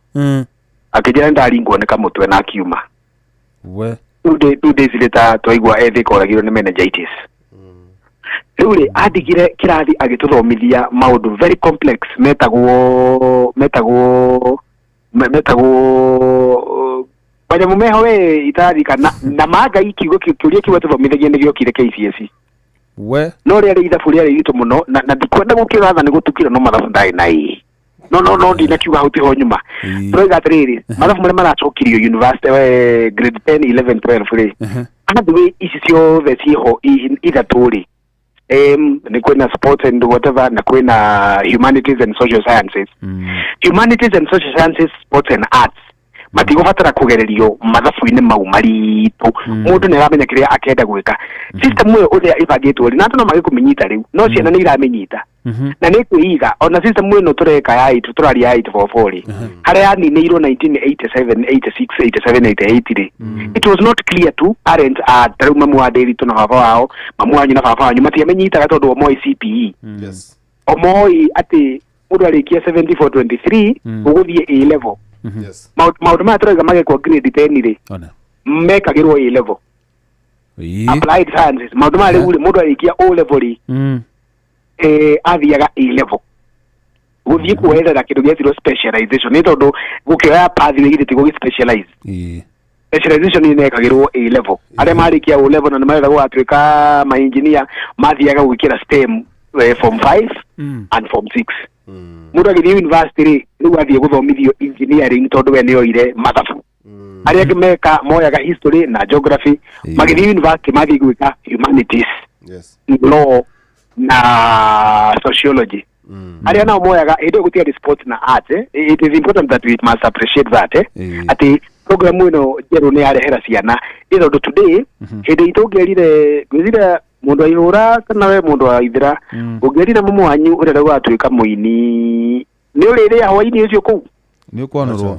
Akĩnjĩra nĩ ndaringwo nĩ kamũtwe na akiuma. We. 2 days later twaigua ethĩ koragirwo nĩ meningitis. Rĩu rĩ, andigire kĩrathi agĩtũthomithia maũndũ very complex metagwo manyamũ meho we itaririkana na mangai kiugo kĩũria kĩu atũthomithagia nĩ gĩokire KCSE. We. No rĩarĩ ithabu rĩarĩ iritũ mũno na ndikwenda gũkĩratha nĩ gũtukire, no mathabu ndarĩ na ĩ no ndinakiuga hau tiho nyuma. Tũroiga atĩrĩrĩ, mathabu marĩa maracokirio university, grade 10, 11, 12 rĩ, pathway ici ciothe ciĩho ithatũ rĩ, nĩ kwĩna sports and whatever, na kwĩna humanities and social sciences. Humanities and social sciences, sports and arts, Matigũbatara kũgererio mathabu-inĩ mau maritũ. Mũndũ nĩ aramenya kĩrĩa akenda gwĩka. System ĩyo ũrĩa ĩbangĩtwo rĩ, na andũ no mage kũmĩnyita rĩu, no ciana nĩ iramĩnyita na nĩ kwĩiga. Ona system ĩno tũreka ya 8, tũraria ya 844 rĩ, harĩa yaninĩirwo 1987, 86, 87, 88 rĩ, it was not clear to parents. A ta rĩu mamu wa Ndĩritũ na baba wao, mamu wanyu na baba wanyu matiamenyitaga tondũ o moĩ CPE. O moĩ atĩ mũndũ arĩkia 7423 ũgũthiĩ A level. Maũndũ maya tũrauga magekwo grade 10 rĩ, Ona. mekagĩrwo A level. Applied sciences, maũndũ maya rĩu rĩ, mũndũ arĩkia O level rĩ, athiaga A level gũthiĩ kuoerera kĩndũ gĩetirwo specialization, nĩ tondũ gũkĩoya pathway githĩ ti gũgĩ specialize. Specialization inekagĩrwo A level. Arĩa marĩkia O level na nĩ marenda gũgatuĩka ma-engineer mathiaga gwĩkĩra STEM, form 5 and form 6. Mũndũ agĩthiĩ university rĩ, rĩu athiĩ gũthomithio engineering tondũ we nĩoire mathabu. Arĩa angĩ meka moyaga history na geography, magĩthiĩ university mathiĩ gwĩka humanities, law na sociology. Arĩa nao moyaga hĩndĩ ĩyo gũtiarĩ sports na art, eh? It is important that we must appreciate that, eh? Atĩ program ĩno njerũ nĩ yarehera ciana, nĩ tondũ today hĩndĩ itũ ũngĩerire, ngwĩciria mũndũ wa ihũra kana we mũndũ wa ithira, ũngĩerire mũmũ wanyu ũrenda gũgatuĩka mũini, nĩ ũrĩrĩa hwainĩ ũcio kũu. Nĩ ũkwanũrwo.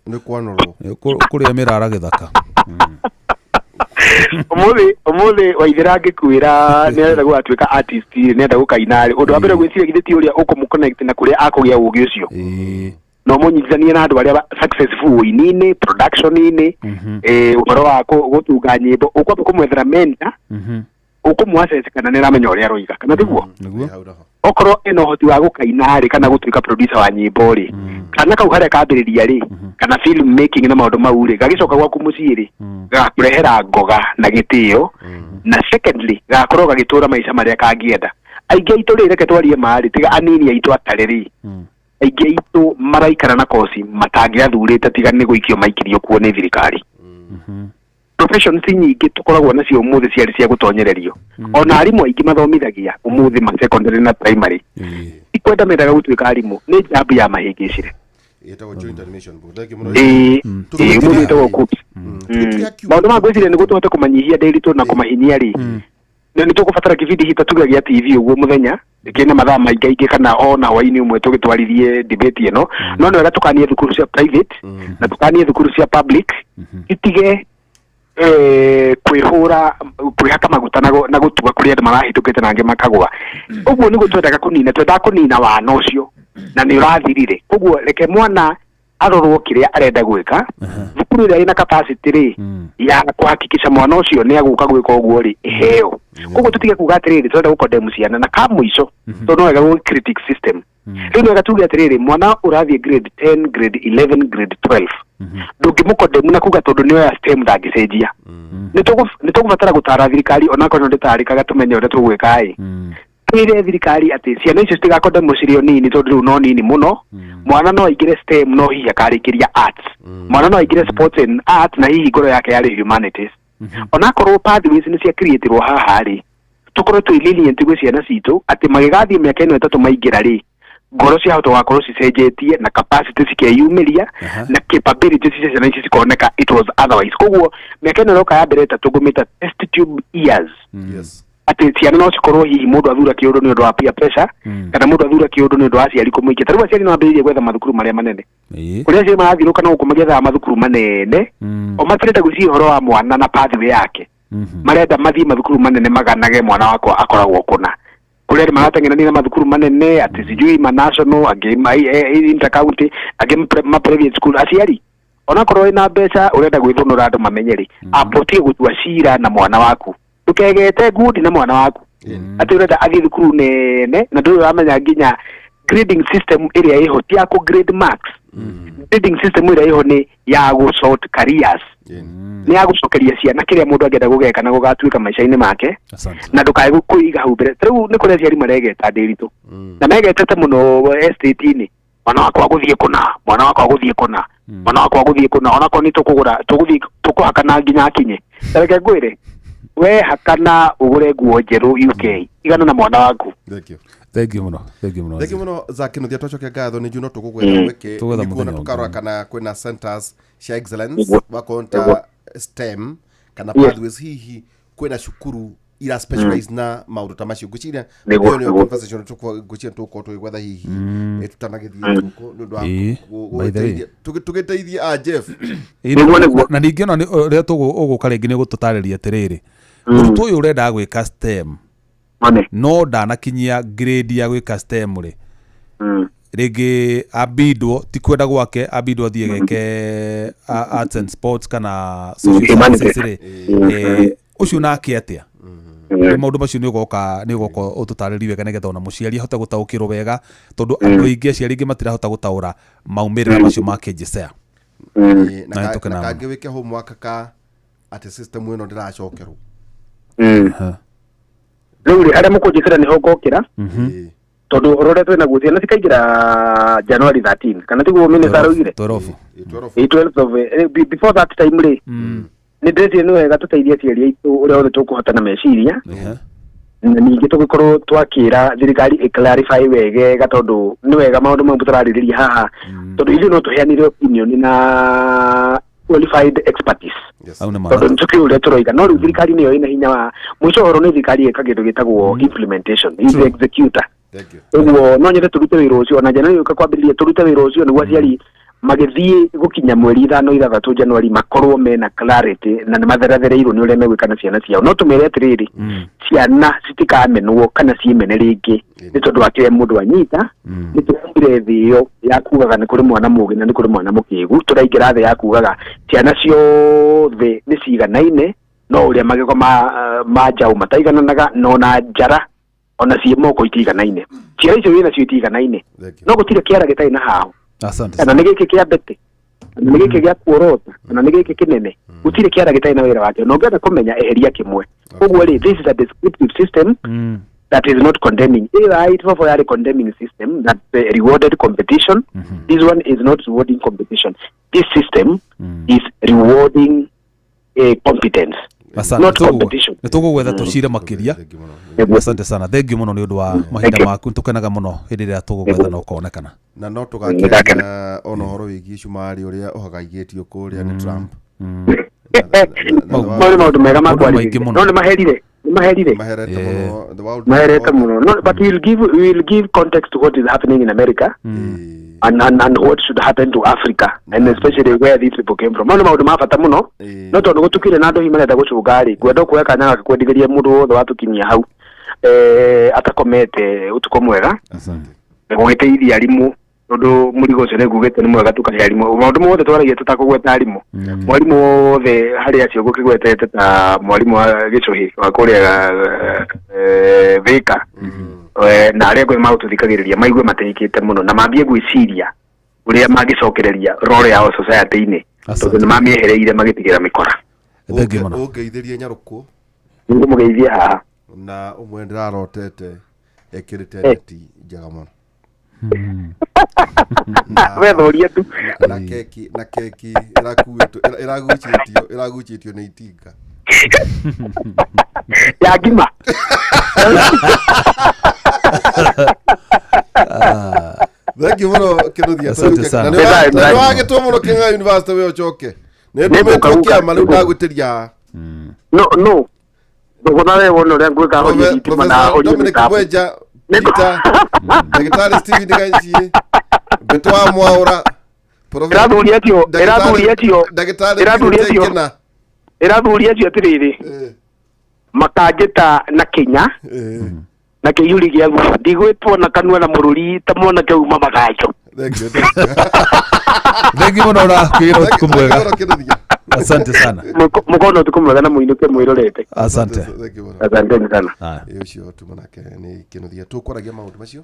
Nĩ kwanũrwo. Nĩ ũkũrĩa mĩrara gĩthaka. Ũmũthĩ waithĩra angĩkwĩra nĩ arenda gũgatuĩka artist, nĩ enda gũkaina rĩ, ũndũ wa mbere gwĩciria githĩ ti ũrĩa ũkũmũ-connect na kũrĩa akũgĩa ũgĩ ũcio, na ũmũnyitithanie na andũ arĩa successful ũini-inĩ, production-inĩ, ũhoro wa gũtunga nyĩmbo, ũkwamba kũmwethera mentor, ũkũmũ-assess kana nĩ aramenya ũrĩa aroiga kana tiguo. Nĩguo. Hau naho. Okorwo ena ũhoti wa gũkaina rĩ, kana gũtuĩka producer wa nyĩmbo rĩ, kana kau harĩa kambĩrĩria rĩ, kana film making na maũndũ mau rĩ, gagĩcoka gwaku mũciĩ rĩ, gagakũrehera ngoga na gĩtĩo, na secondly gagakorwo gagĩtũra maica marĩa kangĩenda. Aingĩ aitũ rĩ, reke twarie ma rĩ, tiga anini aitũ atarĩ rĩ, aingĩ aitũ maraikara na koci matangĩathurĩte tiga nĩ gũikio maikirio kuo nĩ thirikari. Professions nyingĩ tũkoragwo nacio ũmũthĩ ciarĩ cia gũtonyererio. Ona arimũ aingĩ mathomithagia ũmũthĩ ma secondary na primary, ti kwenda mendaga gũtuĩka arimũ, nĩ njambu ya mahĩngĩcire. Ĩtagwo Joint Admission Board. Thank you mũno. Ĩĩ, ũmũthĩ ĩtagwo KUCCPS. Tũgĩtiga kiugo- Maũndũ ma ngwĩciria nĩguo tũhote kũmanyihia ndĩritũ na kũmahinyia rĩ, na nĩ tũkũbatara kĩbindi hita tuge gĩa TV ũguo mũthenya kĩna mathaa maingaingĩ kana ona hwainĩ ũmwe tũgĩtwarithie debate ĩno. No nĩ wega tũkanie thukuru cia private na tũkanie thukuru cia public itige kwĩhũra, kwĩhaka maguta na gũtua kũrĩa andũ marahĩtũkĩte na angĩ makagwa. Ũguo nĩguo twendaga kũnina, twendaga kũnina wana ũcio na nĩ ũrathirire. Koguo reke mwana arorwo kĩrĩa arenda gwĩka. Thukuru ĩrĩa ĩna capacity rĩ ya kũhakikisha mwana ũcio nĩ agũka gwĩka ũguo rĩ, ĩheo. Koguo tũtige kuga atĩrĩrĩ tũrenda gũkondemu ciana na ka mũico, tondũ no wega gũ critic system rĩu. Nĩ wega tuge atĩrĩrĩ, mwana ũrathiĩ grade 10, grade 11, grade 12, ndũngĩmũkondemu na kuga tondũ nĩoya STEM ndangĩcenjia. Nĩ tũgũbatara gũtara thirikari, onakorwo ndĩtarĩkaga, tũmenye ũrĩa tũgwĩka ĩ. Twĩre thirikari atĩ ciana icio citigakondemwo cirĩ o nini, tondũ rĩu no nini mũno. Mwana no aingĩre STEM no hihi akarĩkĩria arts, mwana no aingĩre sports and arts na hihi ngoro yake yarĩ humanities. Onakorwo pathways nĩ cia creatirwo haha rĩ, tũkorwo twĩ lenient gwĩ ciana citũ atĩ magĩgathiĩ mĩaka ĩno 3 maingĩra rĩ, ngoro ciahota gũgakorwo cicenjetie na capacity cikeyumĩria na capabilities cia ciana ici cikoneka it was otherwise. Koguo mĩaka ĩno ĩroka ya mbere 3 ngũmĩta test tube years, atĩ ciana no cikorwo hihi mũndũ athura kĩũndũ nĩ ũndũ wa peer pressure, kana mũndũ athura kĩũndũ nĩ ũndũ wa aciari kũmũikia. Ta rĩu aciari no mambĩrĩrie gwetha mathukuru marĩa manene, kũrĩa aciari marathiũrũka na gũkũ magĩethaga mathukuru manene, o matirenda gwĩciria ũhoro wa mwana na pathway yake. Marenda mathiĩ mathukuru manene maganage mwana wakwa akoragwo kũna, kũrĩa andũ marateng'erania na mathukuru manene atĩ sijui ma national, angĩ ma inter county, angĩ ma private school. Aciari, onakorwo wĩna mbeca ũrenda gwĩthũnũra andũ mamenye rĩ, amba ũtige gũtua cira na mwana waku, ndũkegete ngundi na mwana waku atĩ ũrenda athiĩ thukuru nene na ndũrĩ ũramenya nginya grading system ĩrĩa ĩho ti ya kũ grade marks. Grading system ĩrĩa ĩho nĩ ya gũ sort careers, nĩ ya gũcokeria ciana kĩrĩa mũndũ angĩenda gũgeka na gũgatuĩka maica-inĩ make. Asante. Na ndũkae kũiga hau mbere. Ta rĩu nĩ kũrĩ aciari maregeta ndĩritũ na megetete mũno estate-inĩ, mwana wakwa gũthiĩ kũna, mwana wakwa gũthiĩ kũna, mwana wakwa gũthiĩ kũna, onakorwo nĩ tũkũgũra tũgũthiĩ tũkũhakana nginya akinye. Ta reke ngwĩre, We hakana ũgũre nguo njerũ UK igana na mwana waku. Thank you. Thank you muno, thank you muno. Thank you muno Zaki Nuthia, twacokia ngatho nĩ njũ no tũgũgwetha gwĩke Tũgwetha nĩguo na mũthenya ũngĩ. tũkarora kana kwĩna centers cia excellence Nĩguo. wakonta Nĩguo. STEM kana Yes. pathways hihi kwĩna cukuru ira specialize na maũndũ ta macio ngwĩciria Nĩguo, ĩyo nĩyo nĩguo. conversation ngwĩciria tũgũkorwo tũgĩgwetha hihi tũtanagĩthiĩ gũkũ nĩ ũndũ wa Ĩĩ, by the way. tũgĩteithie a Jeff. Ĩĩ, Nĩguo, nĩguo. Na ningĩ ona rĩrĩa ũgũka rĩngĩ nĩ ũgũtũtarĩria atĩrĩrĩ, mũrutwo ũyũ ũrenda gwĩka STEM Mane. no ndanakinyia grade ya gwĩka STEM rĩ, rĩngĩ ambindwo ti kwenda gwake, ambindwo athiĩ geke arts and sports kana social Humanities. sciences rĩ, ũcio nake atĩa? Rĩu maũndũ macio nĩ ũgoka ũtũtarĩrie wega nĩgetha ona mũciari ahote gũtaũkĩrwo wega, tondũ andũ aingĩ aciari aingĩ matirahota gũtaũra maumĩrĩra macio ma KJSEA. Ĩĩ, Na na nĩtũkenaga na mũno. kangĩ wĩke homework ka atĩ system ĩno ndĩracokerwo. Rĩu rĩ, harĩa mũkũnjĩkĩra nĩho ngokĩra, Ĩĩ. tondũ ũhoro ũrĩa twĩnaguo ciana cikaingĩra January 13 kana tiguo minister araugire? 12. Ĩĩ, 12. Ĩ 12 of before that time rĩ, nĩ ndĩreciria nĩ wega tũteithie aciari aitũ ũrĩa wothe tũkũhota na meciria, na ningĩ tũgĩkorwo twakĩra thirikari ĩ clarify wegega, tondũ nĩ wega maũndũ mau tũrarĩrĩria haha, tondũ ithuĩ no tũheanire opinion na qualified expertise, Yes. Au nĩ tondũ ma nĩ tũkĩũĩ ũrĩa tũroiga, no rĩu thirikari nĩyo ĩna hinya wa mũico ũhoro, nĩ thirikari ĩka kĩndũ gĩtagwo implementation, is the executor. Thank you. Ũguo no nyende tũrute wĩra ũcio ona January yũka kwambĩrĩria, tũrute wĩra ũcio nĩguo aciari magĩthiĩ gũkinya mweri 5 6 January makorwo mena clarity na nĩ matherathereirwo nĩ ũrĩa megwĩka na ciana ciao. No tũmere atĩrĩrĩ, ciana citikamenwo kana ciĩmene rĩngĩ nĩ tondũ wa kĩrĩa mũndũ anyita. Nĩ tũraumire thĩ ĩyo ya kugaga nĩ kũrĩ mwana mũgĩ na nĩ kũrĩ mwana mũkĩgu, tũraingĩra thĩ ya kugaga ciana ciothe nĩ ciganaine, no ũrĩa magego ma njaũ mataigananaga, no na njara ona ciĩ moko itiganaine, ciara icio wĩnacio itiganaine. Thank you. No gũtirĩ kĩara gĩtarĩ na haho, Asante. kana nĩ gĩkĩ kĩa mbete, kana nĩ gĩkĩ gĩa kuorota, kana nĩ gĩkĩ kĩnene, gũtirĩ kĩara gĩtarĩ na wĩra wakĩo, na ũngĩenda kũmenya eheria kĩmwe. Ũguo rĩ, this is a descriptive system that is not condemning. Ĩyo ya 844 yarĩ condemning system that rewarded competition. This one is not rewarding competition. This system is rewarding competence, Asante. not competition. Nĩ tũgũgwetha tũcire makĩria. Thank you mũno. Nĩguo. Asante sana, thank you mũno nĩ ũndũ wa mahinda you. maku, nĩ tũkenaga mũno hĩndĩ ĩrĩa tũgũgwetha na ũkonekana. Na no tũgakĩaria ona ũhoro wĩgiĩ cumarĩ ũrĩa ũhagaigĩtio kũrĩa nĩ Trump. Mau nĩ maũndũ mega ma Maũndũ maingĩ kwarĩrĩria. mũno. No nĩ maherire, nĩ maherire. Maherete mũno the world. Maherete mũno. No, but we'll give context to what is happening in America Ĩĩ. and what should happen to Africa and especially where these people came from. Mau nĩ maũndũ ma bata mũno. Ĩĩ. No tondũ gũtukire na andũ hihi marenda gũcũnga rĩ, ngwenda kuoya kanya gaka kwendithĩria mũndũ wothe watũkinyia hau atakomete ũtukũ mwega. Asante. Na gũgĩteithia arimũ, tondũ mũrigo ũcio nĩ ngugĩte nĩ mwega tũkahe arimũ maũndũ mothe twaragia tũtakũgweta arimũ, mwarimũ wothe harĩ acio ngũkĩgwetete ta mwarimũ wa gĩcũhĩ wa kũrĩa Thika, na arĩa angĩ magũtũthikagĩrĩria maigue mateithĩkĩte mũno na mambie gwĩciria ũrĩa mangĩcokereria role yao society-inĩ, Asante. tondũ nĩ mamĩehereire magĩtigĩra mĩkora. Thank you mũno. Ũngeithĩrie nyarũkũ. Nĩngũmũgeithia haha. Na ũmwe ndĩrarotete ekĩrĩte neti njega mũno. We thoria tu. Na keki ĩrakuĩtwo ĩragucĩtio nĩ itinga. Ya ngima. Thank you mũno Kĩnuthia. Asante sana. Na nĩ wagĩtwo mũno Kĩng'ang'a University we ũcoke nĩ ndũmĩtwo Nĩngũka. kĩama rĩu ndagwĩtĩria. No thogora we wona ũrĩa ngwĩka, horie thitima na Professor horie Dominic mĩtambo. Mwenja Peter, Ndagĩtarĩ Steven Gaici Mbĩtũ wa Mwaũra. Ĩrathuri acio, ĩrathuri acio, Ndagĩtarĩ ĩrathuri Peter acio. Ngina. Ĩrathuri acio atĩrĩrĩ, makanjĩta na Kenya na kĩiyũri gĩa guo ndigwĩtwo na kanua na mũrũri ta mwanake uma maganjo. Thank you, thank you. Thank you mũno na kwĩra ũtukũ mwega. Thank you mũno, Kĩnuthia. Asante sana. Mũkona ũtukũ mwega na mũinũke mwĩrorete. Asante. Thank you mũno. Asanteni sana. Haya. Ĩ, ũcio tuma nake nĩ Kĩnuthia tũkwaragia maũndũ macio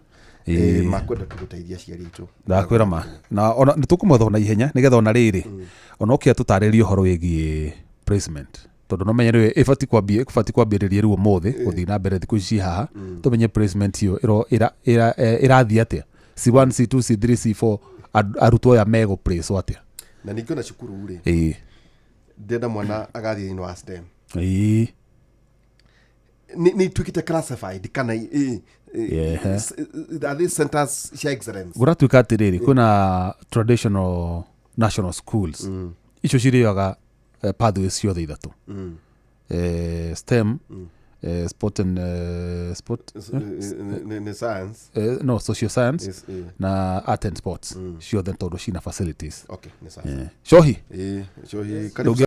Ĩĩ. makwenda tũgũteithia aciari aitũ. Ndakwĩra ma na ona nĩ tũkũmwetha ona ihenya nĩgetha ona rĩrĩ ona ũkĩa tũtarĩrie ũhoro wĩgiĩ placement, tondũ no menye rĩu ĩbatiĩ kwambia ĩbatiĩ kwambĩrĩria rĩu ũmũthĩ gũthiĩ na mbere thikũ ici haha, tũmenye placement ĩyo ĩrathiĩ atĩa, C1 C2 C3 C4, arutwo aya megũ place atĩa. Na ningĩ ona cukuru rĩ, Ĩĩ. ndĩrenda mwana agathiĩ thĩinĩ wa STEM. Ĩĩ. Nä ituä kä te classified kana Yeah. Are they centers cia excellence? Gũratuĩka atĩrĩrĩ, kwĩna traditional national schools, icio cirĩaga pathways ciothe ithatũ, STEM, sport and sport, Nä science? No, social science Yes, na art and sports, ciothe tondũ cina facilities. Okay, nä science. Cohi. Cohi, karibu.